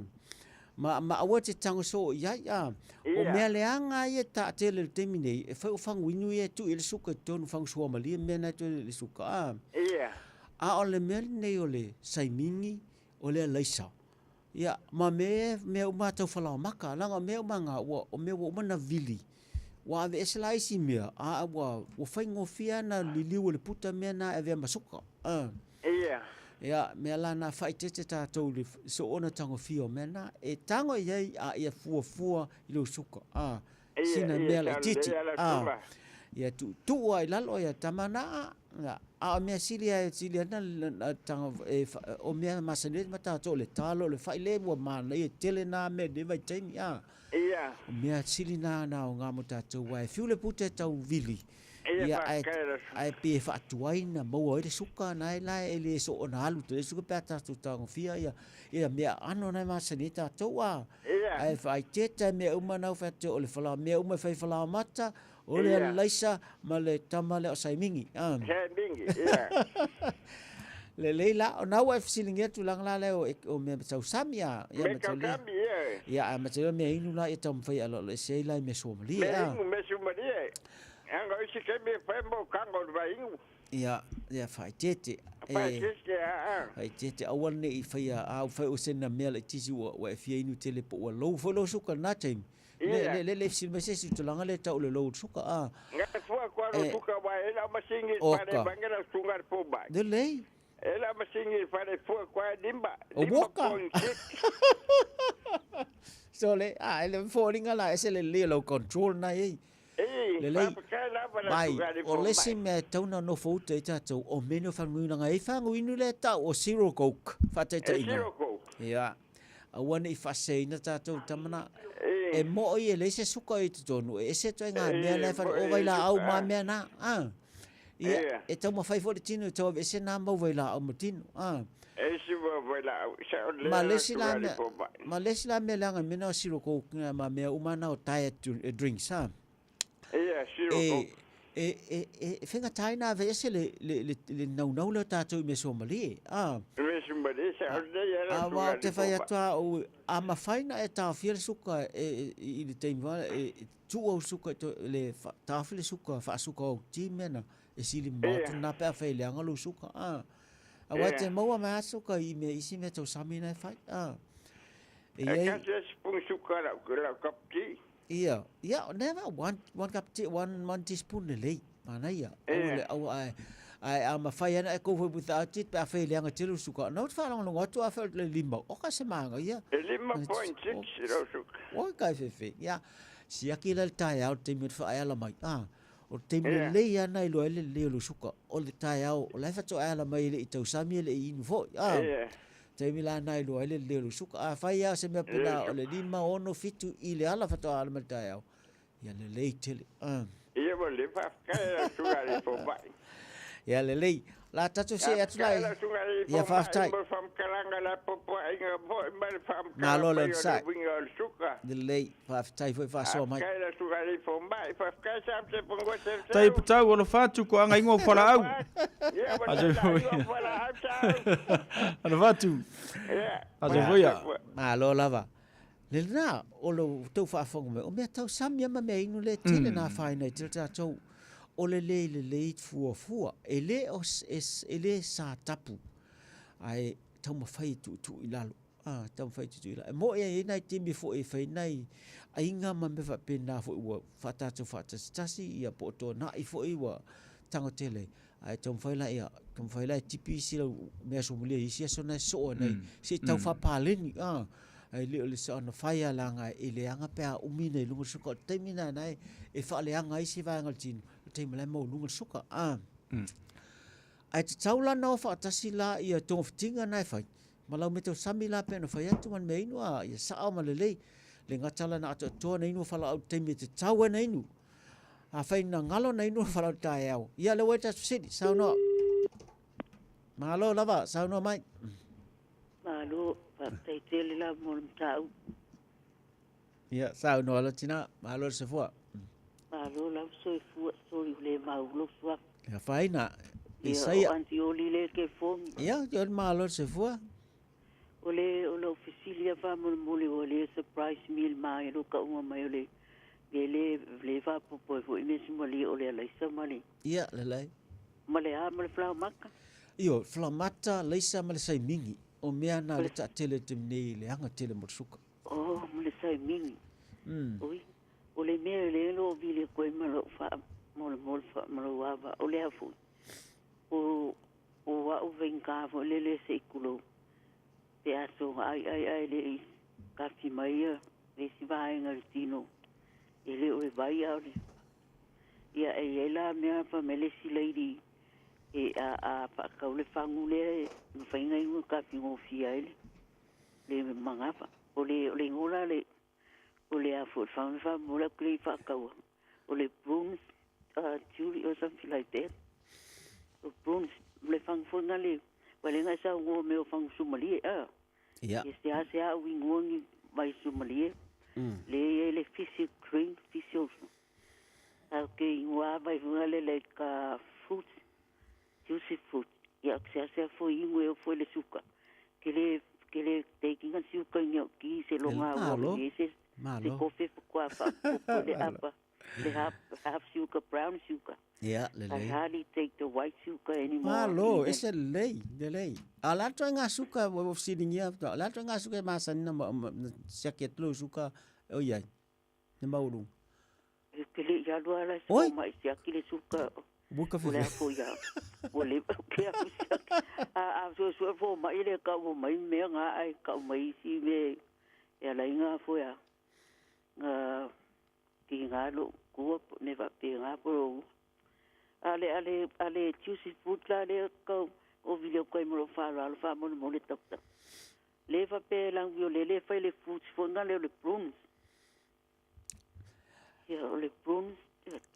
Ma, ma aua e te tago soo i ai. A. O mea leaga ia e taatele i le taimi nei, e fai o faguinu ia e tuu i ai le suka i totonu, fagu suamalie mea na e tuu i ai le suka. A. Ia. A o le mea lenei o le saimigi, o le alaisa, Ia, ma mea, mea uma tau falaomaka, leaga o mea uma na, ua, o mea ua uma ona vili, ua aveese la isi mea, a ua, ua faigofie lava ona liliu e le puta mea na e avea ma suka. A. Ia. Ia, mea la na faaeteete tatou i le soona tagofia o mea na. E tago i ai a ia fuafua i lou suka. A. Sina mea laitiiti. A. Ia tuutuu lava i lalo ia tama na, a, a o mea sili lava e sili ana e, o mea masani ai ma tatou o le talo, o le fai le ua manaia tele na mea i lenei vaitaimi, a. Ia. O mea sili na na aoga mo tatou, aua e fiu le puta e tau vili, Ia, ae, ae pei e faatuai na maua ai le suka na e la e le soona alu tele suka pe a tatou tagofia ia, ia mea aano na e masani ai tatou, a. Ia. Ae faaeteete lava i mea uma na ua fai atu o le fala, mea uma e fai falaoamata, o le alaisa ma le tama lea o Saimigi. A. Saimigi, ia. Lelei la, o na ua e fesiligia tulaga la lea o, o mea tausami a. Ia, mea tausami, ia. Ia, a ma mea inu la ia taumafai e aloalo ese ai la i mea suamalie. Mea inu, mea suamalie. Anga o isi taimi e fai mo kanga o le vaiinu. Ia, ia faaeteete. Faaeteete, a, a. Faaeteete, aua ne i faia, a ua fai o sena mea laitiiti ua, ua e fia inu tele po ua low foi lou suka lena taimi. Ia. Le, le, le, le fesili mai se isi tulaga lea e tau o le low o le suka, a. Nga e fua koa lo suka wa e lau masini i Oka. fale mange lau suka le fomai. Lelei. E lau masini i fale fua koa e lima, O lima moka. point six. So le, a, e le foliga la, ese le lelei o lau control na i ai. Ei, Lelei. faafetai lava lau Mai, suka le o le isi fomai. mea e tatau ona nofo uta ai tatou, o mea nei o faguina e i ai faguinu lea e tau o zero coke, E faataitaiga. zero coke. Ia, aua ne i faaseseina tatou tama na. Ei. E mo'i e leai se suka i totonu, e ese ituaiga mea Ei, la e fai, mo'i o e vailaau suka, ma a. mea na, a. Ia, Ia. e taumafai foi le tino e tau aveese na mau vailaau ma tino, a. E isi mau vailaau, sa o Ma lea le isi la lau suka le mea, fomai. ma le isi la mea leaga i mea na o zero coke ma mea uma na o diet drinks, a. Ia, zero E, coke. e, e, e, e faigata ai ona aveese le, le, le, le naunau lea o tatou i mea suamalie, a. Mea suamalie, sa o lea lau A, suka aua ou le te fai fomai. atu lava au, a mafai ona e taofia le suka e, e, i le taimi foi lea, e, e tuu au suka i to, le fa, taofi le suka, faasuka au ti mea na, e sili mamao atu Ia. lena pe afai e leaga lou suka, a. Aua e Ia. te maua mai lava suka i mea, isi mea tausami na e fai, a. E E i ai. kasi e sipuni suka lau, lau cup tea. Ia, ia, never, one, one cup tea, one, one teaspoon lelei, manaia. Aua Ia. le, aua, ae, ae a mafai ana e go for without it, pe afai e leaga tele le suka. Na ou te faalogologo atu afai o le lima, oka se magaia. E 5.6 lau suka. Oi kai fefe, ia, siaki la le taeao le taimi o le faaeala mai, a, o le taimi Ia. lelei lava na iloa ai le lelei o lou suka, o le taeao, o la e faatoa ala mai e le i tausami e le i inu foi, a. Ia. Taimi la na iloa ai le lelei o lou suka. Afai lava o se mea pena o le 5, 6, 7 i le ala faatoa ala mai le taeao, ia lelei tele. A. Ia ua le faafetai lau susuga i le fomai. Ia lelei. La tatou see atu la Faafetai i. lau susuga i le Ia fomai faafetai. mo le faamatalaga la popoaiga foi ma le faamatala Malo le mai o le onosai. uiga o le suka. Lelei, faafetai foi faasoa mai. Faafetai lau susuga i le fomai. Faafetai sa te pongo se Tai putau alofa atu ko anga ingoa o fualaau. Ia ua Aso tata foi. ingoa fualaau sa. Alofa atu. Ia. Aso foi ia. Malo lava. Le lena, o lo outou faafofoga mai, o mea tausami lava ma mea inu lea e tele na afaina ai tele tatou. O le le lelei fuafua, e le o, e le sa tapu, ae taumafai e tuutuu i lalo. A, taumafai e tuutuu i lalo. E mo'i ai nai taimi foi e fai nai aiga ma mea faapena foi ua faatatou faatasitasi, ia po o tuanai foi ua tago tele ai. Ae taumafai la ia, taumafai la e tipi isi lau mea somulia i isi aso na e soo ai nai, se i tau faapaleni, a. Ae le o le saona fai a leaga e leaga pe a umi nei luga o le suka. O le taimi lena na e faaleaga ai se vaega o le tino, o le taimi la e maualuga le suka. A. Ae tatau la ona o faatasi la ia togafitiga na e fai ma lau mea tausami la pei ona fai atu ma le mea inu a ia sao ma lelei. Le gata la na atoatoa na inu falaau i le taimi e tatau ai ona inu. Afai na galo na inu falaau i le taeao, ia lea ua i ai le tatou fesili, saunoa. Malo lava, saunoa mai. Malo, faafetai tele lava mo le mataupu. Ia, saunoa lou tina, malo le soifua. Malo lava soifua, sorry ua le maua lou suafa. E afaina, Ia, Isaia. o Aunty Oli lea i California. Ia, Aunty Oli, malo le soifua. O le, o lou fesili lava faamolemole ua le surprise me i le maea lou kauga mai o le mea le, le faaopoopo ai foi mea sumalie o le alaisa ma le. Ia, lelei. Ma le a, ma le falaomata? Ioe, falaomata, alaisa ma le saimigi, o mea na le taatele i le taimi nei i le aga tele mo le suka. Oh, ma le saimigi. Oi, o le mea lea o lo o vili atu ai ma lou faamolemole ma lou ava, o le a foi? O, o au faigata foi lele se i tulou, pe a soga ai ai ae le i kafi mai ia le isi vaega i le tino, e le o le vai a o le... Ia, e i ai la mea fai mai le isi lady, e a, a faatau le fagu lea e mafai ona inu e kafi gofie ai le, le manava. O le, o le igoa la le, o le a foi le fagu faamolemole ou te le i faataua. O le prunes julie or something like that. O prunes, le fagu foi lena le, aua o lea na e saunoa mea o fagu sumalie a. Ia. Ia seasea au igoa ni vai sumalie. Lea e i ai le fizzy drink, fizzy a o ke igoa lava vai foi lena like fruit, juicy fruit. Ia seasea foi inu e oo foi le suka. Ke le ke le take ina siuka i nia ki se longa ua Malo. i se se Malo. kofe faatoa faaopoopo le apa le half half sugar brown sugar. Ia, I lelei. hardly take the white sugar anymore. Malo, Even ese lelei, lelei. A o le a le ituaiga suka ua ua fesiligia, o le a le ituaiga suka e masani ona ma, ma, siaki atu lou suka o i ai, le maualuga. E te le i alu lava la se Oi! fomai siaki le suka Ua ka o le a fefe. foi a ua leva ke alu siaki. A a suesue fomai le kau mai mea nga ai kau mai isi mea e ala ai nga foi a nga ki nga lo kua me faapena po o ua. A le a le a le juicy fruit la lea kau o vili atu ai ma lou faaaloalo faamolemole doctor. Le faapea e langi o le le fai le fruits foi nga lea o le prunes. Ia o le prunes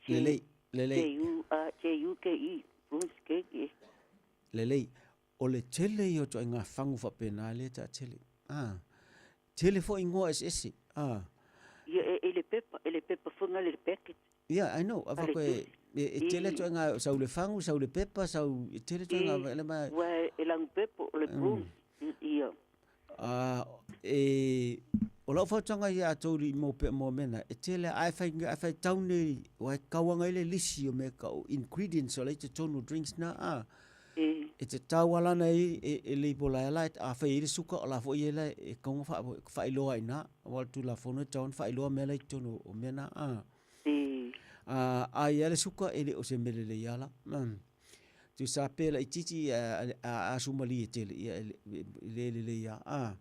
J Lelei, lelei. J U A J U K E prunes cake. Lelei, o le tele ia o ituaiga fagu faapena lea taatele. Ah, tele foi ingoa eseese. Ah. Ia e e le pepa, e le pepa foi nga le packet. Yeah, I know. A Afa le koe juice. e, e tele I ituaiga sau le fagu, sau le pepa, sau e tele i ituaiga le ma ua e langu pepa o le prunes ia. Ah, e o lau fautuaga ia tou i mo pe mo mena e tele ai fai ai fai tau nei o ai kauanga ile lisi o me ka o ingredients o le totonu drinks na a E e te tau ala na i e, e label ai la a fai i le suka o la foi e la e kaunga fa failoa ina o le tulafono e tau ona faailoa mea la i totonu o mea na a E a a ia le suka e le o se mea lelei ala. Tusa pe laitiiti a a sumalie tele ia e le lelei a a.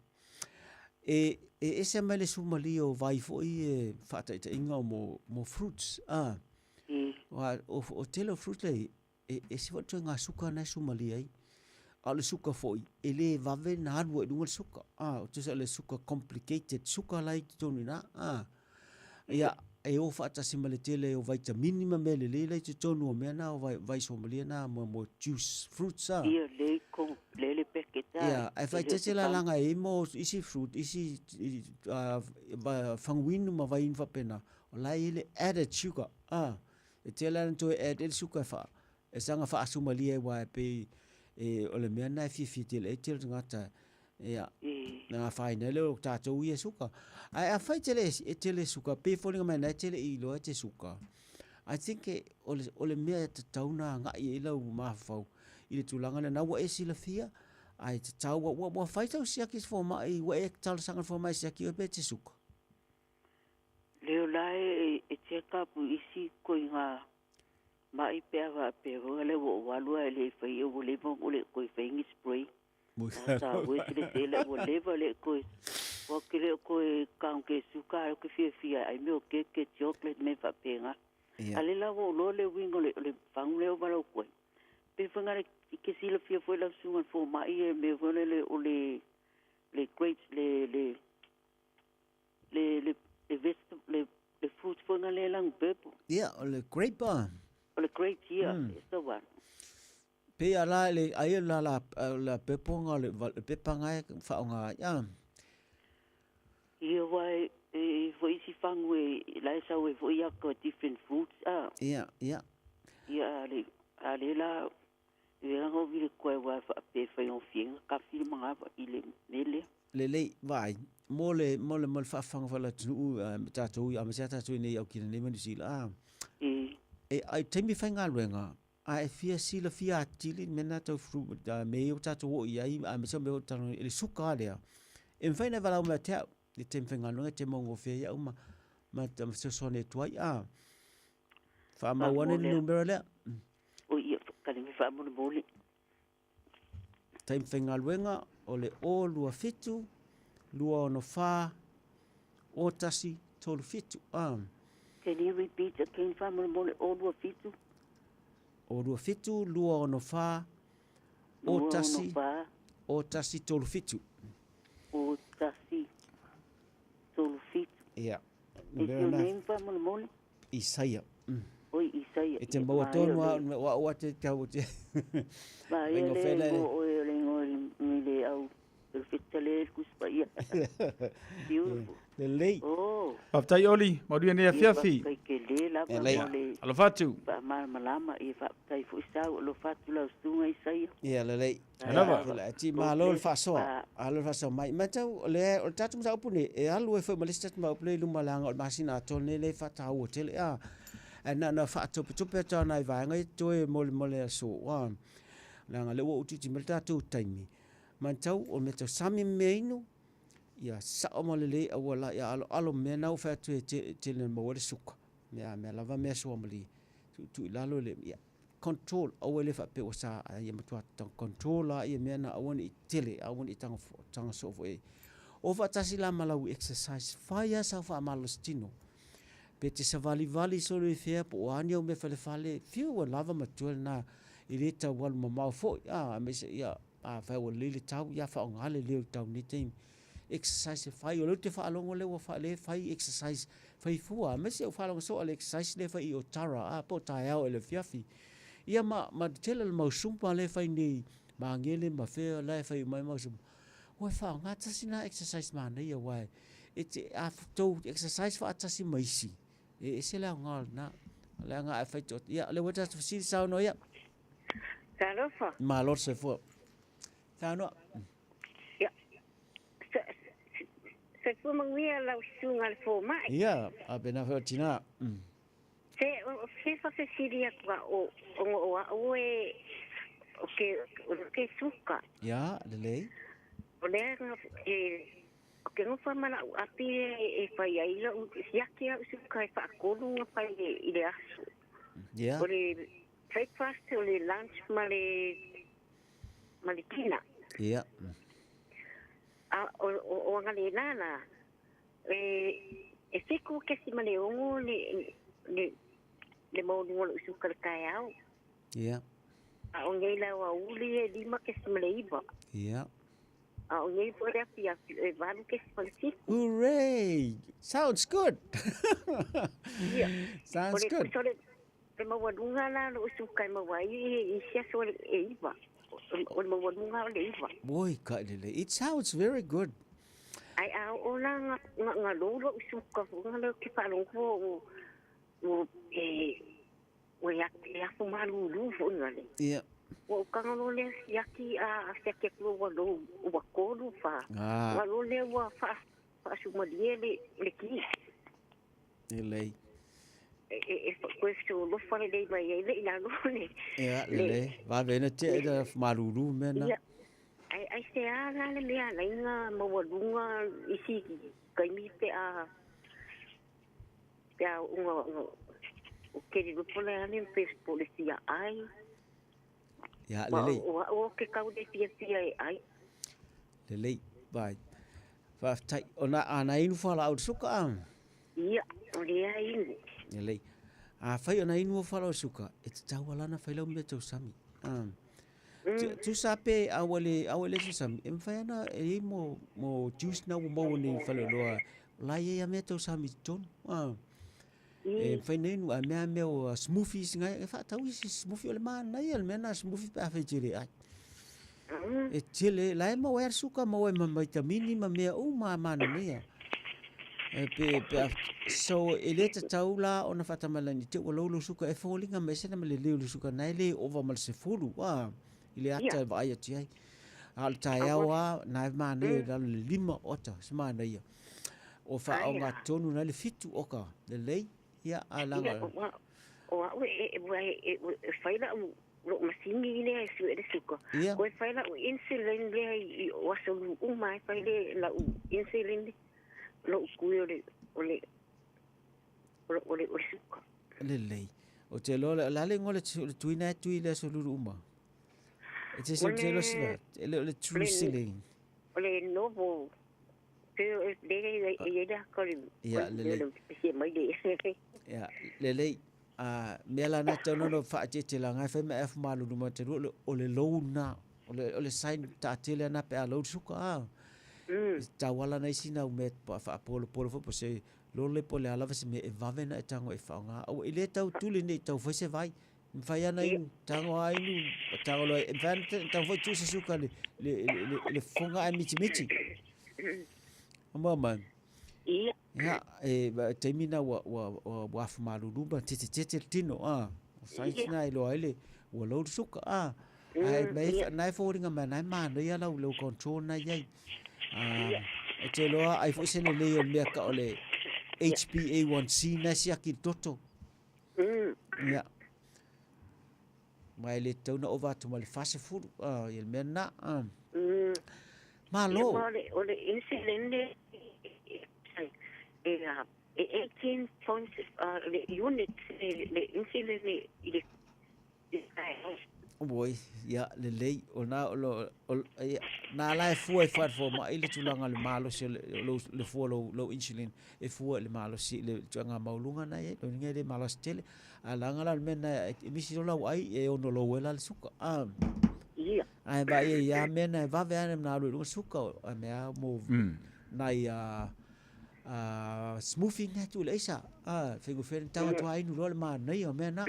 E e ese mai le sumalie o vai foi e faataitaiga o mo mo fruits a. Aua o o tele o fruits lea e ese foi le ituaiga suka na e sumalie ai. A o le suka foi e le vave ona alu ai i luga le suka a, tusa o le suka complicated suka la e i totonu i ina a. Ia, e o faatasi ma le tele o vaitamini ma mea lelei la i totonu o mea na o vai, vaisomalia na mo, mo juice fruits a. Ia lei ko le le peke ta. Ia, ae faaeteete la laga e ai mo isi fruit, isi faguinu ma vaiinu faapena, o la e i ai le added sugar, a. E tele lava ona toe add ai le suka e faa, e saga faasumalia ai aua e pei e, o le mea lena e fiafia tele ai le tele o tagata Ia, na afaina ai lea o tatou ia e suka. Ae afai tele e tele suka, pei e foliga mai na e tele i iloa e te suka. I think e, o le, o le mea e tatau na agai i ai lau mafaufau i le tulaga lea, na ua e silafia, ae tatau, ua, ua, ua fai sau siaki i se fomai, ua e talosaga i le fomai e siaki oe pe e te suka. Leo la e, e check up i isi koiga ma'i pe a faapea foi lea ua ou alu ae le i faia ua leva ona ou le toe faia ni spray. Sa ue sile tele ua leva le toe ua ke le o toe count ke suka ae ou te fiafia ai mea o keke chocolate mea faapena. Ia. A le la ua ou iloa le uiga o le o le fagu lea o valaau atu ai. Pe fai ngale ke silafia foi lau susuga i le fomai e mea foi lele o le le grapes le le le le le vegetable le le fruit foi ngale e lanu purple. Ia, o le grape ah. O le grapes, ia, it's the one. Pei a la le ai la la la purple nga le le pepa nga e whaonga ai ah. Ia wa e e foi isi fangu e la e sau e foi ia ka different fruits ah. Ia, ia. Ia a le a le la e langa o vile koe wa fa pe fai o fienga ka fili mangava i le mele. Lelei, vaai, mo le, mo le, mo le faafaga faaleatunuu, me tatou, aemaise lava tatou i inei i Aukina nei ma Niu Sila, a, e, ai taimi faigaluega, a e fia silafia atili le mea lena tau fruit, mea ia ua tatou oo i ai, aemaise o mea ua talanoa i le suka lava lea, e mafai ona e valaau mai ia te au, i le taimi faigaluega e te maugofie ai au ma, ma fesoasoani atu ai, a. Faamau ane le numera lea. O ia, kalime faamolemole. Taimi faigaluega o le 027 264 0137. Ah. Can you repeat again faamolemole 027? 027 264 01 0137. 0137. Ia. Is your name faamolemole? Isaia. Oi, Isaia. E te maua tonu a o au ate tau te. Maia le ingoa oe o le ingoa i le au fetale le Tusi Paia. Beautiful. Lelei. Oh. Faafetai Oli, manuia nei afiafi. Faafetai tele lava mo le Alofa atu. Faamalamalama, ia faafetai foi sau, alofa atu lau susuga Isaia. Ia lelei. Lava. Ti malo le faasoa. Malo le faasoa mai. Matau o le o le tatou mataupu nei e alu ai foi ma le isi tatou mataupu lea i luma leaga o le masina atoa lenei lea e faataua tele a. Ae na ona faatopetope atu lava nai vaega ia totoe mo le mo le aso a. Leaga lea ua utiuti mai le tatou taimi. Matau o mea tau sami ma mea inu ia sao ma lelei aua la ia aloalo mea na ua fai atu e tele na maua ai le suka. Mea mea lava mea suamalie tuutuu i lalo le ia control aua le faapea ua sa ae ia matua control la ia mea na aua ne i tele aua ne i taga taga soo foi ai. O faatasi la ma lau exercise fai lava sau faamalositino pe te savalivali solo i fea po o a ni au mea falefale fiu ua lava matua lena e le tau alu mamao foi a aemaise ia afai ua lelei le tau ia faaaoga le leo i le tau i lenei taimi exercise e fai o lea ou te faalogo lea ua lea fai exercise fai fua aemaise ou faalogo soo le exercise lea fai i Otara a po o taeao i le afiafi ia ma ma tele le mau zumba lea fai nei Magele ma fea la e fai uma ai mau zumba ua faaaoga tasi na exercise manaia aua e te a tou exercise faatasi ma isi e ese le aoga o lena leaga a fai to ia lea ua tatou fesili saunoa ia Talofa. Malo le soifua. Saunoa. Ia. Soifua manuia lau susuga le fomai. Ia, a pena foi o tina. Se, se whakawhiri atu a o, o o a oe o ke, o ke suka. Ia, lelei. O lea nga, e, o ke ngofa mana u api e, e whai ai la u, siaki au suka e whaakolu nga whai e, i le aso. Ia. O le breakfast, o le lunch ma le, ma le dinner. Ia. A, o, o, o anga le nana, e, e whiku kesi ma le ongo le, le, le maununga o usuka le taeao. Ia. A o nei lau a uli e lima kesi ma le iwa. Ia. A o nei foi le afiafi e valu kesi ma le fitu. Hooray! Sounds good! Ia. Sounds O le, good. O le, le maualuga la o usuka e maua ai i, i se aso e iwa. O le maualuga o le iwa. Oi, ka lelei. It sounds very good. Ai a o la nga, nga, nga lolo usuka nga leo ke whaalongo o, o, e, o e, e afu malulu fo nga le. Ia. Ua ukanga lo lea siaki a siaki atu ua lou ua kolu fa. Ah. Ua lo lea ua fa faasumalie le le ki. Lelei. E e e koe so lofa lelei mai ai le i lalo le. Ia, lelei. Vave ina tea ina malulu mea na. Ia. Ai ai se a la le mea la inga maualuga isi kaimi pe a pe a unga unga o keri lupo le ane pe po le fia ai. Ia, Ma lelei. o o ke kau le fia fia e ai. Lelei. Vai. Faafetai. O na a na inu whala au suka a. Ia, o le ai inu. Lelei. A whai o na inu o whala au suka, e te tau alana whai lau mea tau sami. Ah. Tusa pe a ua le a ua le sami e mafai ana e i mo mo juice na ua maua nei i faleoloa la i ai a mea tau sami i totonu. Ah. E mafai nei nu a mea mea o smoothies ngai e whaatau isi smoothie o le manaia le mea na smoothie pe a whai tele ai. E tele, la e maua ai suka, maua ai ma maitamini ma mea uma a manaia. E pe, pe a, so e le tatau la ona faatamalani te ua lou suka e foliga mai se na ma le leu le suka na e le ova ma le sefulu a i le ata e vaai atu ai. A o le taeao a na e manaia i lalo le 5 ota se manaia. O whaonga tonu na le 7 oka lelei ia a langa. O au e e e e whai la u lo masini lea e sue le suka. Koe whai la u insulin lea i o aso lu uma e whai le la u insulin lo u kui o le o le o le o le o le suka. Lelei. O te loa le la le ngoa le tuina e tui le aso lulu uma. E te se te loa sila e le o le true ceiling. O le novo Ia, lelei. Ia, lelei. A mea la na tau nono whaatete la ngai whai mea e whamalulu ma te lua, o le low na, o le, o le sign taatele ana pe a low suka a. Tauala na isi na mea whaapolo polo fo po se lole po le alava se mea e vave na e tango e whaonga. Au i le tau tuli nei tau whai se vai. Mawhai ana inu, tango a inu, tango loa, e mawhai ana tau whai tu se suka le, le, le, le fonga e miti miti. Ama mai. Ia. Ia, e, taimi na ua, ua, ua, ua afu malulu ma tete tete le tino, a. O science na e loa ai le, ua low le suka, a. Ai, mai, nai fōringa mai, nai mānoi ala u leu control na iai. A, o te loa, ai foi se lelei o le mea ka o le HbA1c na siaki le toto. Ia. Mai le tau na ova atu ma le 40, a, ia le mea na, a. Malo. Ia, ma o le insulin le, e, e 18 points, le unit, le insulin le, i le, Oi, ia, lelei, o na, o, o, ia, nā la e fua e whaat mai le tulaga le malosi o le, lo, le fua lou, lou insulin e fua i le malosi le tulaga maualuga na i ai, lona uiga e le malosi tele. A laga la le mea na e misi loa lau ai e ono lou ai la le suka. A, Ia. ae vaai ai ia mea na e vave lava na alu i luga suka, a mea mo nai a smoothie na atu i le aisa. A, faigofie na tau atu a inu loa le manaia o mea na.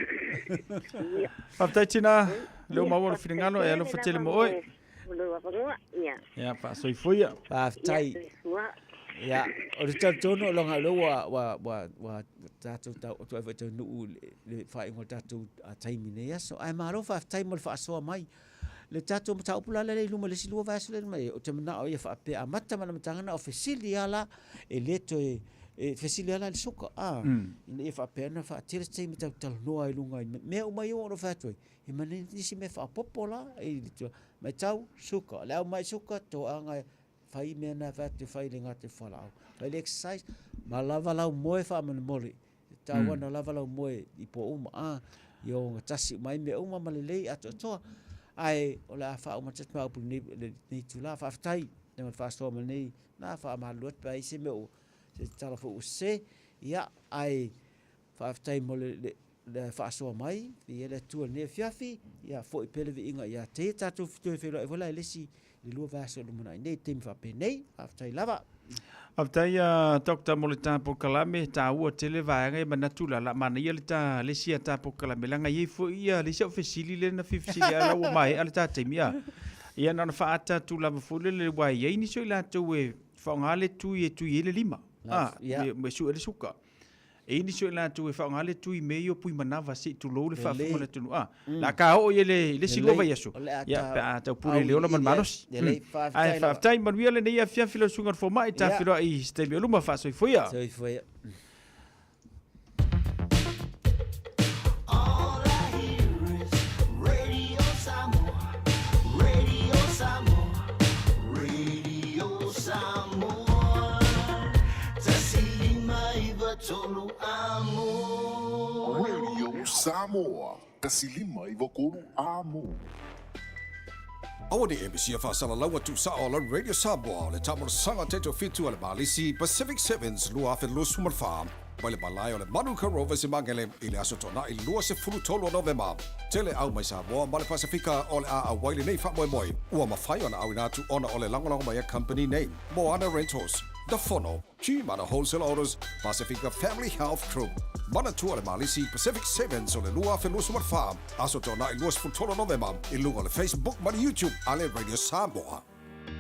Faafetai tina, lea ua maua le finagalo e alofa tele mo oe. Ia, faasoifua. Faafetai. Ia, o le talitonu o longa lea ua, ua, ua, ua tatou tau atu ai foi taunuu le faaiuga o le tatou taimi nei aso. Ae malo faafetai mo le faasoa mai. Le tatou mataupu la lea i luma i le isi 2 vaiaso lea mai, ou te manao ia faapea amata ma le amataga na o fesili lava la, e le toe, e fesili lava la i le suka, a, ina ia faapea ona faatele se taimi tatou talanoa ai i luga i mea uma ia ua ou fai atu ai, e ma nisi mea faaopoopo la, i le matau, suka, le au mai suka, toaga e fai mea na fai atu e fai le gata i fualaau, fai le exercise, ma lava lau moe faamolemole. E tau ana lava lau moe i po uma, a, ia ogatasi uma ai mea uma ma lelei atoatoa. Ae o le a faauma atu ma upu lenei, lenei itula. Faafetai i le faasoa ma lenei, na faamalulu atu pe a i ai se mea ua, se tala foi ua sese. Ia, ae faafetai mo le, le, le faasoa mai, viia le Atua i lenei afiafi, ia foi pea le viiga ia te ia tatou toe feiloai foi la i le isi le 2 vaiaso o lumanai nei i taimi faapenei. Faafetai lava. Faafetai a Doctor mo le ta polokalame taua tele vaega e manatu la la manaia le ta le isi a ta polokalame leaga e i ai foi ia le isi au fesili lea na fia fesili ai la ua maea le ta taimi a ia na ona faaata atu lava foi lele aua e i ai nisi o i latou e faaaoga le tui e tui ai le lima a me sue le suka. E i ai nisi o i latou e faaaoga le tui mea ia o pui manava se i tulou le faafofoga a le atunuu. A, la ka oo i le i le isi 2 vaiaso. Ia, pe a taupule i le ola ma le malosi. Ae faafetai, manuia lenei afiafi lau susuga i le fomai, ta feiloai i se taimi o luma, faasoifua ia. Soifua ia. All I hear is Radio Samoa, Radio Samoa, Radio Samoa. 159 amo. Radio Samoa, 159 amo. Aua ne e misia faasalalaua tuusao o lau Radio Samoa o le taamolosaga taito 7 a le Malisi Pacific Sevens 2024. mai le malae o le Manuka Rovers i Magele i le Aso Toonai 23 o Novema. Tele au mai Samoa ma le Pasefika o le a auai lenei faamoemoe ua mafai ona auina atu ona o le lagolago mai a kamupani nei, Moana Rentals, The Fono, G-Mana Wholesale Autos, Pasifika Family Health Group, Manatua le Malisi Pacific Sevens o le 2024, Aso Toonai 23 Novema i luga o le Facebook ma le YouTube a le Radio Samoa.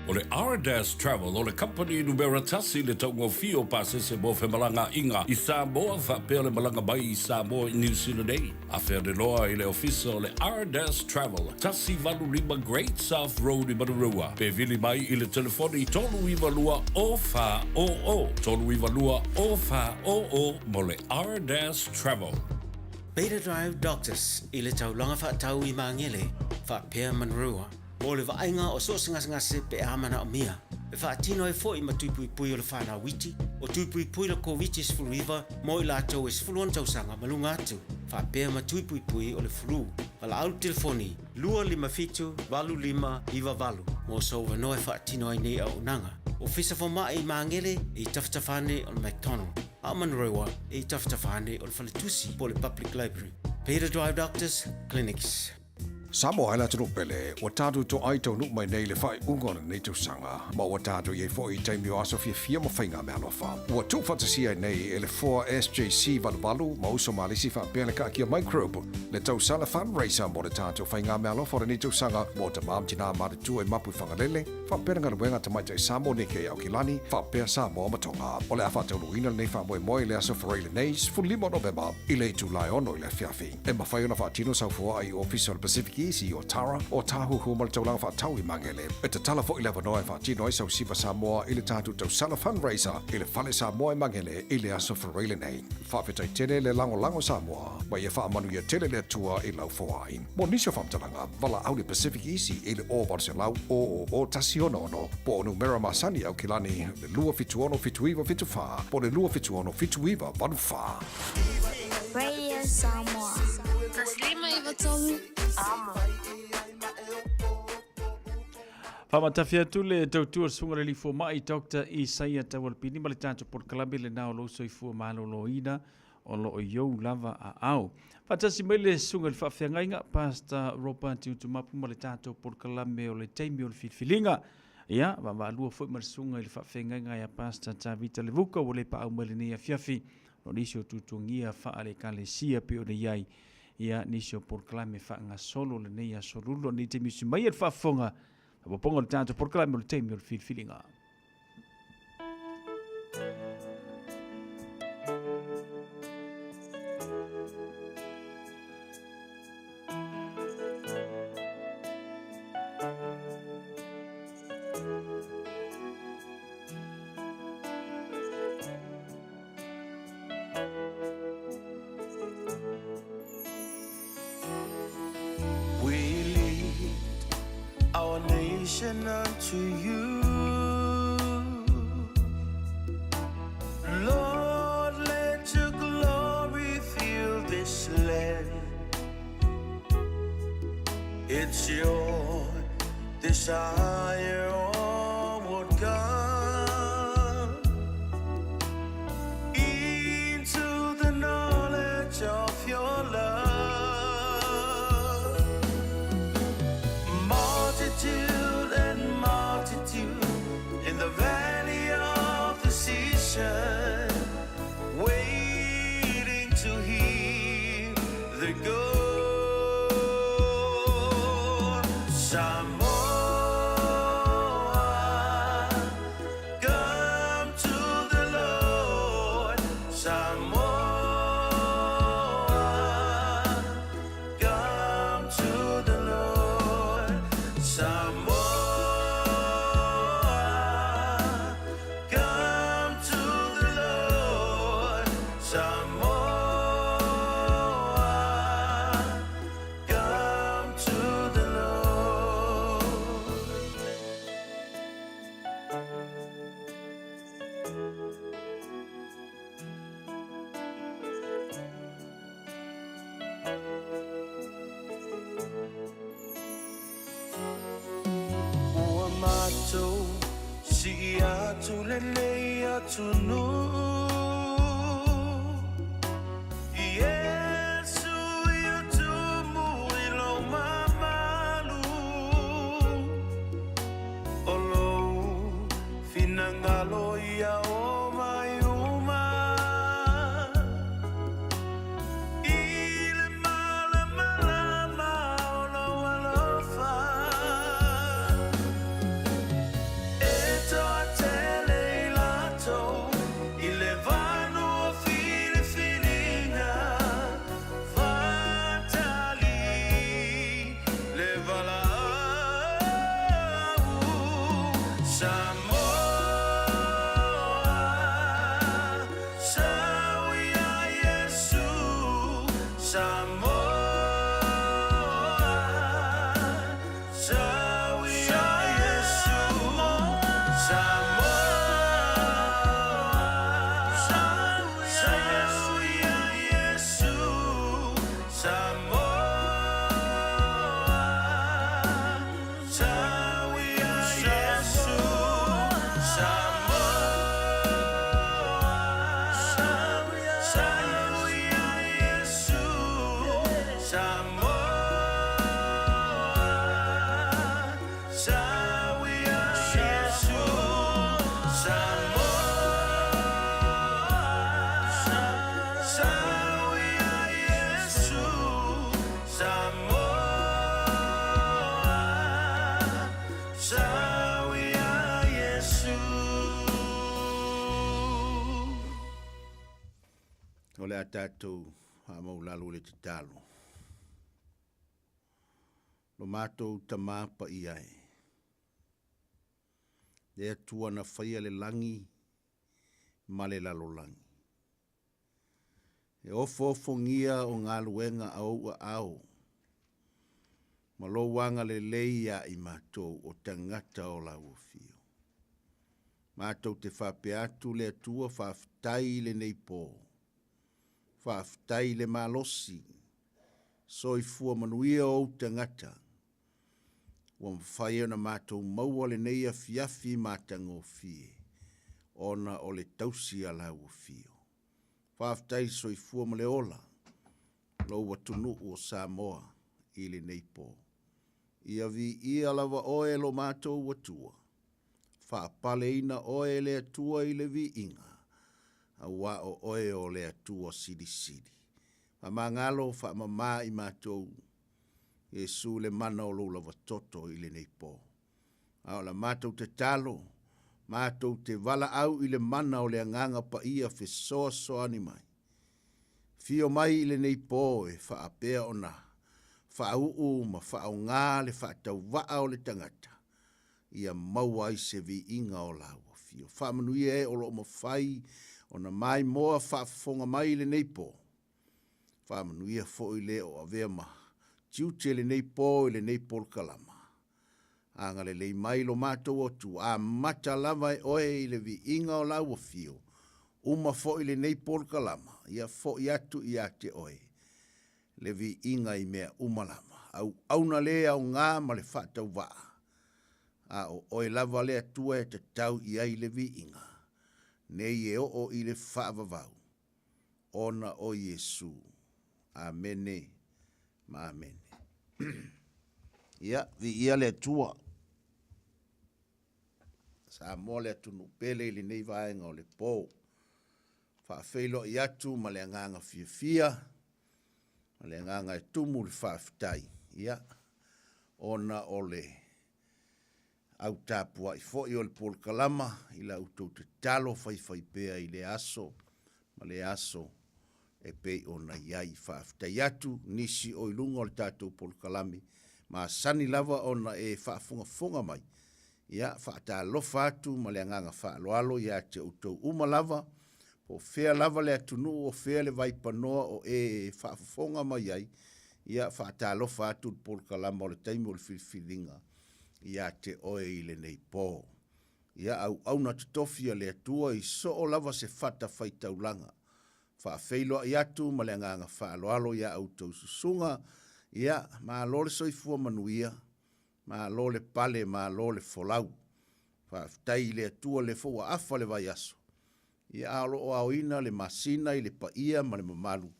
O le Ardas Travel o le kamupani numera tasi i le taugofie o pasese mo femalagaaiga i Samoa faapea le malaga mai i Samoa i Niu Sila nei. Afe ane loa i le ofisa o le Ardas Travel, 185 Great South Road i Manurewa, pe vili mai i le telefoni 392 0400, 392 0400 mo le Ardas Travel. Beta Drive Doctors i le taulaga faatau i Magele faapea Manurewa. Mo le vaaiga o so o se gasegase pe a manaomia, e faatino ai foi ma tui puipui o le fanau iti, o tui puipui le Koviti-19 mo i latou e 16 tausaga ma luga atu, faapea ma tui puipui o le flu. Valaau le telefoni 257 8598 mo sou avanoa e faatino ai nei auaunaga. Ofisa Fomai i Magele e i tafatafa ane o le McDonald, a o Manurewa e i tafatafa ane o le Faletusi po o le Public Library. Peter Drive Doctors Clinics. Samoa e le atunuu pele, ua tatou toai taunuu mai nei i le faaiuga o lenei tausaga, ma ua tatou i ai foi i taimi o aso fiafia ma faiga meaalofa. Ua tuufaatasia ai nei e le foa SJC 88 ma uso malisi faapea le kaakia microbe le tausala fundraiser mo le tatou faiga meaalofa o lenei tausaga mo tamā ma tinā matutua i mapu i Fagalele, faapea le galuega a tamaitai Samoa Nikkei i Aukilani, faapea Samoa ma Tonga. O le a faataunuuina lenei faamoemoe i le aso Forai lenei, 15 o Novema, i le itula e 6 i le afiafi. E mafai ona faatino sau foaa i Ofisa o le Pacific Easy o Tara, o Tāhuhu ma le Taulaga Faatau i Magele. E tatala foi le avanoa e faatino ai sau siva Samoa i le tatou tausala fundraiser i le Fale Samoa i Magele i le aso Forai lenei. Faafetai tele le lagolago Samoa, ma ia faamanuia tele le Atua i lau foai. Mo nisi o faamatalaga, valaau le Pacific Easy i le 0800 000 166 po o numera masani Aukilani le 276 7974 po o le 276 7984. Radio Samoa. 153 Amo. Faamatafi atu le tautua o le Susuga i le Alii Fomai Doctor Isaia Taualpini ma le tatou polokalame lena o lou soifua maloloina o lo o i ou lava aao. Faatasi mai le Susuga i le Faafeagaiga Pastor Robert Utumapu ma le tatou polokalame o le taimi o le filifiliga. Ia, vaavaalua foi ma le Susuga i le Faafeagaiga ia Pastor Tavita Levuka ua le paau mai lenei afiafi no nisi o tutugia faale-ekalesia pei ona i ai ia nisi o polokalame faagasolo lenei aso lulu. Nei taimi usi mai e le faafofoga, faaopoopoga o le tatou polokalame o le taimi o le filifiliga. We lead our nation unto you. Lord, let your glory fill this land. It's your desire, oh God, into the knowledge of your love. Multitude and multitude in the valley of decision, waiting to hear the go. Samoa, come to the Lord. Samoa, come to the Lord. Samoa, come to the Lord. Samoa, come to the Lord. Ua matou sii atu lenei atunuu. finagalo ia o mai uma i le malamalama o lou alofa e toatele i latou i le vanua filifiliga fatali le valaau Samoa sau ia Iesu Samoa sau ia Iesu Samoa sau ia Iesu Samoa sau ia Iesu Samoa sau ia Iesu Samoa sau ia Iesu Samoa sau ia Iesu Samoa sau ia Iesu. O le a tatou faamaulalo i le tatalo. Lo matou Tama paia e, le Atua na faia le lagi ma le lalolagi. E ofoofogia o galuega a ou aao ma lou agalelei ia i matou o tagata o lau afio. Matou te faapea atu le Atua faafetai i lenei po. Faafetai i le malosi, soifua manuia ou tagata. Ua mafai ona matou maua lenei afiafi matagofie ona o le tausi a lau afio. Faafetai i le soifua ma le ola o lou atunuu o Samoa i lenei po. Ia viia lava oe lo matou Atua, faapaleina oe e le Atua i le viiga, auā o oe o le Atua Silisili. Faamagalo, faamama i matou, Iesu le mana o lou lava toto i lenei po. A o la matou tatalo, matou te valaau i le mana o le Agaga Paia fesoasoani mai. Afio mai i lenei po e faapea ona faauu ma faaaoga le faatauvaa o le tagata ia maua ai se viiga o lau afio. Faamanuia e o lo o mafai ona maimoa faafofoga mai i lenei po. Faamanuia foi le o avea ma tiute lenei po i lenei polokalama. Agalelei mai lo matou Atua, amata lava e oe i le viiga o lau afio, uma foi lenei polokalama, ia foi atu ia te oe le viiga i mea uma lava. Auauna le aoga ma le faatauvaa, a o oe lava le Atua e tatau i ai le viiga, nei e oo i le faavavau, ona o Iesu. Amene ma amene. Ia, viia le Atua. Samoa le atunuu pele i lenei vaega o le po. Faafeiloai atu ma le agaga fiafia, ma le agaga e tumu le faafetai, ia, ona o le au tapuai foi o le polokalama i la outou tatalo faifaipea i lea aso ma lea aso e pei ona i ai. Faafetai atu nisi o i luga o le tatou polokalame, masani lava ona e faafogafoga mai. Ia, faatalofa atu ma le agaga faaaloalo ia te outou uma lava, po o fea lava le atunuu o fea le vaipanoa o e faafofoga mai ai, ia, faatalofa atu le polokalama o le taimi o le filifiliga ia te oe i lenei po. Ia, auauna totofi a le Atua i soo lava se fata faitaulaga. Faafeiloai atu ma le agaga faaaloalo ia outou susuga, ia, malo le soifua manuia, malo le pale, malo le folau. Faafetai i le Atua le foi ua afa le vaiaso, ia a o lo o aoina le masina i le paia ma le mamalu,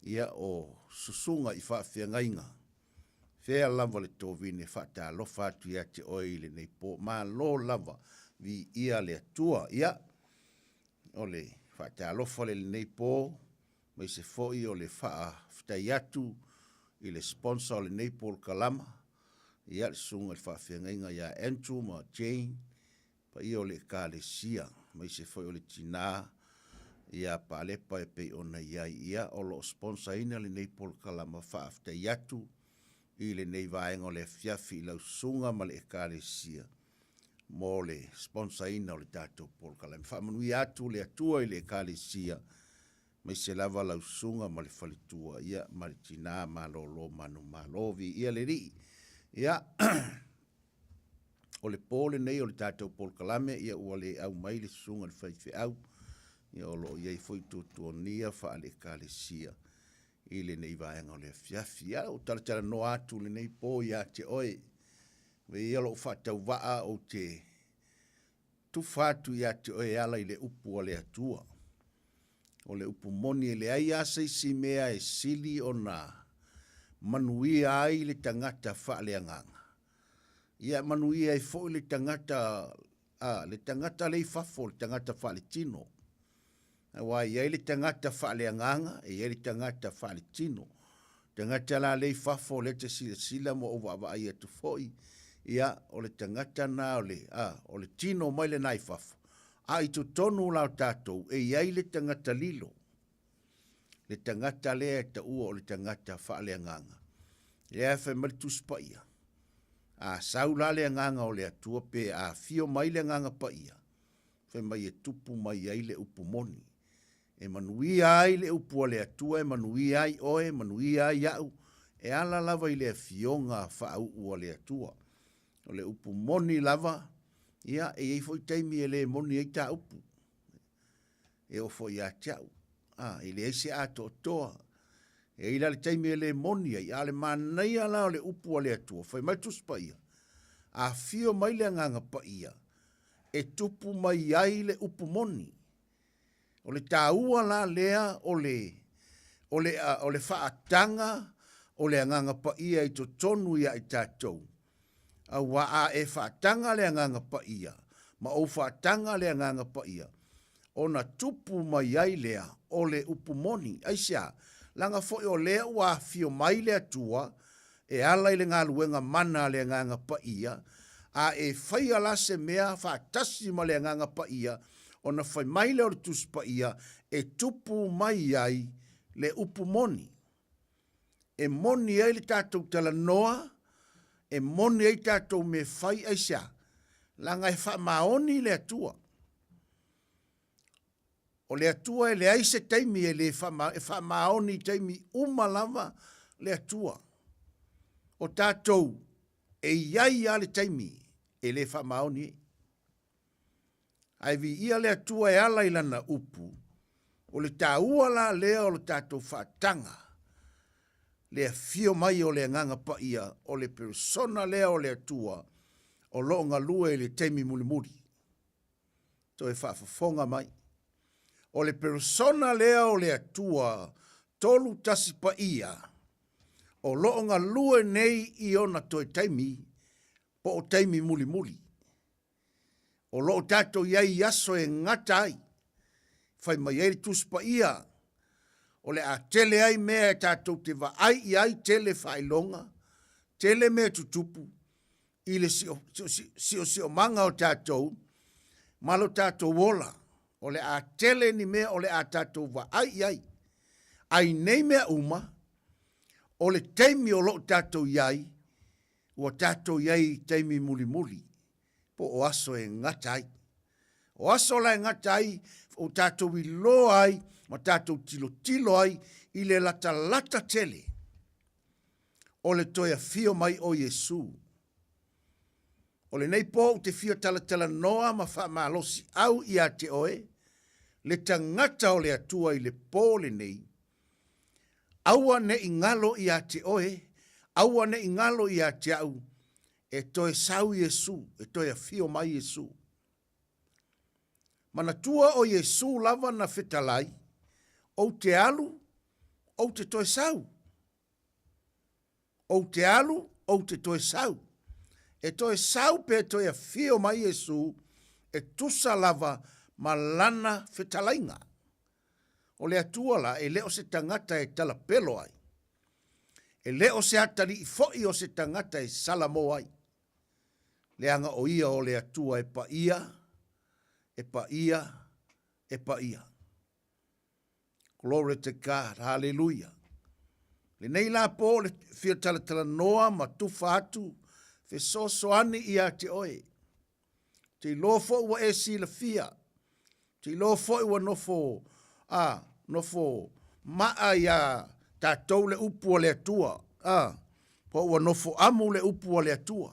ia o susuga i faafeagaiga, fea lava le tovine faatalofa atu ia te oe i lenei po. Malo lava. Viia le Atua. Ia, o le faatalofa le lenei po, aemaise foi o le faafetai atu i le sponsor o lenei polokalama, ia, le Susuga i le Faafeagaiga ia Andrew ma Jane, paia o le Ekalesia, aemaise foi o le tina ia Palepa e pei ona i ai, ia, o lo o sponsor ina lenei polokalama. Faafetai atu i lenei vaega o le afiafi i lau susuga ma le Ekalesia mo le sponsor ina o le tatou polokalame. Faamanuia atu le Atua i le Ekalesia, aemaise lava lau susuga ma le faletua, ia, ma le tina malolo manumalo. Viia le Alii. Ia, o le po lenei o le tatou polokalame, ia ua le au mai le susuga i le faifeau, ia o lo o i ai foi tuatuagia faale-Ekalesia i lenei vaega o le afiafi. Ia, ua talatalanoa atu lenei po ia te oe, Avea ia lou faatauvaa ou te tufa atu ia te oe e ala i le upu a le Atua. O le upu moni e leai lava se isi mea e sili ona manuia ai le tagata faaleagaga. Ia e manuia ai foi le tagata, a, le tagata lea i fafo, le tagata faaletino. Aua e i ai le tagata faaleagaga, e i ai le tagata faaletino. Tagata la lea i fafo lea e te silasila ma ou vaavaai atu foi, ia, o le tagata na o le, a, o le tino mai lena i fafo. A i totonu la o tatou, e i ai le tagata lilo, le tagata lea e taua o le tagata faaleagaga. Lea e fai mai le Tusi Paia, a sau la le Agaga o le Atua pe afio mai le Agaga Paia, fai mai e tupu mai ai le upu moni. E manuia ai le upu a le Atua, e manuia ai oe, e manuia ai au, e ala lava i le afioga faauu a le Atua. O le upu moni lava, ia, e i ai foi taimi e le moni ai ta upu. E oo foi ia te au, a, e leai se atoatoa. E i ai la le taimi e le moni ai, a o le manaia la o le upu a le Atua, fai mai le Tusi Paia, afio mai le Agaga Paia, e tupu mai ai le upu moni. O le taua la lea o le, o le, o le faataga o le Agaga Paia i totonu ia i tatou, auā a e faataga le Agaga Paia, ma ou faataga le Agaga Paia, ona tupu mai ai lea o le upu moni. Aisea? Leaga foi o lea ua afio mai le Atua e ala i le galuega mana a le Agaga Paia, a e faia la se mea faatasi ma le Agaga Paia, ona fai mai lea o le Tusi Paia e tupu mai ai le upu moni. E moni ai le tatou talanoa, e moni ai tatou mea fai, aisea? Leaga e faamaoni le Atua. O le Atua e leai se taimi e le faama, e faamaoni i taimi uma lava le Atua. O tatou, e i ai lava le taimi e le faamaoni ai. Ae viia le Atua e ala i Lana upu, o le taua la lea o le tatou faataga, le afio mai o le Agaga Paia, o le persona lea o le Atua o lo o galue i le taimi mulimuli. Toe faafofoga mai. O le persona lea o le Atua 31 Paia o lo o galue nei i ona toe taimi po o taimi mulimuli. O lo o tatou i ai i aso e gata ai, fai mai ai le Tusi Paia, o le a tele ai mea e tatou te vaai i ai, tele faailoga, tele mea tutupu i le siosiomaga o tatou ma lo tatou ola. O le a tele ni mea o le a tatou vaai i ai. A i nei mea uma, o le taimi o lo o tatou i ai, ua tatou i ai i taimi mulimuli, po o aso e gata ai. O aso la e gata ai, ua tatou iloa ai ma tatou tilotilo ai i le latalata tele o le toe afio mai o Iesu. O lenei po ou te fia talatalanoa ma faamalosiau ia te oe, le tagata o le Atua i le po lenei, Aua ne i galo ia te oe, aua ne i galo ia te au, e toe sau Iesu, e toe afio mai Iesu. Manatua o Iesu lava na fetalai, Ou te alu, ou te toe sau. Ou te alu, ou te toe sau. E toe sau pe toe afio mai Iesu, e tusa lava ma Lana fetalaiga. O le Atua la e le o se tagata e talapelo ai. E le o se atalii foi o se tagata e salamo ai. Leaga o Ia o le Atua e paia, e paia, e paia. Glory to God. Hallelujah. Lenei la po le fia talatalanoa ma tufa atu fesoasoani ia te oe. Te iloa foi ua e silafia. Te iloa foi ua nofo, a, nofo maa ia tatou le upu a le Atua. A, po ua nofo amu le upu a le Atua.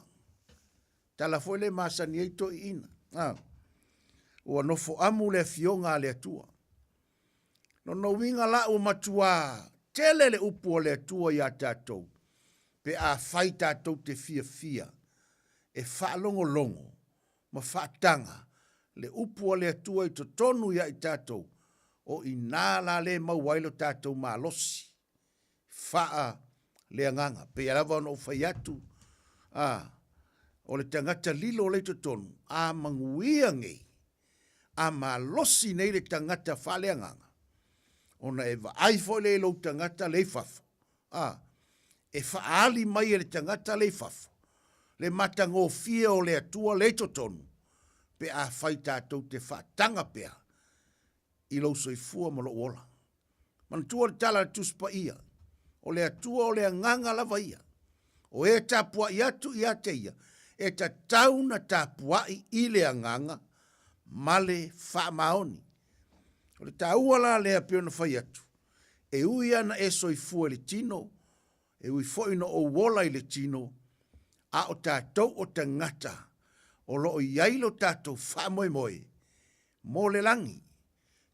Tala foi le masani ai toeaiina. A, ua nofo amu le afioga a le Atua. Lona uiga la ua matuā tele le upu a le Atua iā tatou, pe afai tatou te fiafia e faalogologo ma faataga le upu a le Atua i totonu ia i tatou, o i ina la le maua ai lo tatou malosi faaleagaga. Pei lava ona ou fai atu, a, o le tagata lilo lea i totonu, a manuia nei, a malosi nei le tagata faaleagaga, ona e vaai foi lea i lou tagata lea i fafo, a, e faaali mai e le tagata lea i fafo le matagofie o le Atua lea i totonu, pe afai tatou te faataga pea i lou soifua ma lou ola. Manatua le tala a le Tusi Paia, O le Atua o le agaga lava ia. O e tapuai atu ia te ia, e tatau na tapuai i le agaga ma le faamaoni. O le taua la lea pei ona fai atu, e ui lava na e soifua i le tino, e ui foi na ou ola i le tino, a o tatou o tagata o lo o i ai lo tatou faamoemoe mo le lagi,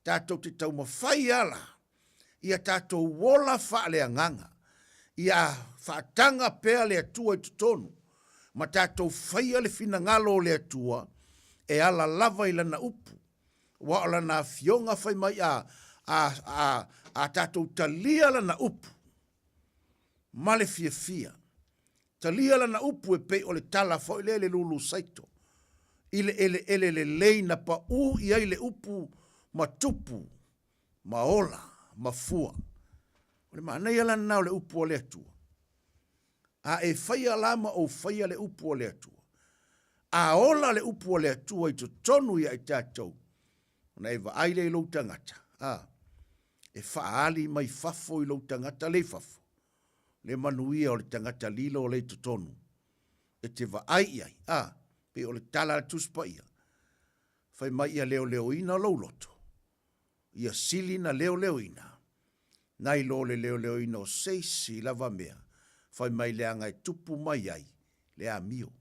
tatou te taumafai ala ia tatou ola faaleagaga, ia faataga pea le Atua i totonu, ma tatou faia le finagalo o le Atua e ala lava i Lana upu, aua o Lana Afioga fai mai a, a, a, a tatou talia Lana upu ma le fiafia, Talia lana upu e pei o le tala foi lea i le lulu saito, i le eleele lelei na paʻū i ai le upu ma tupu, ma ola, ma fua. O le manaia la lena o le upu a le Atua. A e faia la ma ou faia le upu a le Atua, a ola le upu a le Atua i totonu ia i tatou, ona e vaai lea i lou tagata, a, e faaali mai fafo i lou tagata le i fafo, le manuia o le tagata lilo lea i totonu e te vaai i ai, a, pei o le tala a le Tusi Paia, fai mai ia leoleoina lou loto, ia sili na leoleoina, nai lo le leoleoina o se isi lava mea, fai mai leaga e tupu mai ai le amio.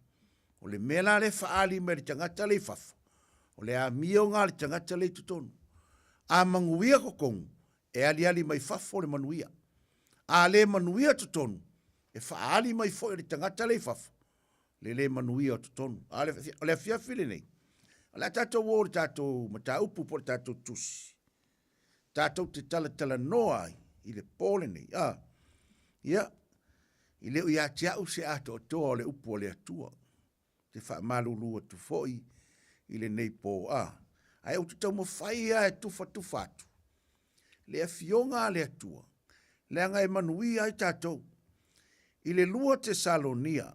O le mea la lea e faaali mai e le tagata lea i fafo, o le amioga a le tagata lea i totonu. A manuia totonu, e aliali mai fafo le manuia. A le manuia totonu, e faaali mai foi e le tagata lea i fafo le le manuia o totonu. A o le afiafi lenei, o le a tatou o i le tatou mataupu po o le tatou tusi, tatou te talatalanoa ai i le po lenei. A, ia, e le o ia te au se atoatoa o le upu a le Atua. te faamalulu atu foi i lenei po, a, ae ou te taumafai lava e tufatufa atu le Afioga a le Atua, leaga e manuia ai tatou. I le 2 Tesalonia,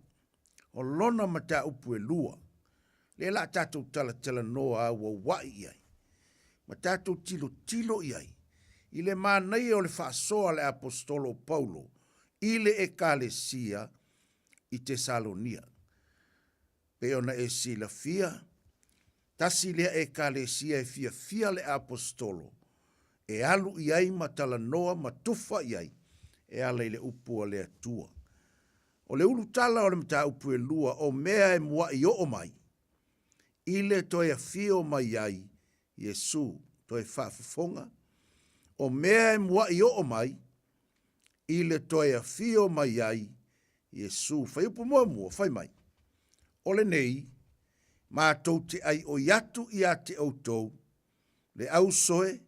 o lona mataupu e lua, lea la a tatou talatalanoa auauai i ai, ma tatou tilotilo i ai, i le manaia o le faasoa a le Aposetolo o Paulo i le Ekalesia i Tesalonia. Pei ona e silafia, tasi lea Ekalesia e fiafia le Aposetolo e alu i ai ma talanoa ma tufa i ai e ala i le upu a le Atua. O le ulutala o le mataupu e lua o mea e muaʻi oo mai i le toe afio mai ai Iesu, toe faafofoga, o mea e muaʻi oo mai i le toe afio mai ai Iesu. Fuaiupu muamua, fai mai, O lenei, matou te ʻaiʻoi atu ia te ʻoutou, le ausoe,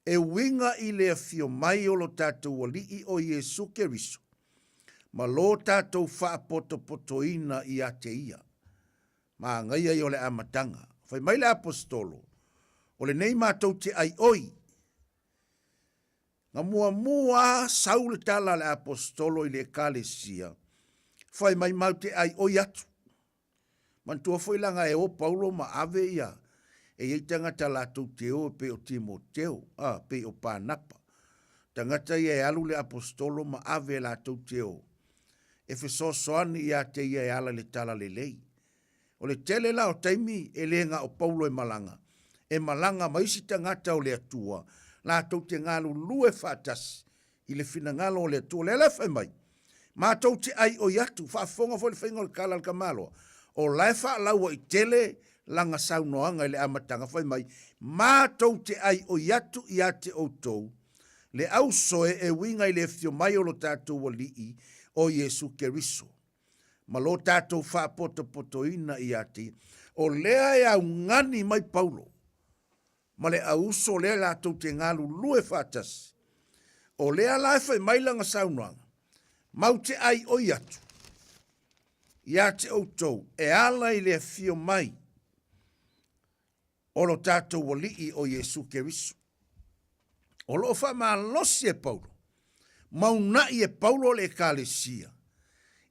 e uiga i le afio mai o lo tatou Alii o Iesu Keriso, ma lo tatou faapotopotoina ia te Ia. Magaia ia o le amataga. Fai mai le Aposetolo, O lenei matou te aioi. Na muamua sau le tala a le Aposetolo i le Ekalesia, fai mai mau te aioi atu. Manatua foi leaga e o Paulo ma ave ia e i ai tagata latou te o e pei o Timoteo, a, pei o Panapa. Tagata ia e alu le Aposetolo ma ave latou te o e fesoasoani ia te ia e ala i le talalelei. O le tele la o taimi e le na o Paulo e malaga, e malaga ma isi tagata o le Atua latou te galulue faatasi i le finagalo o le Atua. O lea la e fai mai, matou te aioi atu, faafofoga foi le faiga o le tala a le tamaloa, o la e faalauaitele lana saunoaga i le amataga, fai mai, matou te aioi atu ia te outou le ausoe e uiga i le afio mai o lo tatou Alii o Iesu Keriso, ma lo tatou faapotopotoina ia te Ia. O lea e augani mai Paulo ma le auuso lea latou te galulue faatasi. O lea la e fai mai lana saunoaga, Mau te aioi atu ia te outou e ala i le afio mai o lo tatou Alii o Iesu Keriso. O lo o faamalosi e Paulo, ma una'i e Paulo le Ekalesia,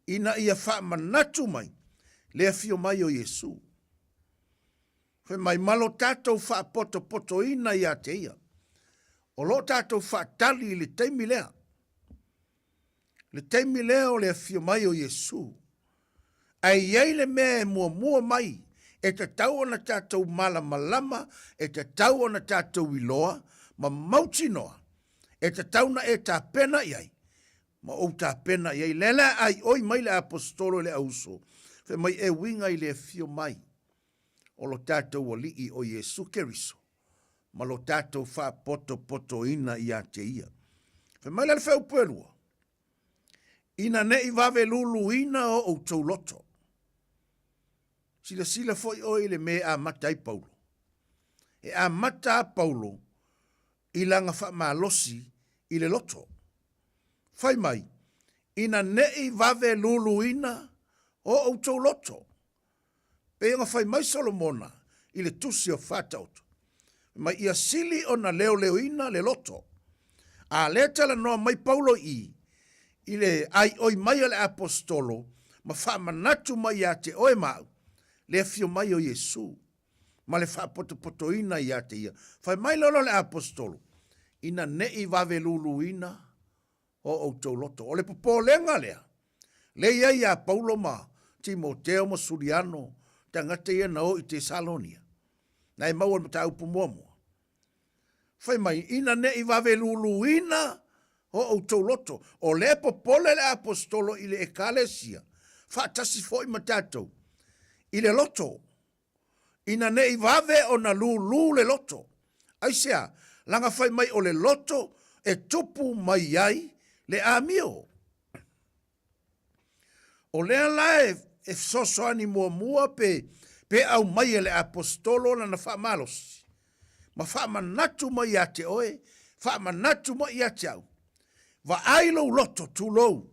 ina ia faamanatu mai le afio mai o Iesu. Fai mai, ma lo tatou faapotopotoina ia te ia. O lo o tatou faatali i le taimi lea, le taimi lea o le afio mai o Iesu. Ae i ai le mea e muamua mai e tatau ona tatou malamalama, e tatau ona tatou iloa ma mautinoa, e tatau ona e tapena i ai, ma ou tapena i ai. Lea la e aioi mai le Aposetolo i le auuso, fai mai e uiga i le afio mai o lo tatou Alii o Iesu Keriso ma lo tatou faapotopotoina ia te Ia. Fai mai la le feaupu e lua, Ina ne i vave luluina o outou loto. Silasila foi oe i le mea e amata ai Paulo. E amata a Paulo i lana faamalosi i le loto. Fai mai, ina ne i vave luluina o outou loto. Pei ona fai mai Solomona i le tusi o Faataoto, mai ia sili ona leoleoina le loto. A lea talanoa mai Paulo i i le aioi mai a le Aposetolo ma faamanatu mai ia te oe ma au le afio mai o Iesu ma le faapotopotoina ia te ia. Fai mai loa le Aposetolo, ina ne i vave luluina o outou loto. O le popolega lea, lea i ai ia Paulo ma Timoteo ma Suliano, tagata ia na o i Tesalonia, na e maua le mataupu muamua. Fai mai, ina ne i vave luluina o outou loto. O lea e popole le aposetolo i le ekalesia, faatasi foi ma tatou, i le loto. Ina ne i vave ona lūlū le loto. Aisea? Leaga fai mai o le loto e tupu mai ai le amio. O lea la e fesoasoani muamua pe, pe aumai e le Aposetolo lana faamalosi, ma faamanatu mai ia te oe, faamanatu mai ia te au, Vaai lou loto, tulou,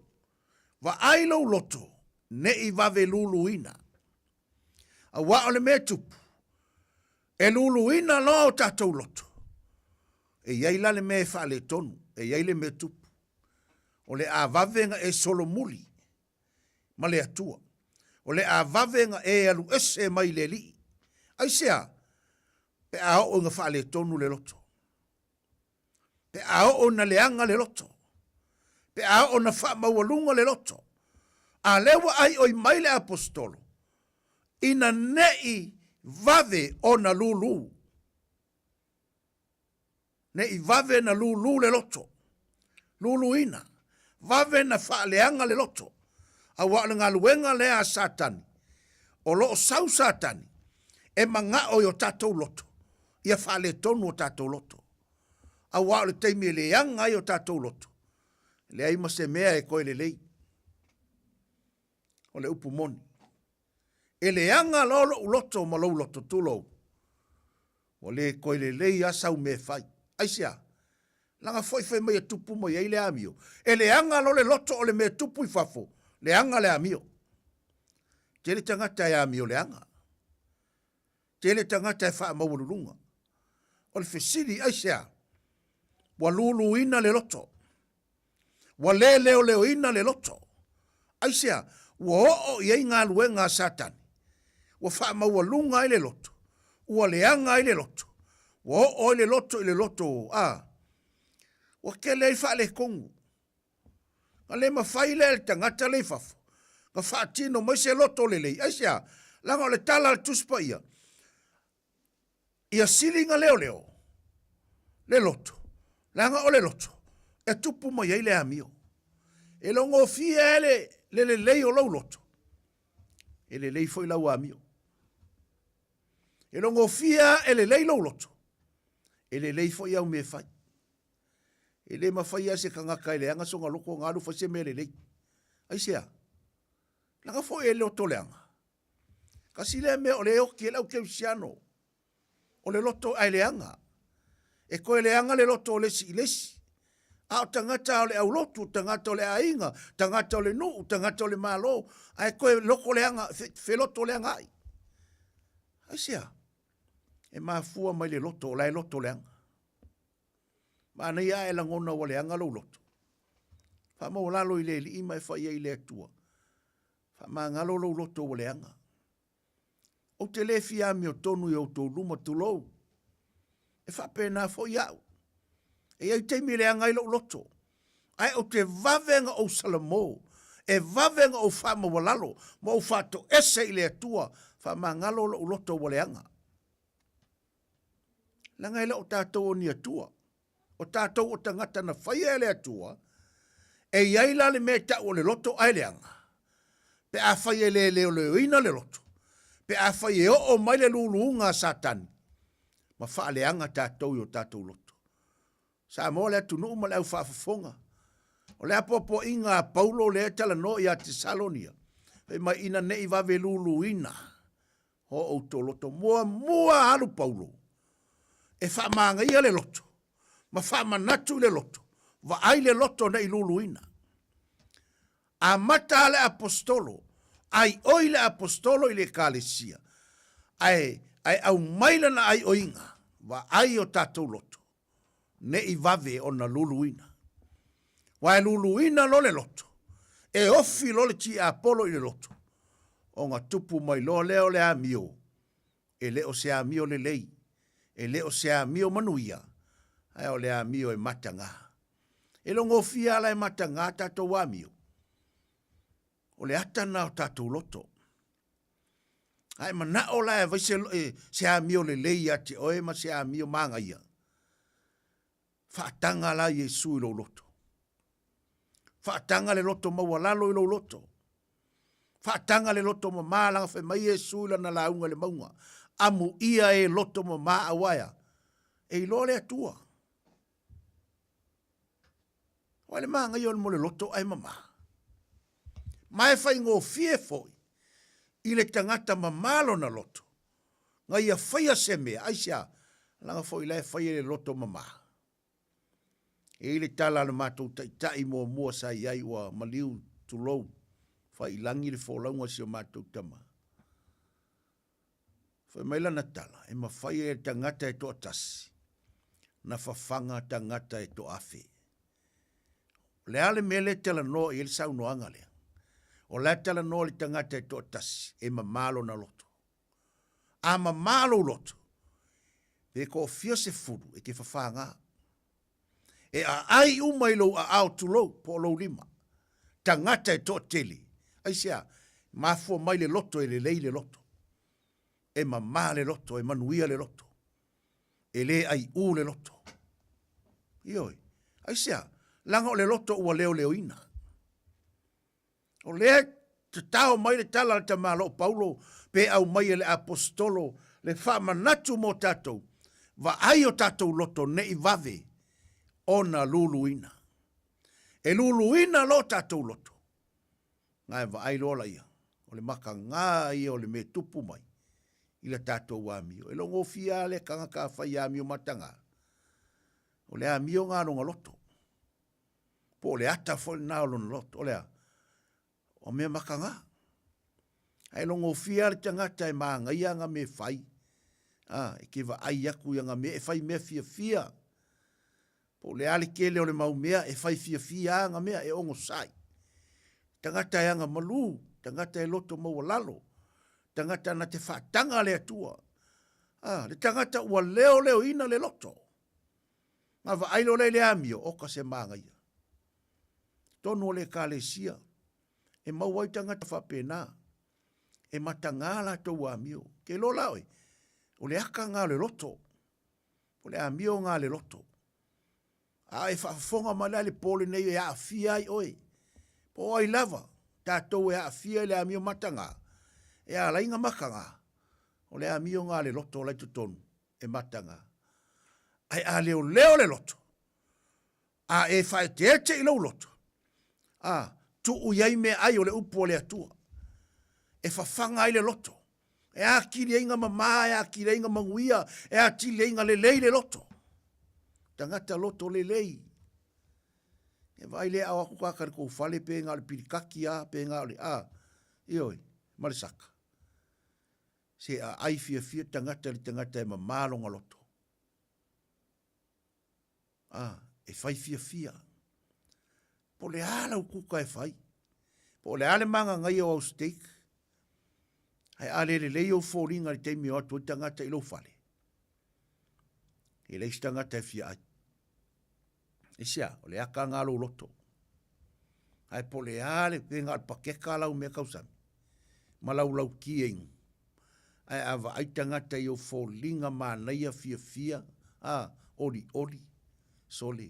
vaai lou loto, ne i vave luluina. Aua o le mea e tupu, e luluina loa o tatou loto, e i ai la le mea e faaletonu, e i ai le mea e tupu. O le a vave na e solomuli ma le Atua. O le a vave na e alu ese mai le Alii. Aisea? Pe a oo ina faaletonu le loto. Pe a oo ina leaga le loto. Pe a oo ina faamaualuga le loto. A lea ua aioi mai le Aposetolo, ina ne i vave ona lūlū. Ne i vave na lūlū le loto. Lūlūina. Vave na faaleaga le loto. Aua o le galuega lea a Satani. O lo o sau Satani e manao i o tatou loto ia faaletonu o tatou loto. Aua o le taimi e leaga ai o tatou loto, e leai ma se mea e toe lelei. O le upu moni. E leaga loa lou loto ma lou loto, tulou, ua le toe lelei lava sau mea e fai. Aisea? Leaga foi fai mai e tupu mai ai le amio. E leaga loa le loto o le mea e tupu i fafo, leaga le amio. Tele tagata e amio leaga. Tele tagata e faamaualuluga. O le fesili, aisea? Ua luluina le loto. Ua le leoleoina le loto. Aisea? Ua oo i ai galuega a Satani. Ua faamaualuga ai le loto. Ua leaga ai le loto. Ua oo ai le loto i le loto, a. Ua tele ai faaletonu. Na le mafai lea e le tagata lea i fafo na faatino mai se loto lelei. Aisea? Leaga o le tala a le Tusi Paia, ia sili na leoleo le loto, leaga o le loto e tupu mai ai le amio. E logofie ai le, le lelei o lou loto, e lelei foi lau amio. E logofie e lelei lou loto, e lelei foi au mea fai. E le mafai lava e se tagata e leaga sona loto ona alu fai se mea lelei. Aisea? Leaga foi e loto leaga. Kasi lea mea o lea e oti ai le au kerisiano, o le loto ae leaga. E toe leaga le loto o le isi i le isi. A o tagata o le aulotu, o tagata o le aiga, tagata o le nuu, tagata o le Malo, ae toe loto leaga, feloto leaga ai. Aisea? E mafua mai le loto, o la e loto leaga. Manaia ae lagona ua leaga lou loto. Faamaualalo i le Alii ma e fai ai i le Atua. Faamagalo lou loto ua leaga. Ou te le fia amiotonu i outou luma, tulou. E faapena foi au. E i ai taimi e leaga ai lou loto, ae ou te vave na ou salamo, e vave na ou faamaualalo ma ou faatoese i le Atua, faamagalo lou loto ua leaga. Leaga e le o tatou o ni Atua. O tatou o tagata na faia e le Atua, e i ai la le mea e tau o le loto ae leaga, pe afai e le leoleoina le loto, pe afai e oo mai le luluga a Satani, ma faaleaga tatou i o tatou loto. Samoa le atunuu ma le au faafofoga. O le apoapoaiga a Paulo lea e talanoa ia Tesalonia, fai mai ina ne i vave luluina o outou loto. Muamua alu Paulo e faamagaia le loto ma faamanatu i le loto, vaai le loto ne i luluina. Amata a le aposetolo, aioi le aposetolo i le ekalesia, ae, ae aumai lana aioiga, vaai o tatou loto, ne i vave ona luluina. Aua e luluina loa le loto, e ofi loa le tiapolo i le loto, ona tupu mai loa lea o le amio, e le o se amio lelei, e le o se amio manuia, ae o le amio e mataga. E logofia lava la e mataga tatou amio, o le ata lena o tatou loto. A e manao la e avai se, e, se amio lelei ia te oe ma se amio magaia, faataga la Iesu i lou loto. Faataga le loto maualalo i lou loto. Faataga le loto mamā leaga fai mai Iesu i lana lauga i le mauga, amuia e loto mamā aua e a? E iloa le Atua. Aua le magaia o le mo le loto ae mamā. Ma e faigofie foi i le tagata mamā lona loto, na ia faia se mea, aisea, leaga foi la e fai e le loto mamā. E i ai le tala a le matou taitai muamua sa i ai ua maliu, tulou, fai i lagi le folauga a si o matou tama. Fai mai lana tala, e mafai e le tagata e toatasi na fafaga tagata e toaafe. O le a le mea lea e talanoa i ai le saunoaga lea? O la e talanoa le tagata e toatasi e mamā lona loto. A mamā lou loto, pe toafia 10 e te fafagā. E aai uma i lou aao tulou po o lou lima. Tagata e toatele. Aisea? Mafua mai le loto e lelei le loto. E mama le loto, e manuia le loto. E le aiu le loto. Ioe. Aisea? Leaga o le loto ua leoleoina. O lea e tatao mai le tala a le tamaloa Paulo pe aumai e le Aposetolo le faamanatu mo tatou, vaai o tatou loto ne i vave ona luluina. E luluina loa tatou loto, na e vaai loa laia, o le makaga ia o le mea e tupu mai i le tatou amio. E logofia lava le tagata a fai amio mataga, o le amio na lona loto. Po o le ata foi lena o lona loto, o le a? O mea makaga. Ae logofia le tagata e magaia ana mea fai. A, e ke vaai aku i aga mea e fai mea fiafia. Po o le a le tele o le mau mea e fai fiafia aga mea e ogosai. Tagata e aga malu, tagata e loto maualalo, tagata na te faataga le Atua. A, le tagata ua leoleoina le loto. Nga vaai loa lea i le amio, oka se magaia. Tonu o le Ekalesia, e maua ai tagata faapena, e matagā latou amio. Ke iloa la oe, o le aka nga o le loto, o le amio nga le loto. A e faafofoga mai la i le po lenei e aafia ai oe, po o ai lava tatou e aafia i le amio matagā, e ala ai nga matagā, o le amio nga le loto la i totonu e matagā. Ae a leoleo le loto, a e faaeteete i lou loto, a tuu i ai meaai o le upu a le Atua, e fafaga ai le loto, e atili ai nga mama, e atili ai nga manuia, e atili ai nga lelei le loto. Tagata loto lelei. E vaai le ao atu kaka le kou fale pe nga o le pilikaki a, pe nga o le a, ioe, ma le saka. Se a ai fiafia tagata i le tagata e mama lona loto. A, e fai fiafia. Po o le a lau kuka e fai, po o le a le magagaia o au steak, ae a le lelei ou foliga i le taimi e o atu ai tagata i lou fale, e leai se tagata e fia ai. Aisea? O le aka nga lou loto. Ae po o le a le, pe na o le pakeka lau mea tausami, ma lau lauki e inu. Ae a vaai tagata i ou foliga manaia fiafia, a, olioli, sole,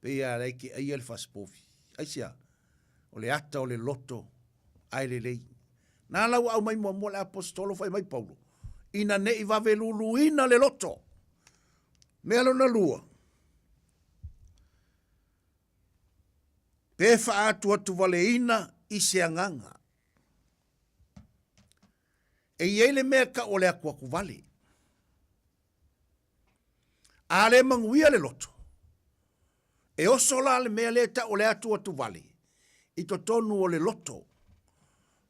pei lava la e te aia le fasipovi. Aisea? O le ata o le loto ae lelei. Na la ua aumai muamua le Aposetolo fai mai Paulo, ina ne i vave luluina le loto. Mea lona lua, pe faaatuatuvaleina i se agaga. E i ai le mea e tau o le atuatuvale. A le manuia le loto, e oso la le mea lea e tau o le atuatuvale i totonu o le loto.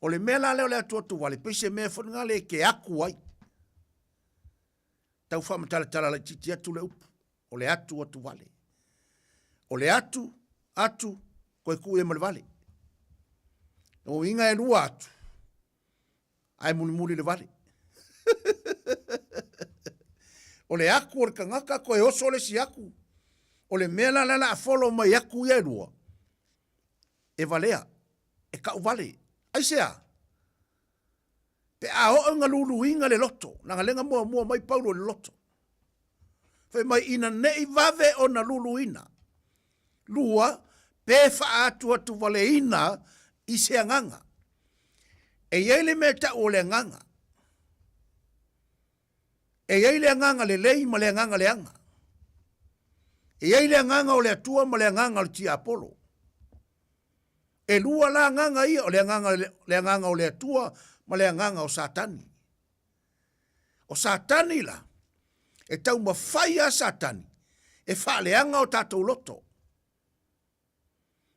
O le mea la lea o le atuatuvale, pei se mea foi lena lea e te atu ai. Tau faamatalatala laitiiti atu le upu, o le atu atu vale. O le atu, atu, toe tuu ia ma le vale. O uiga e lua atu, ae mulimuli le vale. o le atu o le tagata toe oso le isi atu. O le mea la lea o le a follow mai atu ia e lua, e valea, e tau vale. Aisea? Pe a oo ina luluina le loto, leaga lea na muamua mai Paulo i le loto. Fai mai ina ne i vave ona luluina. Lua, pe faaatuatuvaleina i se agaga. E i ai le mea e tau o le agaga. E i ai le agaga lelei ma le agaga leaga. E i ai le agaga o le Atua ma le agaga o le tiapolo. E lua la agaga ia, o le agaga, le agaga o le Atua ma le agaga o Satani. O Satani la, e taumafai lava Satani e faaleaga o tatou loto.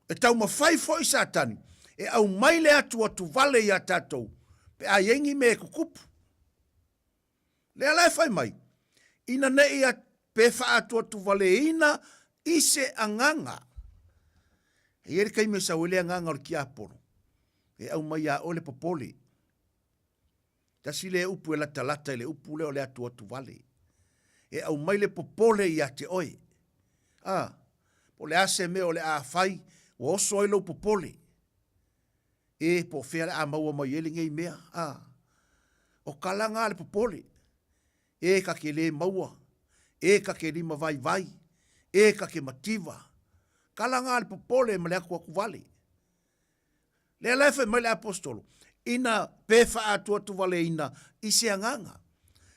E taumafai foi Satani e aumai le atuatuvale iā tatou pe a i ai ni mea e tutupu. Lea la e fai mai, ina ne i pe faaatuatuvaleina i se agaga. E i ai le taimi e sau ai le agaga o le tiapolo, e aumai iā oe le popole. Tasi lea upu e latalata i le upu lea o le atuatuvale. E aumai le popole ia te oe. A, po o le a se mea o le a fai, ua oso ai lou popole. E, po o fea le a maua mai ai lenei mea, a. O kalaga a le popole. E ka ke lē maua, e ka ke lima vaivai, e ka ke mativa. Kalaga a le popole ma le atuatuvale. Lea la e fai mai le Aposetolo, ina pe faaatuatuvaleina i se agaga.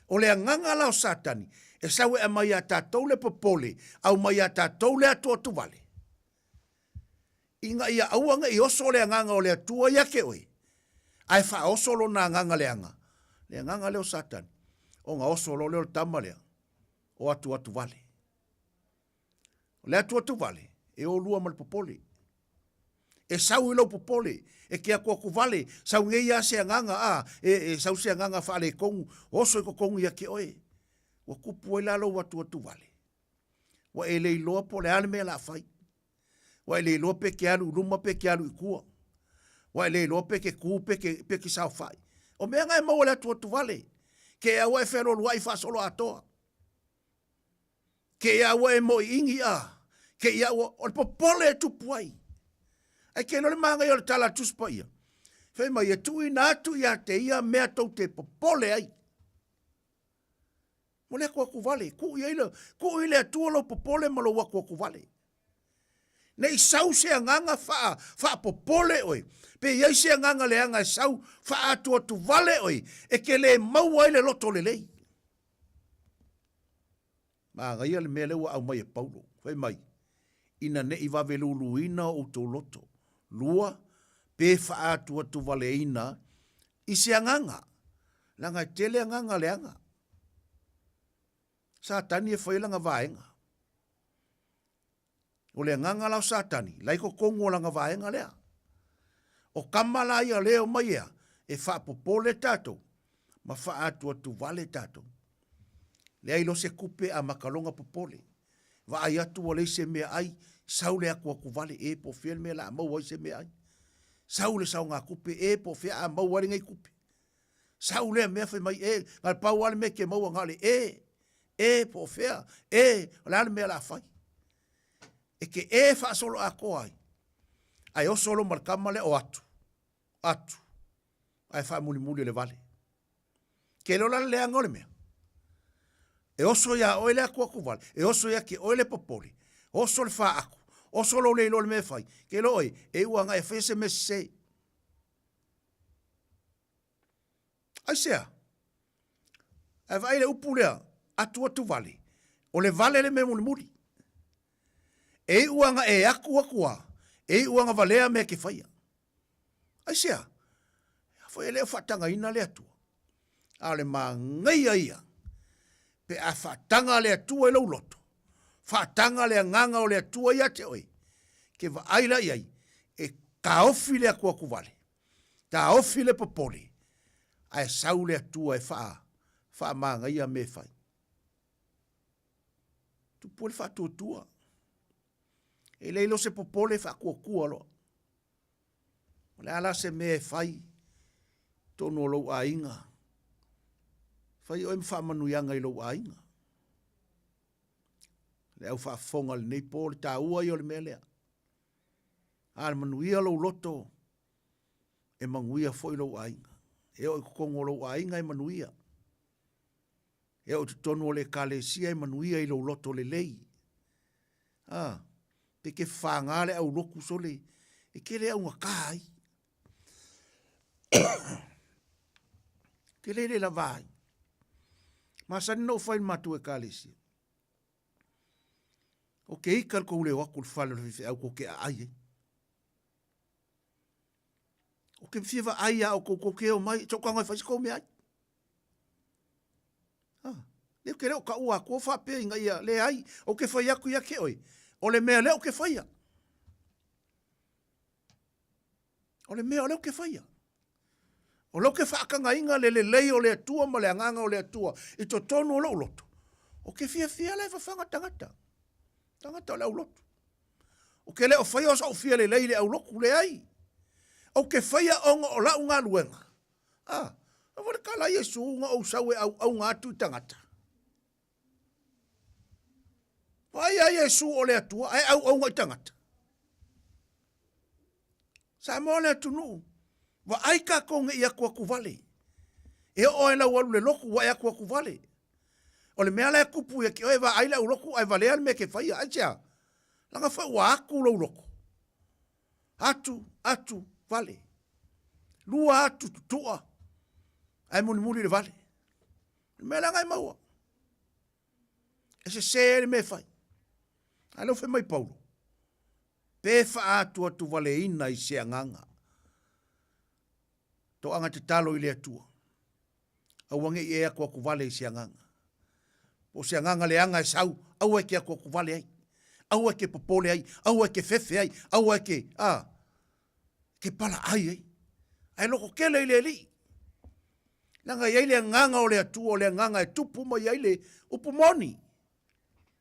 O le agaga la o Satani, e sau e aumai iā tatou le popole, aumai iā tatou le atuatuvale, ina ia aua ne i oso le agaga o le Atua ia te oe, ae faaoso lona agaga leaga, le agaga lea o Satani, ona oso loa lea o le tama lea, o atuatuvale. O le atuatuvale, e o lua ma le popole. E sau i lou popole, e te atuatuvale, sau nei lava se agaga, a, e, e sau se agaga faaletonu, oso i totonu ia te oe. Ua kupu ai la lou atuatu vale. Ua e le iloa po o le a le mea o le a fai. Ua e le iloa pe ke alu i luma pe ke alu i tua. Ua e le iloa pe ke ku pe ke, pe ke saofai. O mea na e maua i le atuatu vale. Ke ea ua e fealualuai faasoloatoa. Ke ia ua e moiingi a, ke ia ua, o le popole e tupu ai. Ae ke iloa le manaia o le tala a le Tusi Paia, fai mai e tuuina atu ia te ia mea tou te popole ai. Mo le akuaku vale, tuu i ai le, tuu i le Atua lou popole ma lou akuaku vale. Ne i sau se agaga faa, faapopole oe, pe i ai se agaga leaga e sau faaatuatu vale oe, e te le maua ai le loto lelei. Manaia le mea lea ua aumai e Paulo, fai mai, Ina ne i vave luluina o outou loto, lua, pe faaatuatuvaleina i se agaga, leaga e tele agaga leaga. Satani e fai lana vaega. O le agaga la o Satani, la i totonu o lana vaega lea. O kama la ia lea e omai ea, e faapopole tatou, ma faaatuatuvale tatou. Leai loa se kupe a makaloga popole. Vaai atu ua leai se mea ai, sau le atuatuvale, e po o fea le mea o le a maua ai se mea ai. Sau le saogatupe, e po o fea a maua ai lenei tupe. Sau lea mea fai mai, e, na o le pau lava le mea e te maua, na o le e, e po o fea, e, o le a le mea o le a fai. E te e faasoloatoa ai, ae oso loa ma le tama lea o atu, atu, ae faamulimuli o le vale. Ke iloa la le leaga o le mea. E oso iā oe le atuatu vale, e oso ia te oe le popole, oso le faatu, oso lou le iloa o le mea e fai. Ke iloa oe, e iu agai e faia se mea sese. Aisea? Ae vaai le upu lea, atuatu vale, o le vale le mea mulimuli. E iu aga e atu atu a, e iu aga valea mea ke faia. Aisea? A foi e le o faatagaina le Atua. A o le manaia ia, pe a faataga le Atua i lou loto, faataga le agaga o le Atua ia te oe, ke vaai la i ai, e taofi le atuatu vale, taofi le popole, ae sau le Atua e faa, faamanaia mea e fai. Tupu ai le faatuatua. E leai loa se popole, faatuatua loa. O le a la se mea e fai i totonu o lou aiga? Fai oe ma faamanuiaga i lou aiga. Le au faafofoga i lenei po, le taua ia o le mea lea. A le manuia lou loto, e manuia foi lou aiga. E oo i totonu o lou aiga e manuia. E oo i totonu o le Ekalesia e manuia i lou loto lelei. A, pe ke whāngā le au loku sole, e ke le augata ai. Ke le le lava ai. Masani na ou whai le matou Ekalesia. O ke ika le kou leo aku le fale o le faifeau kou ke aai ai. O ke fia vaai a o kou kou ke o mai, so ka ngai whai se kou mea ai. Ah, lea ou te le o taua atu o faapea ina ia leai, ou te fai atu ia te oe, o le mea lea ou te faia. O le mea o lea ou te faia. O lea ou te faatagaina le lelei o le Atua ma le agaga o le Atua i totonu o lou loto. Ou te fiafia la e fafaga tagata. Tagata o le aulotu. Ou te le o faia o so'u fia lelei i le aulotu, leai. Ou te faia ona o lau galuega. A, aua le tala a Iesu na ou sau e auauna atu i tagata. Vaai ia Iesu o le Atua ae auauna i tagata. Samoa le atunuu, vaai tatou ne i atuatu vale. E oo ai lau alu le lotu ua e atuatu vale. O le mea la e tupu ia te oe, vaai le aulotu ae valea le mea e te faia. Aisea? Leaga foi ua atu lou loto. Atu, atu, vale. Lua atu tutua, ae mulimuli le vale. O le mea leaga e maua. E sese ai le mea e fai. A lea ua fai mai Paulo, pe faaatuatuvaleina i se agaga. Toaga tatalo i le Atua. Aua ne i e atuatuvale i se agaga. Po o se agaga leaga e sau, aua e te atuatuvale ai. Aua e te popole ai, aua e te fefe ai, aua e te, a, te palaai ai. Ae loko tele i le Alii. Leaga e i ai le agaga o le Atua, o le agaga e tupu mai ai le upu moni.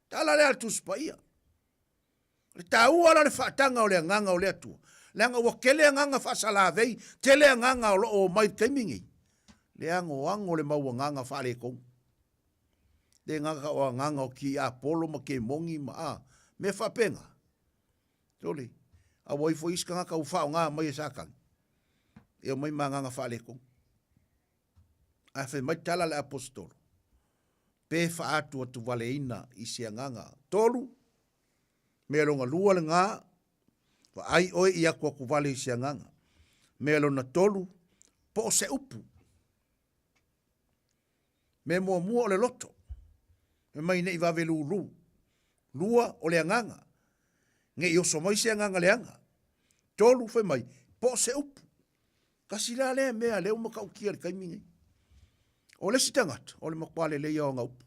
Tala lea a le Tusi Paia. O le taua la o le faataga o le agaga o le Atua, leaga ua tele agaga faasalavei, tele agaga o lo o omai i le taimi nei, le anoano le mau agaga faaletonu. Le gata o agaga o tiapolo ma kemoni ma a, mea faapena. Sole, a ua ifo isi tagata ua faaaoga mai e Satani, e omai ma agaga faaletonu. Ae fai mai tala le aposetolo, pe faaatuatuvaleina i se agaga. 3, mea lona lua lena, vaai oe i atuatuvale i se agaga. Mea lona tolu, po o se upu. Mea muamua o le loto, fai mai ne i vave lulu. Lua, o le agaga, ne i oso mai se agaga leaga. 3, fai mai, po o se upu. Tasi la lea mea lea ua matautia i le taimi nei. O le isi tagata, o le matua lelei o ana upu.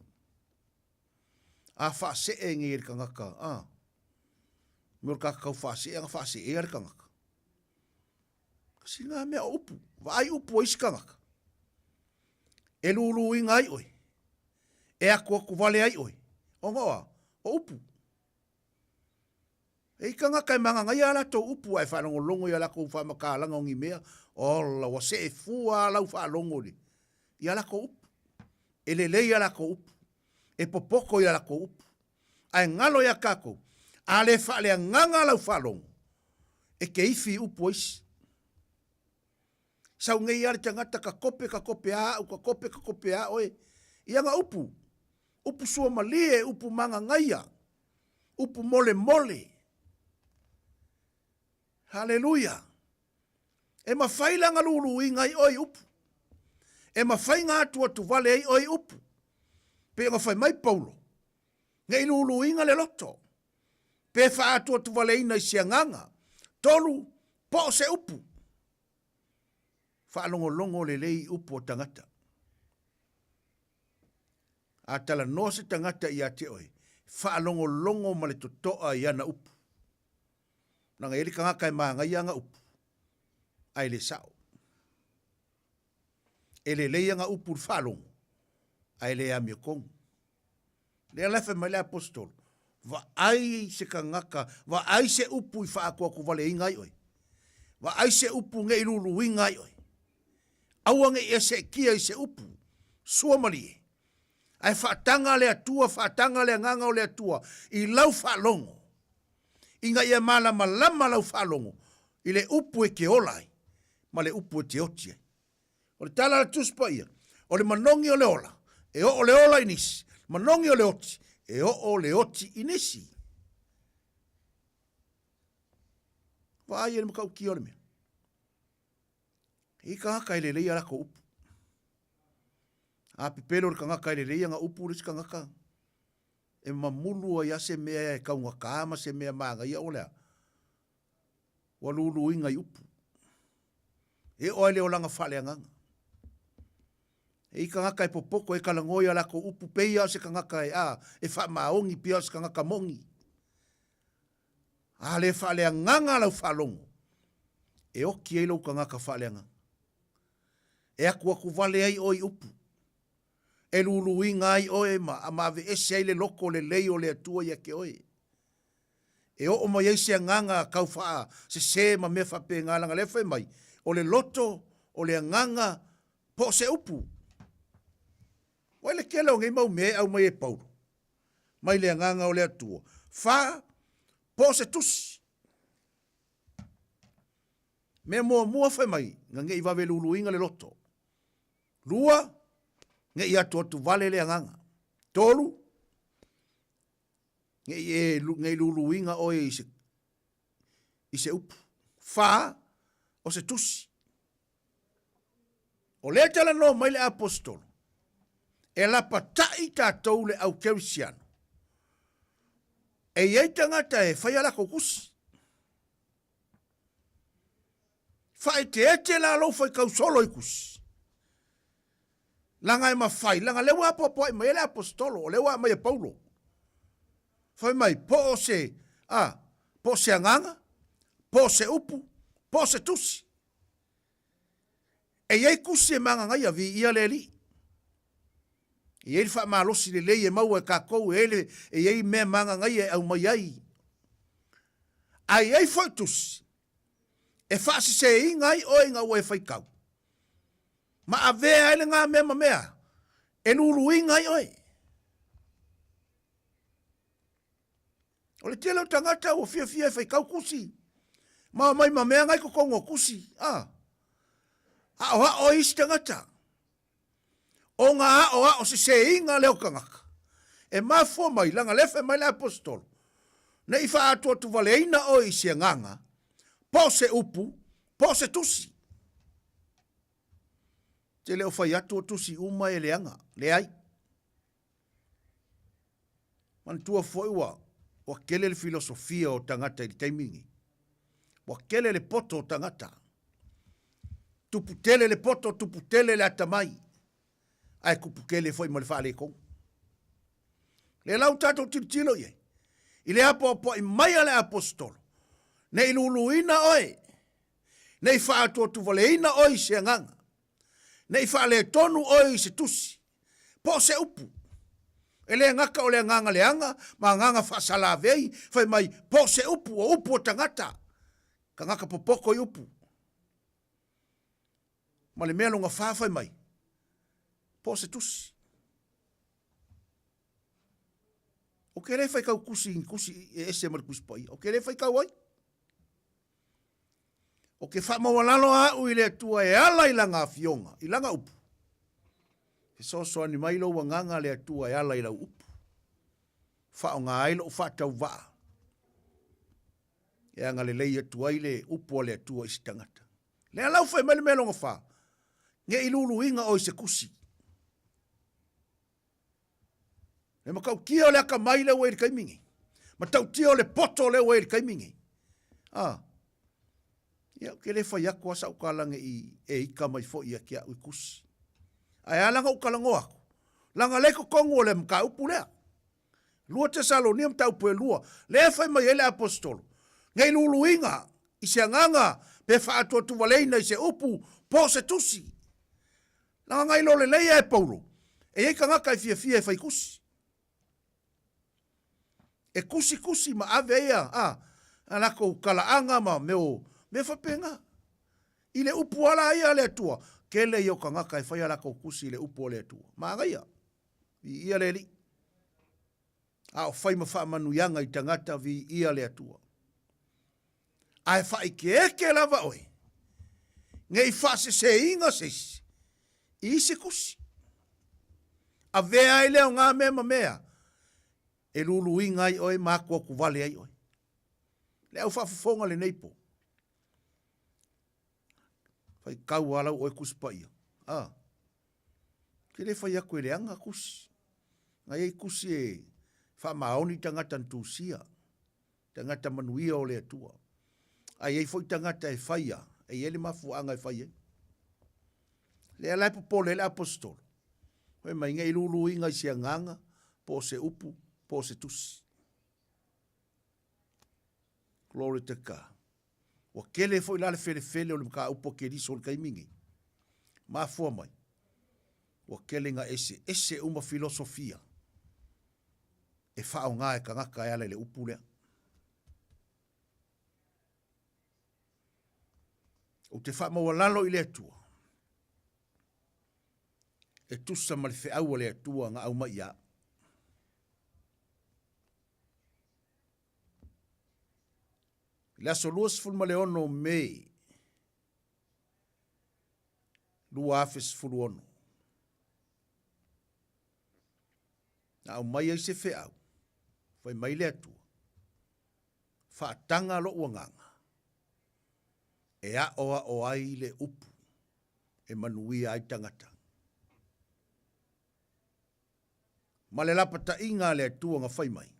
A faasee nei e le tagata, a, mea o le tagata tau faasee, ana faaseea le tagata. Kasi ngā mea o upu, vaai upu a isi tagata. E luluina ai oe, e atuatu vale ai oe, ona o a, o upu. E i tagata e magagaia a latou upu ae faalogologo i a latou faamatalaga o ni mea, ola, ua see fua a lau faalogo i i a latou upu. E lelei a latou upu. E popoto i a latou upu. Ae galo ia tatou, a le faaleagaga lau faalogo, e te ifi i upu a isi. Sau nei a le tagata ka kope ka kope a au ka kope ka kope a oe. I ana upu, upu suamalie, upu magagaia, upu molemole. Haleluia! E mafai la na luluina ai oe i upu. E mafai na atuatuvale ai oe i upu. Pei ona fai mai Paulo, Ne i luluina le loto, pe faaatuatuvaleina i se agaga. 3, po o se upu. Faalogologo lelei i upu a tagata. A talanoa se tagata ia te oe, faalogologo ma le totoa i ana upu. Leaga e i ai le tagata e manaia ana upu, ae le sao. E lelei ana upu i le faalogo, ae le amiotonu. Lea la e fai mai le aposetolo, vaai se tagata, vaai se upu i faaatuatuvaleina ai oe. Vaai se upu ne i luluina ai oe. Aua ne i e seetia i se upu, suamalie. Ae faataga le Atua, faataga le Agaga o le Atua i lau faalogo, ina ia malamalama lau faalogo i le upu e te ola ai ma le upu e te oti ai. O le tala a le Tusi Paia, o le manogi o le ola, e oo le ola i nisi, manogi o le oti, e oo le oti i nisi. Vaai e le matautia o le mea. I tagata e lelei a latou upu. A pepelo le tagata e lelei ana upu le isi tagata, e mamulu ai a se mea e taugata ma se mea manaia o le a? Ua luluina i upu. E oo ai le olaga faaleagaga. E i tagata e popoto e talanoa i a latou upu pei a o se tagata e a e faamaoni pei a o se tagata moni. A le faaleagaga lau faalogo, e oti ai lou tagata faaleagaga. E atuatu vale ai oe i upu. E luluina ai oe ma, ma aveese ai le loto lelei o le Atua ia te oe. E oo mai ai se agaga tau faasese ma mea faapena, leaga o lea e fai mai, o le loto, o le agaga, po o se upu. Ua i le tele o nei mau mea e aumai e Paulo, mai le agaga o le Atua. Fa, po o se tusi. Mea muamua fai mai, na nei vave luluina le loto. Lua, nei atuatuvale le agaga. Tolu, nei e nei luluina oe i se, i se upu. Fa, o se tusi. O lea talanoa mai le aposetolo, e lapataʻi tatou le au kerisiano. E i ai tagata e fai a latou tusi. Faaeteete la lou faitau solo i tusi. Leaga e mafai, leaga lea ua apoapoai mai ai le aposetolo, o lea ua aumai e Paulo. Fai mai, po o se, a, po o se agaga, po o se upu, po o se tusi. E i ai tusi e magagaia, viia le Alii. E i ai le faamalosi lelei e maua e tatou, e i ai, le, e i ai mea magagaia e aumai ai. Ae i ai foi tusi e faaseseina ai oe ina ua e faitau, ma avea ai lena mea ma mea e luluina ai oe. O le tele o tagata ua fiafia e faitau tusi, ma omai ma mea na i totonu o tusi, a. Aoao ai isi tagata. O ngā aoao seseina lea o tagata, e mafua mai, leaga lea fai mai le Aposetolo, ne i faaatuatuvaleina oe i se agaga, po o se upu, po o se tusi. Te le o fai atu o tusi uma e leaga, leai. Manatua foi ua, ua tele le filosofia o tagata i le taimi lenei. Ua tele le poto o tagata. Tupu tele le poto, tupu tele le atamai, ae tupu tele foi ma le faaletonu. Lea la ua tatou tilotilo i ai, i le apoapoai mai a le Aposetolo, ne i luluina oe, ne i faaatuatuvaleina oe i se agaga, Ne i faaletonu oe i se tusi, po o se upu. E le gata o le agaga leaga ma agaga faasalavei, fai mai, po o se upu, o upu o tagata, tagata popoto i upu. Ma le mea lona fa fai mai, po o se tusi. Ou te le faitau tusi i ni tusi e ese ma le Tusi Paia. Ou te le faitau ai. Ou te faamaualalo au i le Atua e ala i Lana Afioga, i Lana upu. Fesoasoani mai lou agaga le Atua e ala i lau upu. Faaaoga ai lou faatauvaa e agalelei atu ai le upu a le Atua i se tagata. Lea la ua fai mai le mea lona fa, ne i luluina oe i se tusi. Le matautia o le atamai lea ua i le taimi nei. Matautia o le poto lea ua i le taimi nei. Ah. Ia, ou te le fai atu a sau tala ne i e ika mai foi ia te au i tusi. Ae a la ona ou talanoa atu, leaga lea i totonu o le mataupu lea. 2 Tesalonia mataupu e 2, lea e fai mai ai le Aposetolo, ne i luluina i se agaga pe faaatuatuvaleina i se upu po o se tusi. Leaga na iloa lelei lava e Paulo, e i ai tagata e fiafia e fai tusi. E tusitusi ma ave ai a, a, a latou talaaga ma mea o, mea faapena. I le upu lava la ia a le Atua, tele ia o tagata e fai a latou tusi i le upu a le Atua. Manaia, viia le Alii. A o fai ma faamanuiaga i tagata, viia le Atua. Ae faaikeeke lava oe, ne i faaseseina se isi i isi tusi. Avea ai lea o ngā mea ma mea e luluina ai oe ma atuatuvale ai oe. Le au faafofoga lenei po. Faitau a lau oe Tusi Paia. A. Ke le fai atu e leaga tusi. Na iai tusi e faamaoni tagata na tusia. Tagata manuia o le Atua. A i ai foi tagata e faia, e i ai le mafuaaga e fai ai. Lea la e popole ai le Aposetolo, fai mai, ne i luluina i se agaga, po o se upu, po o se tusi. Glory to God. Ua tele foi la le felefele o le mataupu a Keriso i le taimi nei. Mafua mai, ua tele ina eseese uma filosofia e faaaoga e tagata e ala i le upu lea. Ou te faamaualalo i le Atua e tusa ma le feau a le Atua na aumai ia au. I le aso 26 o Mei 2016, Na aumai ai se feau, fai mai le Atua, Faataga lou agaga, e aoao ai le upu e manuia ai tagata. Ma le lapataiga a le Atua na fai mai,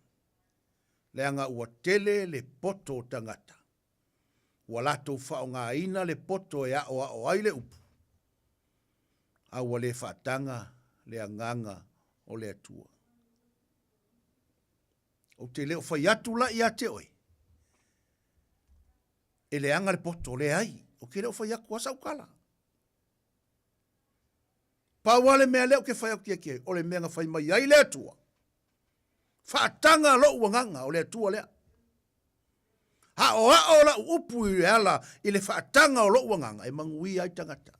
leaga ua tele le poto o tagata, ua latou faaaogaina le poto e aoao ai le upu, a ua le faataga le agaga o le Atua. Ou te le o fai atu la ia te oe, e leaga le poto, leai, ou te le o fai atu lava sau tala. Pau lava le mea lea ou te fai atu ia te oe, o le mea na fai mai ai le Atua, faataga lou agaga, o le Atua lea. Aoao lau upu i le ala i le faataga o lou agaga e manuia ai tagata.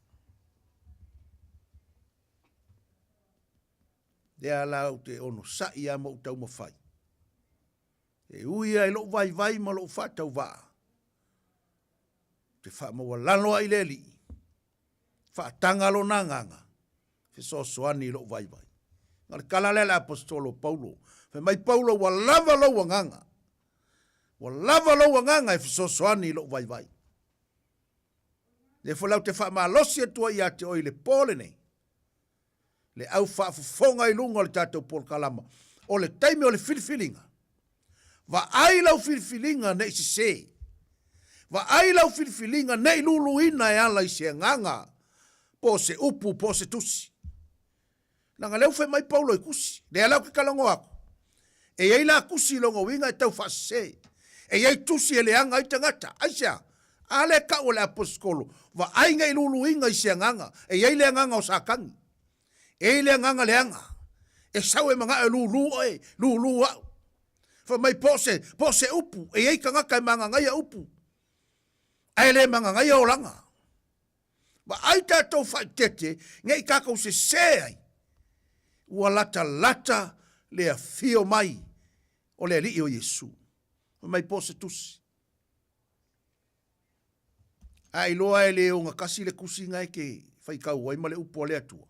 Lea la ou te onosai lava ma ou taumafai. E ui lava i lou vaivai ma lou faatauvaa, ou te faamaualalo ai i le Alii, faataga lona agaga, fesoasoani i lou vaivai. O le tala lea a le Aposetolo o Paulo, fai mai Paulo, ua lava lou agaga, ua lava lou agaga e fesoasoani i lou vaivai. Lea foi la ou te faamalosi atu ai ia te oe i le po lenei, le au faafofoga i luga o le tatou polokalama, o le taimi o le filifiliga, vaai lau filifiliga ne i sese, vaai lau filifiliga ne i luluina e ala i se agaga, po o se upu, po o se tusi. Leaga lea ua fai mai Paulo i tusi, lea la ou te talanoa atu, e i ai la tusi i lona uiga e tau faasese, e i ai tusi e leaga ai tagata. Aisea? A lea e tau e le Aposetolo, vaai ne i luluina i se agaga, e i ai le agaga o Satani, e i ai le agaga leaga, e sau e manao e lulu oe, lulu au. Fai mai po o se, po o se upu, e i ai tagata e magagaia upu, ae le magagaia olaga. Vaai tatou faaitete ne i tatou sese ai, ua latalata le afio mai o le Alii o Iesu. Fai mai po o se tusi. A iloa e le ogatasi le tusi na e te faitau ai ma le upu a le Atua,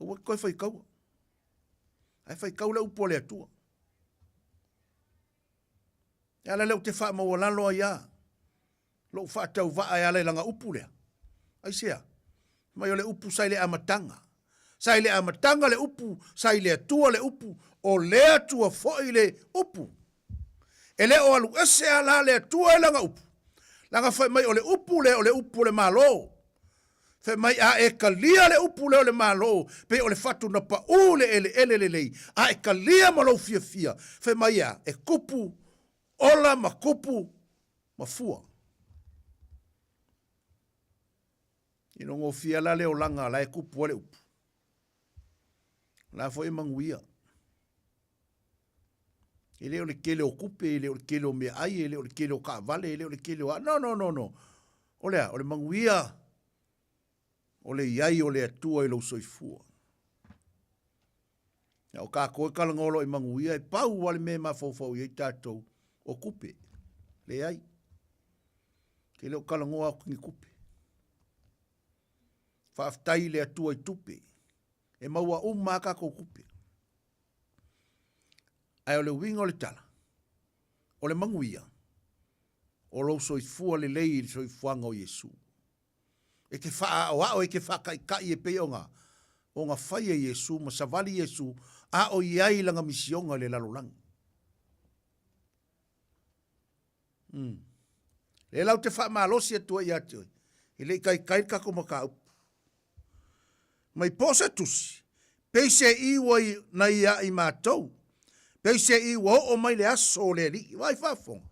aua e te toe faitaua. Ae faitau le upu a le Atua. E ala lea ou te faamaualalo ai a lou faatauvaa e ala i lana upu lea. Aisea? Mai o le upu sa i le amataga. Sa i le amataga le upu, sa i le Atua le upu, o le Atua foi le upu. E le o alu ese a la le Atua i lana upu. Leaga fai mai o le upu lea o le upu o le Malo. Fai mai a e kalia le upu lea o le Malo, pei o le fatu na paū le eleele lelei, a e kalia ma lou fiafia, fai mai a, e kupu ola ma kupu ma fua. Ina gofia la le olaga la e kupu ai le upu. O la foi e manuia. E le o le tele o tupe, e le o le tele o meaai, e le o le tele o taavale, e le o le tele o a. No, no, no, no. O le a? O le manuia o le i ai o le Atua i lou soifua. A o tatou e talanoa loa i manuia, e pau lava le mea e mafaufau i ai tatou, o tupe. Leai. E le o talanoa atu i ni tupe. Faafetai i le Atua i tupe. E maua uma lava tatou tupe. Ae o le uiga o le tala, o le manuia, o lou soifua lelei i le soifuaga o Iesu. E te faaaoao, e te faataitai e pei ona ona fai e Iesu ma savali Iesu a o i ai lana misioga i le lalolagi. Mm. Lea la ou te faamalosi atu ai ia te oe, e le i taitai le tatou mataupu. Mai po se tusi, peiseai ua i, na ia i matou, peiseai ua oo mai le aso o le Alii. Vaai faafofoga.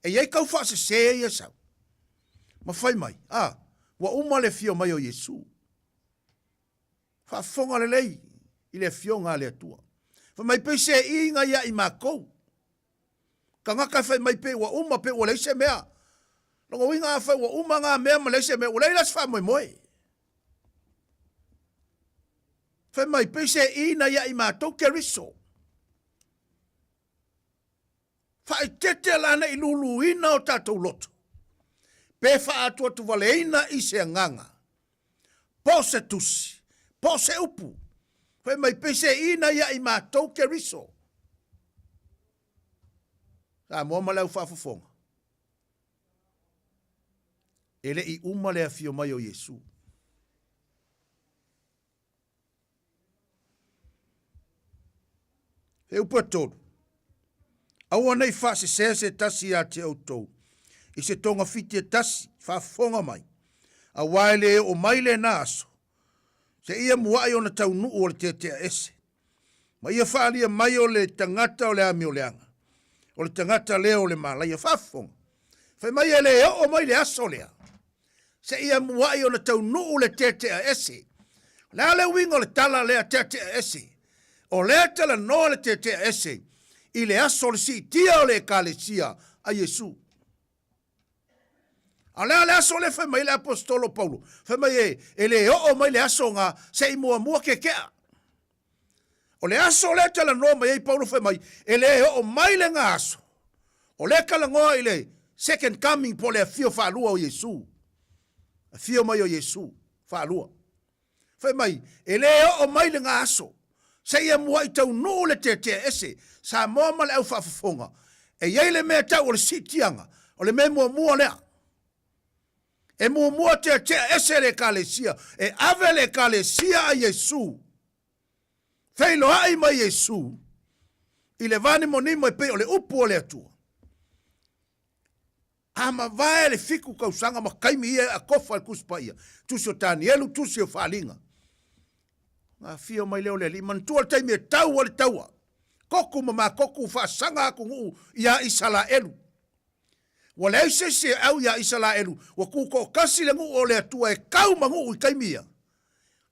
E i ai tau faasese ia sau. Ma fai mai, a, ua uma le afio mai o Iesu. Faafofoga lelei i le afioga a le Atua. Fai mai peiseai na ia i matou. Tagata e fai mai pei ua uma, pei ua leai se mea. Lona uiga afai ua uma na mea ma leai se mea, ua leai la se faamoemoe. Fai mai, pei se ina ia i matou Keriso. Faaeteete la ne i luluina o tatou loto, pe faaatuatuvaleina i se agaga, po o se tusi, po o se upu. Fai mai, pei se ina ia i matou Keriso. Samoa ma le au faafofoga, e le i uma le afio mai o Iesu. He upu e tolu. Aua nei faasesē se tasi ia te outou i se togafiti e tasi, faafofoga mai, auā e le oo mai lena aso, seia muaʻi ona taunuu o le tetea ese, ma ia faaalia mai o le tagata o le amioleaga, o le tagata lea o le malaia. Faafofoga, fai mai e le oo mai le aso lea, seia muaʻi ona taunuu le tetea ese. O le a le uiga o le tala lea teatea ese? O lea talanoa le teatea ese i le aso o le siitia o le Ekalesia a Iesu. A o le a le aso lea fai mai ai le Aposetolo o Paulo? Fai mai e, e le oo mai le aso na se i muamua keke'a. O le aso lea talanoa mai ai Paulo fai mai, e le oo mai lena aso. O lea talanoa i le second coming po o le afio faalua o Iesu. Afio mai o Iesu faalua. Fai mai, e le oo mai lena aso, seia muai taunuu le tetea ese, Samoa ma le au faafofoga, e i ai le mea tau o le siitiaga, o le mea muamua lea. E muamua teatea ese le Ekalesia, e ave le Ekalesia a Iesu, feiloai mai Iesu i le vanimonimo e pei o le upu a le Atua. A mavae le fiku tausaga ma taimi ia e atofa e le Tusi Paia, Tusi o Tanielu, Tusi o Faaliga. Ona afio mai lea o le Alii, manatua le taimi e tau ai le taua, Koku ma Makoku faasaga atunuu ia Isalaelu. Ua leai se isi e au ia Isalaelu, ua tutoatasi le nuu o le Atua e tau ma nuu i taimi ia.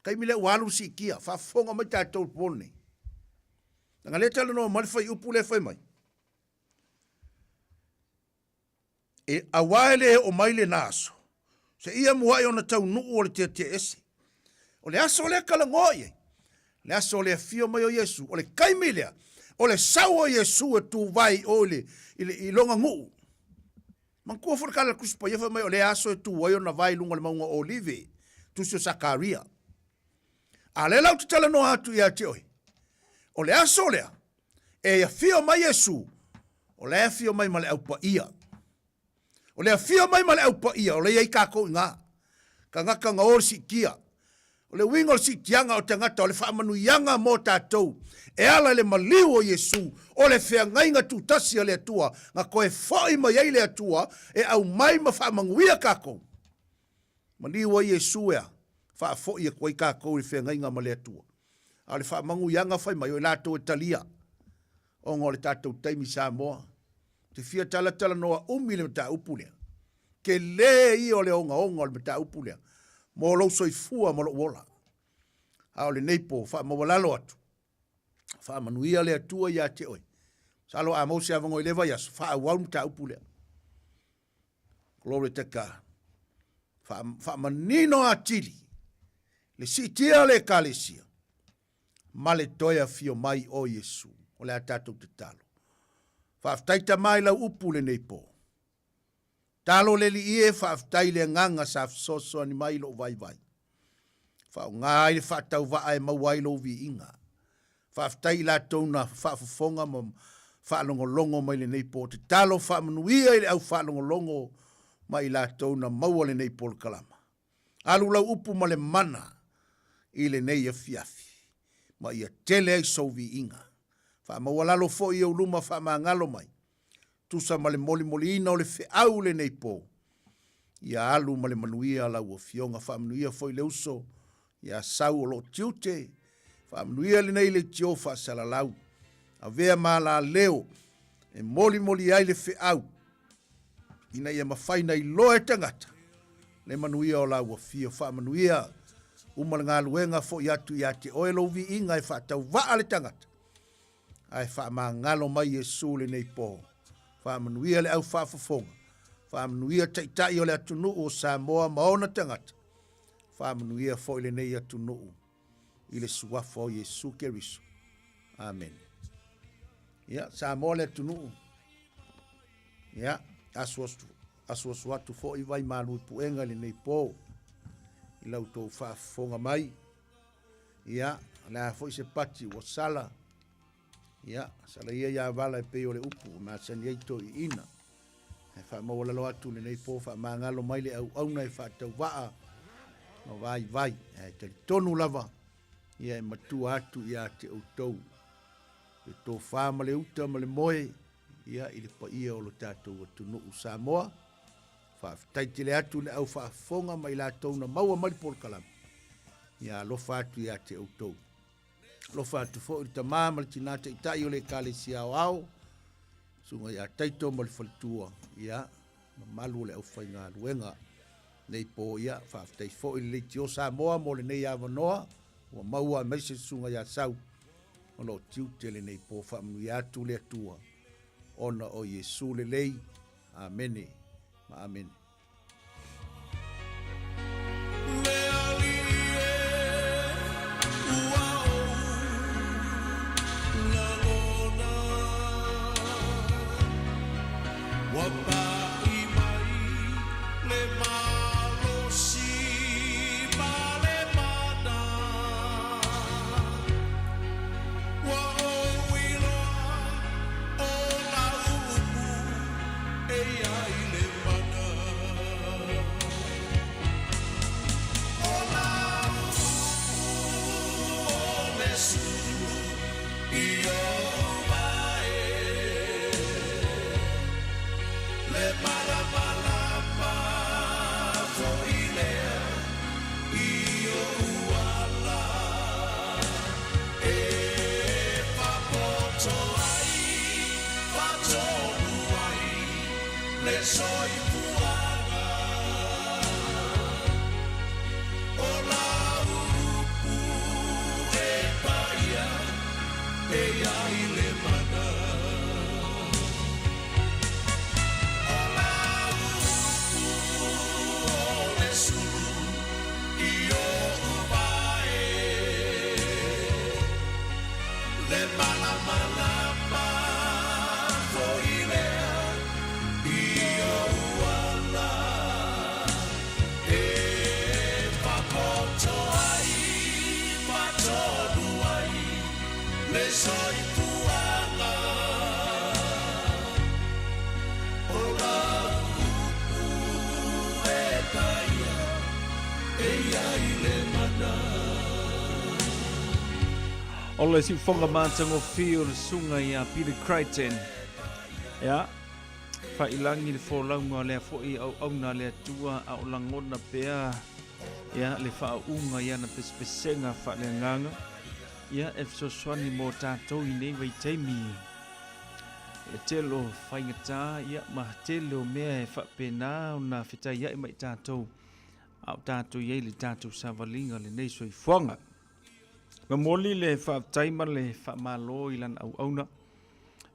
Taimi lea ua alu le siitia, faafofoga mai tatou i le po lenei. Leaga lea e talanoa mai le fuaiupu lea e fai mai. E, auā e le oo mai lena aso, seia mua'i ona taunuu o le Tiatia-ese. O le aso lea talanoa i ai, le aso o le afio mai o Iesu, o le taimi lea, o le sau o Iesu e tuvae i o i le, i le, i lona nuu. Manatua foi le tala a le Tusi Paia fai mai o lea aso e tu ai ona vae i luga o le mauga o Olive, Tusi o Sakaria. A lea la ou te talanoa atu ia te oe, o le aso lea, E afio mai Iesu, o la e afio mai ma le Au Paia. O le afio mai ma le Au Paia, o la e i ai tatou i ina. Tagata na o le siitia. O le uiga o le siitiaga o tagata, o le faamanuiaga mo tatou, e ala i le maliu o Iesu, o le feagaiga tutasi a le Atua, na toe foi mai ai le Atua e aumai ma faamanuia tatou. Maliu ai Iesu e a? Faafoi atu ai tatou i le feagaiga ma le Atua. A o le faamanuiaga fai mai o i latou e talia ona o le tatou taimi Samoa. Ou te fia talatalanoa umi i le mataupu lea. Tele ia o le ogaoga o le mataupu lea mo lou soifua ma lou ola. A o lenei po, faamaualalo atu, faamanuia le Atua ia te oe. Masalo a maua se avanoa i lea vaiaso, faaauau le mataupu lea. Glory to God. Faamanino atili le siitia o le Ekalesia ma le toe afio mai o Iesu. O le a tatou tatalo. Faafetai Tama i lau upu lenei po. Talo le Alii e, faafetai i le agaga sa fesoasoani mai i lou vaivai. Faaaoga ai le faatauvaa e maua ai lou viiga. Faafetai i latou na faafofoga ma faalogologo mai lenei po. Tatalo faamanuia i le au faalogologo ma i latou na maua lenei polokalama. Alu lau upu ma le mana i lenei afiafi, ma ia tele ai sou viiga. Faamaualalo foi i ou luma faamagalo mai, tusa ma le molimoliina o le feau lenei po. Ia alu ma le manuia lau Afioga, faamanuia foi le uso ia Sau o lo o tiute, faamanuia lenei leitio faasalalau. Avea ma alaleo e molimoli ai le feau, ina ia mafai na iloa e tagata le manuia o lau afio. Faamanuia uma le galuega foi atu ia te oe lou viiga e faatauvaa le tagata, ae faamagalo mai Iesu lenei po. Faamanuia le au faafofoga, faamanuia Taitai o le atunuu o Samoa ma ona tagata, faamanuia foi lenei atunuu i le suafa o Iesu Keriso. Amene. Ia, Samoa le atunuu. Ia, asuasu, asuasu atu foi vai malu i puega i lenei po i lau tou faafofoga mai. Ia, o le a foi se pati ua sala, ia, sala ia ia vala e pei o le upu e masani ai toeaiina. E faamaualalo atu lenei po faamagalo mai le auauna e faatauvaa ma vaivai. Ae talitonu lava, ia e matua atu ia te outou le tofa ma le uta ma le moe, ia i le paia o lo tatou atunuu Samoa. Faafetai tele atu i le au faafofoga ma i latou na maua mai le polokalame. Ia alofa atu ia te outou. Alofa atu foi i le tama ma le tina taitai o le Ekalesia Aoao, susuga ia Taito ma le faletua, ia, mamalu o le aufaigaluega. Nei po, ia, faafetai foi i le Leitio Samoa mo lenei avanoa. ua maua aemaise le susuga ia Sau ona o tiute lenei po. Faamanuia atu le Atua ona o Iesu lelei. Amene ma amene. O le siufoga matagofie o le susuga ia Peter Crichton. Ia, failangi le folauga o lea foi auauna a le Atua a o lagona pea ia le faauuga i ana pesepesega faaleagaga ia e fesoasoani mo tatou i nei vaitaimi. O le tele o faigata ia ma tele o mea e faapena ona fetaiai ma i tatou a o tatou i ai i le tatou savaliga lenei soifuaga. Momoli le faafetai ma le faamalo i lana auauna,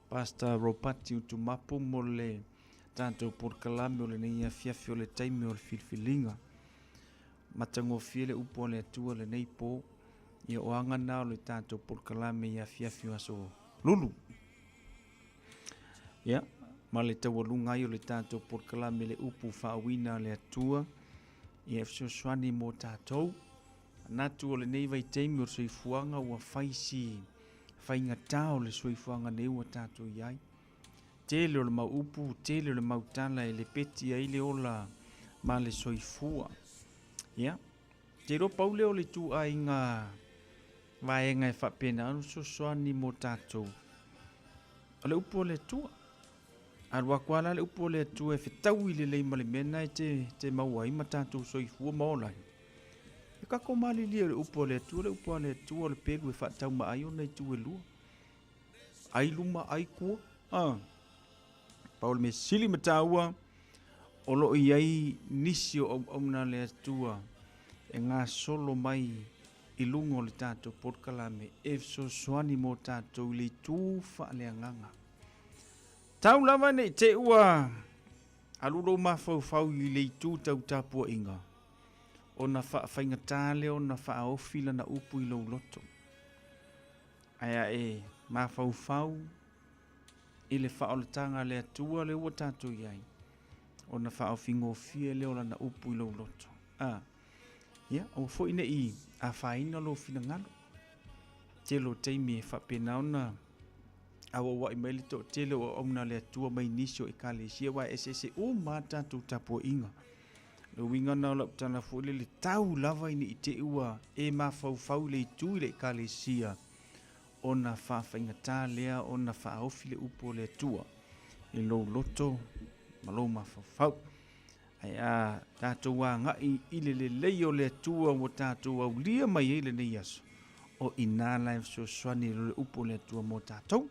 Pastor Ropati Utumapu mo le tatou polokalame o lenei afiafi o le taimi o le filifiliga. Matagofie le upu a le Atua lenei po. Ia o aga na o le tatou polokalame i afiafi o aso lulu. Ia, ma le taualuga ai o le tatou polokalame le upu faauina a le Atua, ia e fesoasoani mo tatou. Manatu o lenei vaitaimi o le soifuaga ua fai si faigata o le soifuaga nei ua tatou i ai. Tele o le mau upu, tele o le mau tala e lepeti ai le ola ma le soifua. Ia, te iloa pau lea o le ituaiga vaega e faapena ona fesoasoani mo tatou. O le upu a le Atua. Alu atu lava la le upu a le Atua e fetaui lelei ma le mea lena e te, te maua ai ma tatou soifua ma ola ai. E tatou malilie o le upu a le Atua, le upu a le Atua o le pelu e faataumaa ai ona itu e lua. Ai luma, ai tua. Ah. Pau le mea sili ma taua, o lo o i ai nisi o auauna a le Atua e gasolo mai i luga o le tatou polokalame e fesoasoani mo tatou i le itu faaleagaga. Tau lava ne i te i ua alu lou mafaufau i le itu tau tapuaiga, ona faafaigata lea ona faaofi lana upu i lou loto. Ae a e mafaufau i le faaolataga a le Atua lea ua tatou i ai, ona faaofigofie lea o lana upu i lou loto. A, ia, aua foi ne i afaina lou finagalo. Tele o taimi e faapena ona auauai mai le toatele o auauna a le Atua mai nisi o ekalesia, aua e eseese uma lava tatou tapuaiga. O le uiga lena o lau tala foi lele, tau lava ina i te i ua e mafaufau i le itu i le ekalesia, ona faafaigata lea ona faaofi le upu o le Atua i lou loto ma lou mafaufau. Ae a tatou agai i le lelei o le Atua ua tatou aulia mai ai lenei aso, o i ina la e fesoasoani ai le upu o le Atua mo tatou.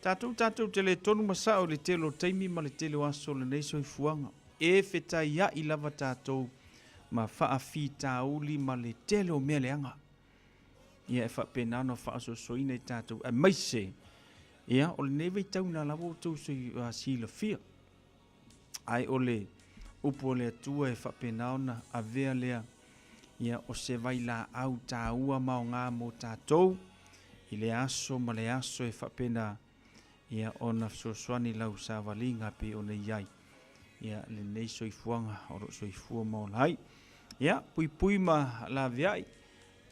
Tatou tatou te le tonu ma sao i le tele o taimi ma le tele o aso o lenei soifuaga. E fetaiai lava tatou ma faafitauli ma le tele o mea leaga. ia e faapena ona faasoasoaina i tatou aemaise ia o lenei vaitau na lava ua outou silafia. Ae o le upu a le Atua e faapena ona avea lea ia o se vailaau taua ma aoga mo tatou i le aso ma le aso e faapena ia ona fesoasoani lau savaliga pei ona i ai ia lenei soifuaga o lo o soifua ma ola ai. Ia puipui ma laveai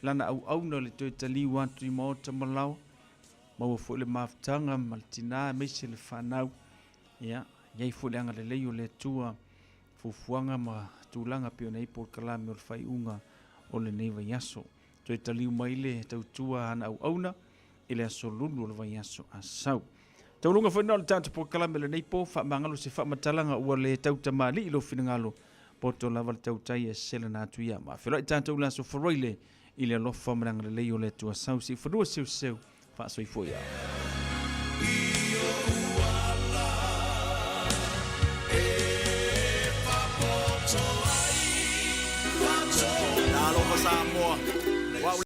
lana auauna le toe taliu atu i maota ma laoa, maua foi le mafutaga ma le tina aemaise le fanau. Ia, i ai foi le agalelei o le Atua, fuafuaga ma tulaga pei ona i ai polokalame o le faaiuga o lenei vaiaso. Toe taliu mai le tautua a ana auauna i le aso Lulu o le vaiaso a sau. Tauluga foi na o le tatou polokalame o lenei po, faamagalo se faamatalaga ua le tautamalii lou finagalo, poto lava le tautai e selana atu ia. Ma feiloai tatou i le aso Faraile i le alofa ma le agalelei o le Atua sau siufanua seuseu faasoifua ia. Talofa Samoa.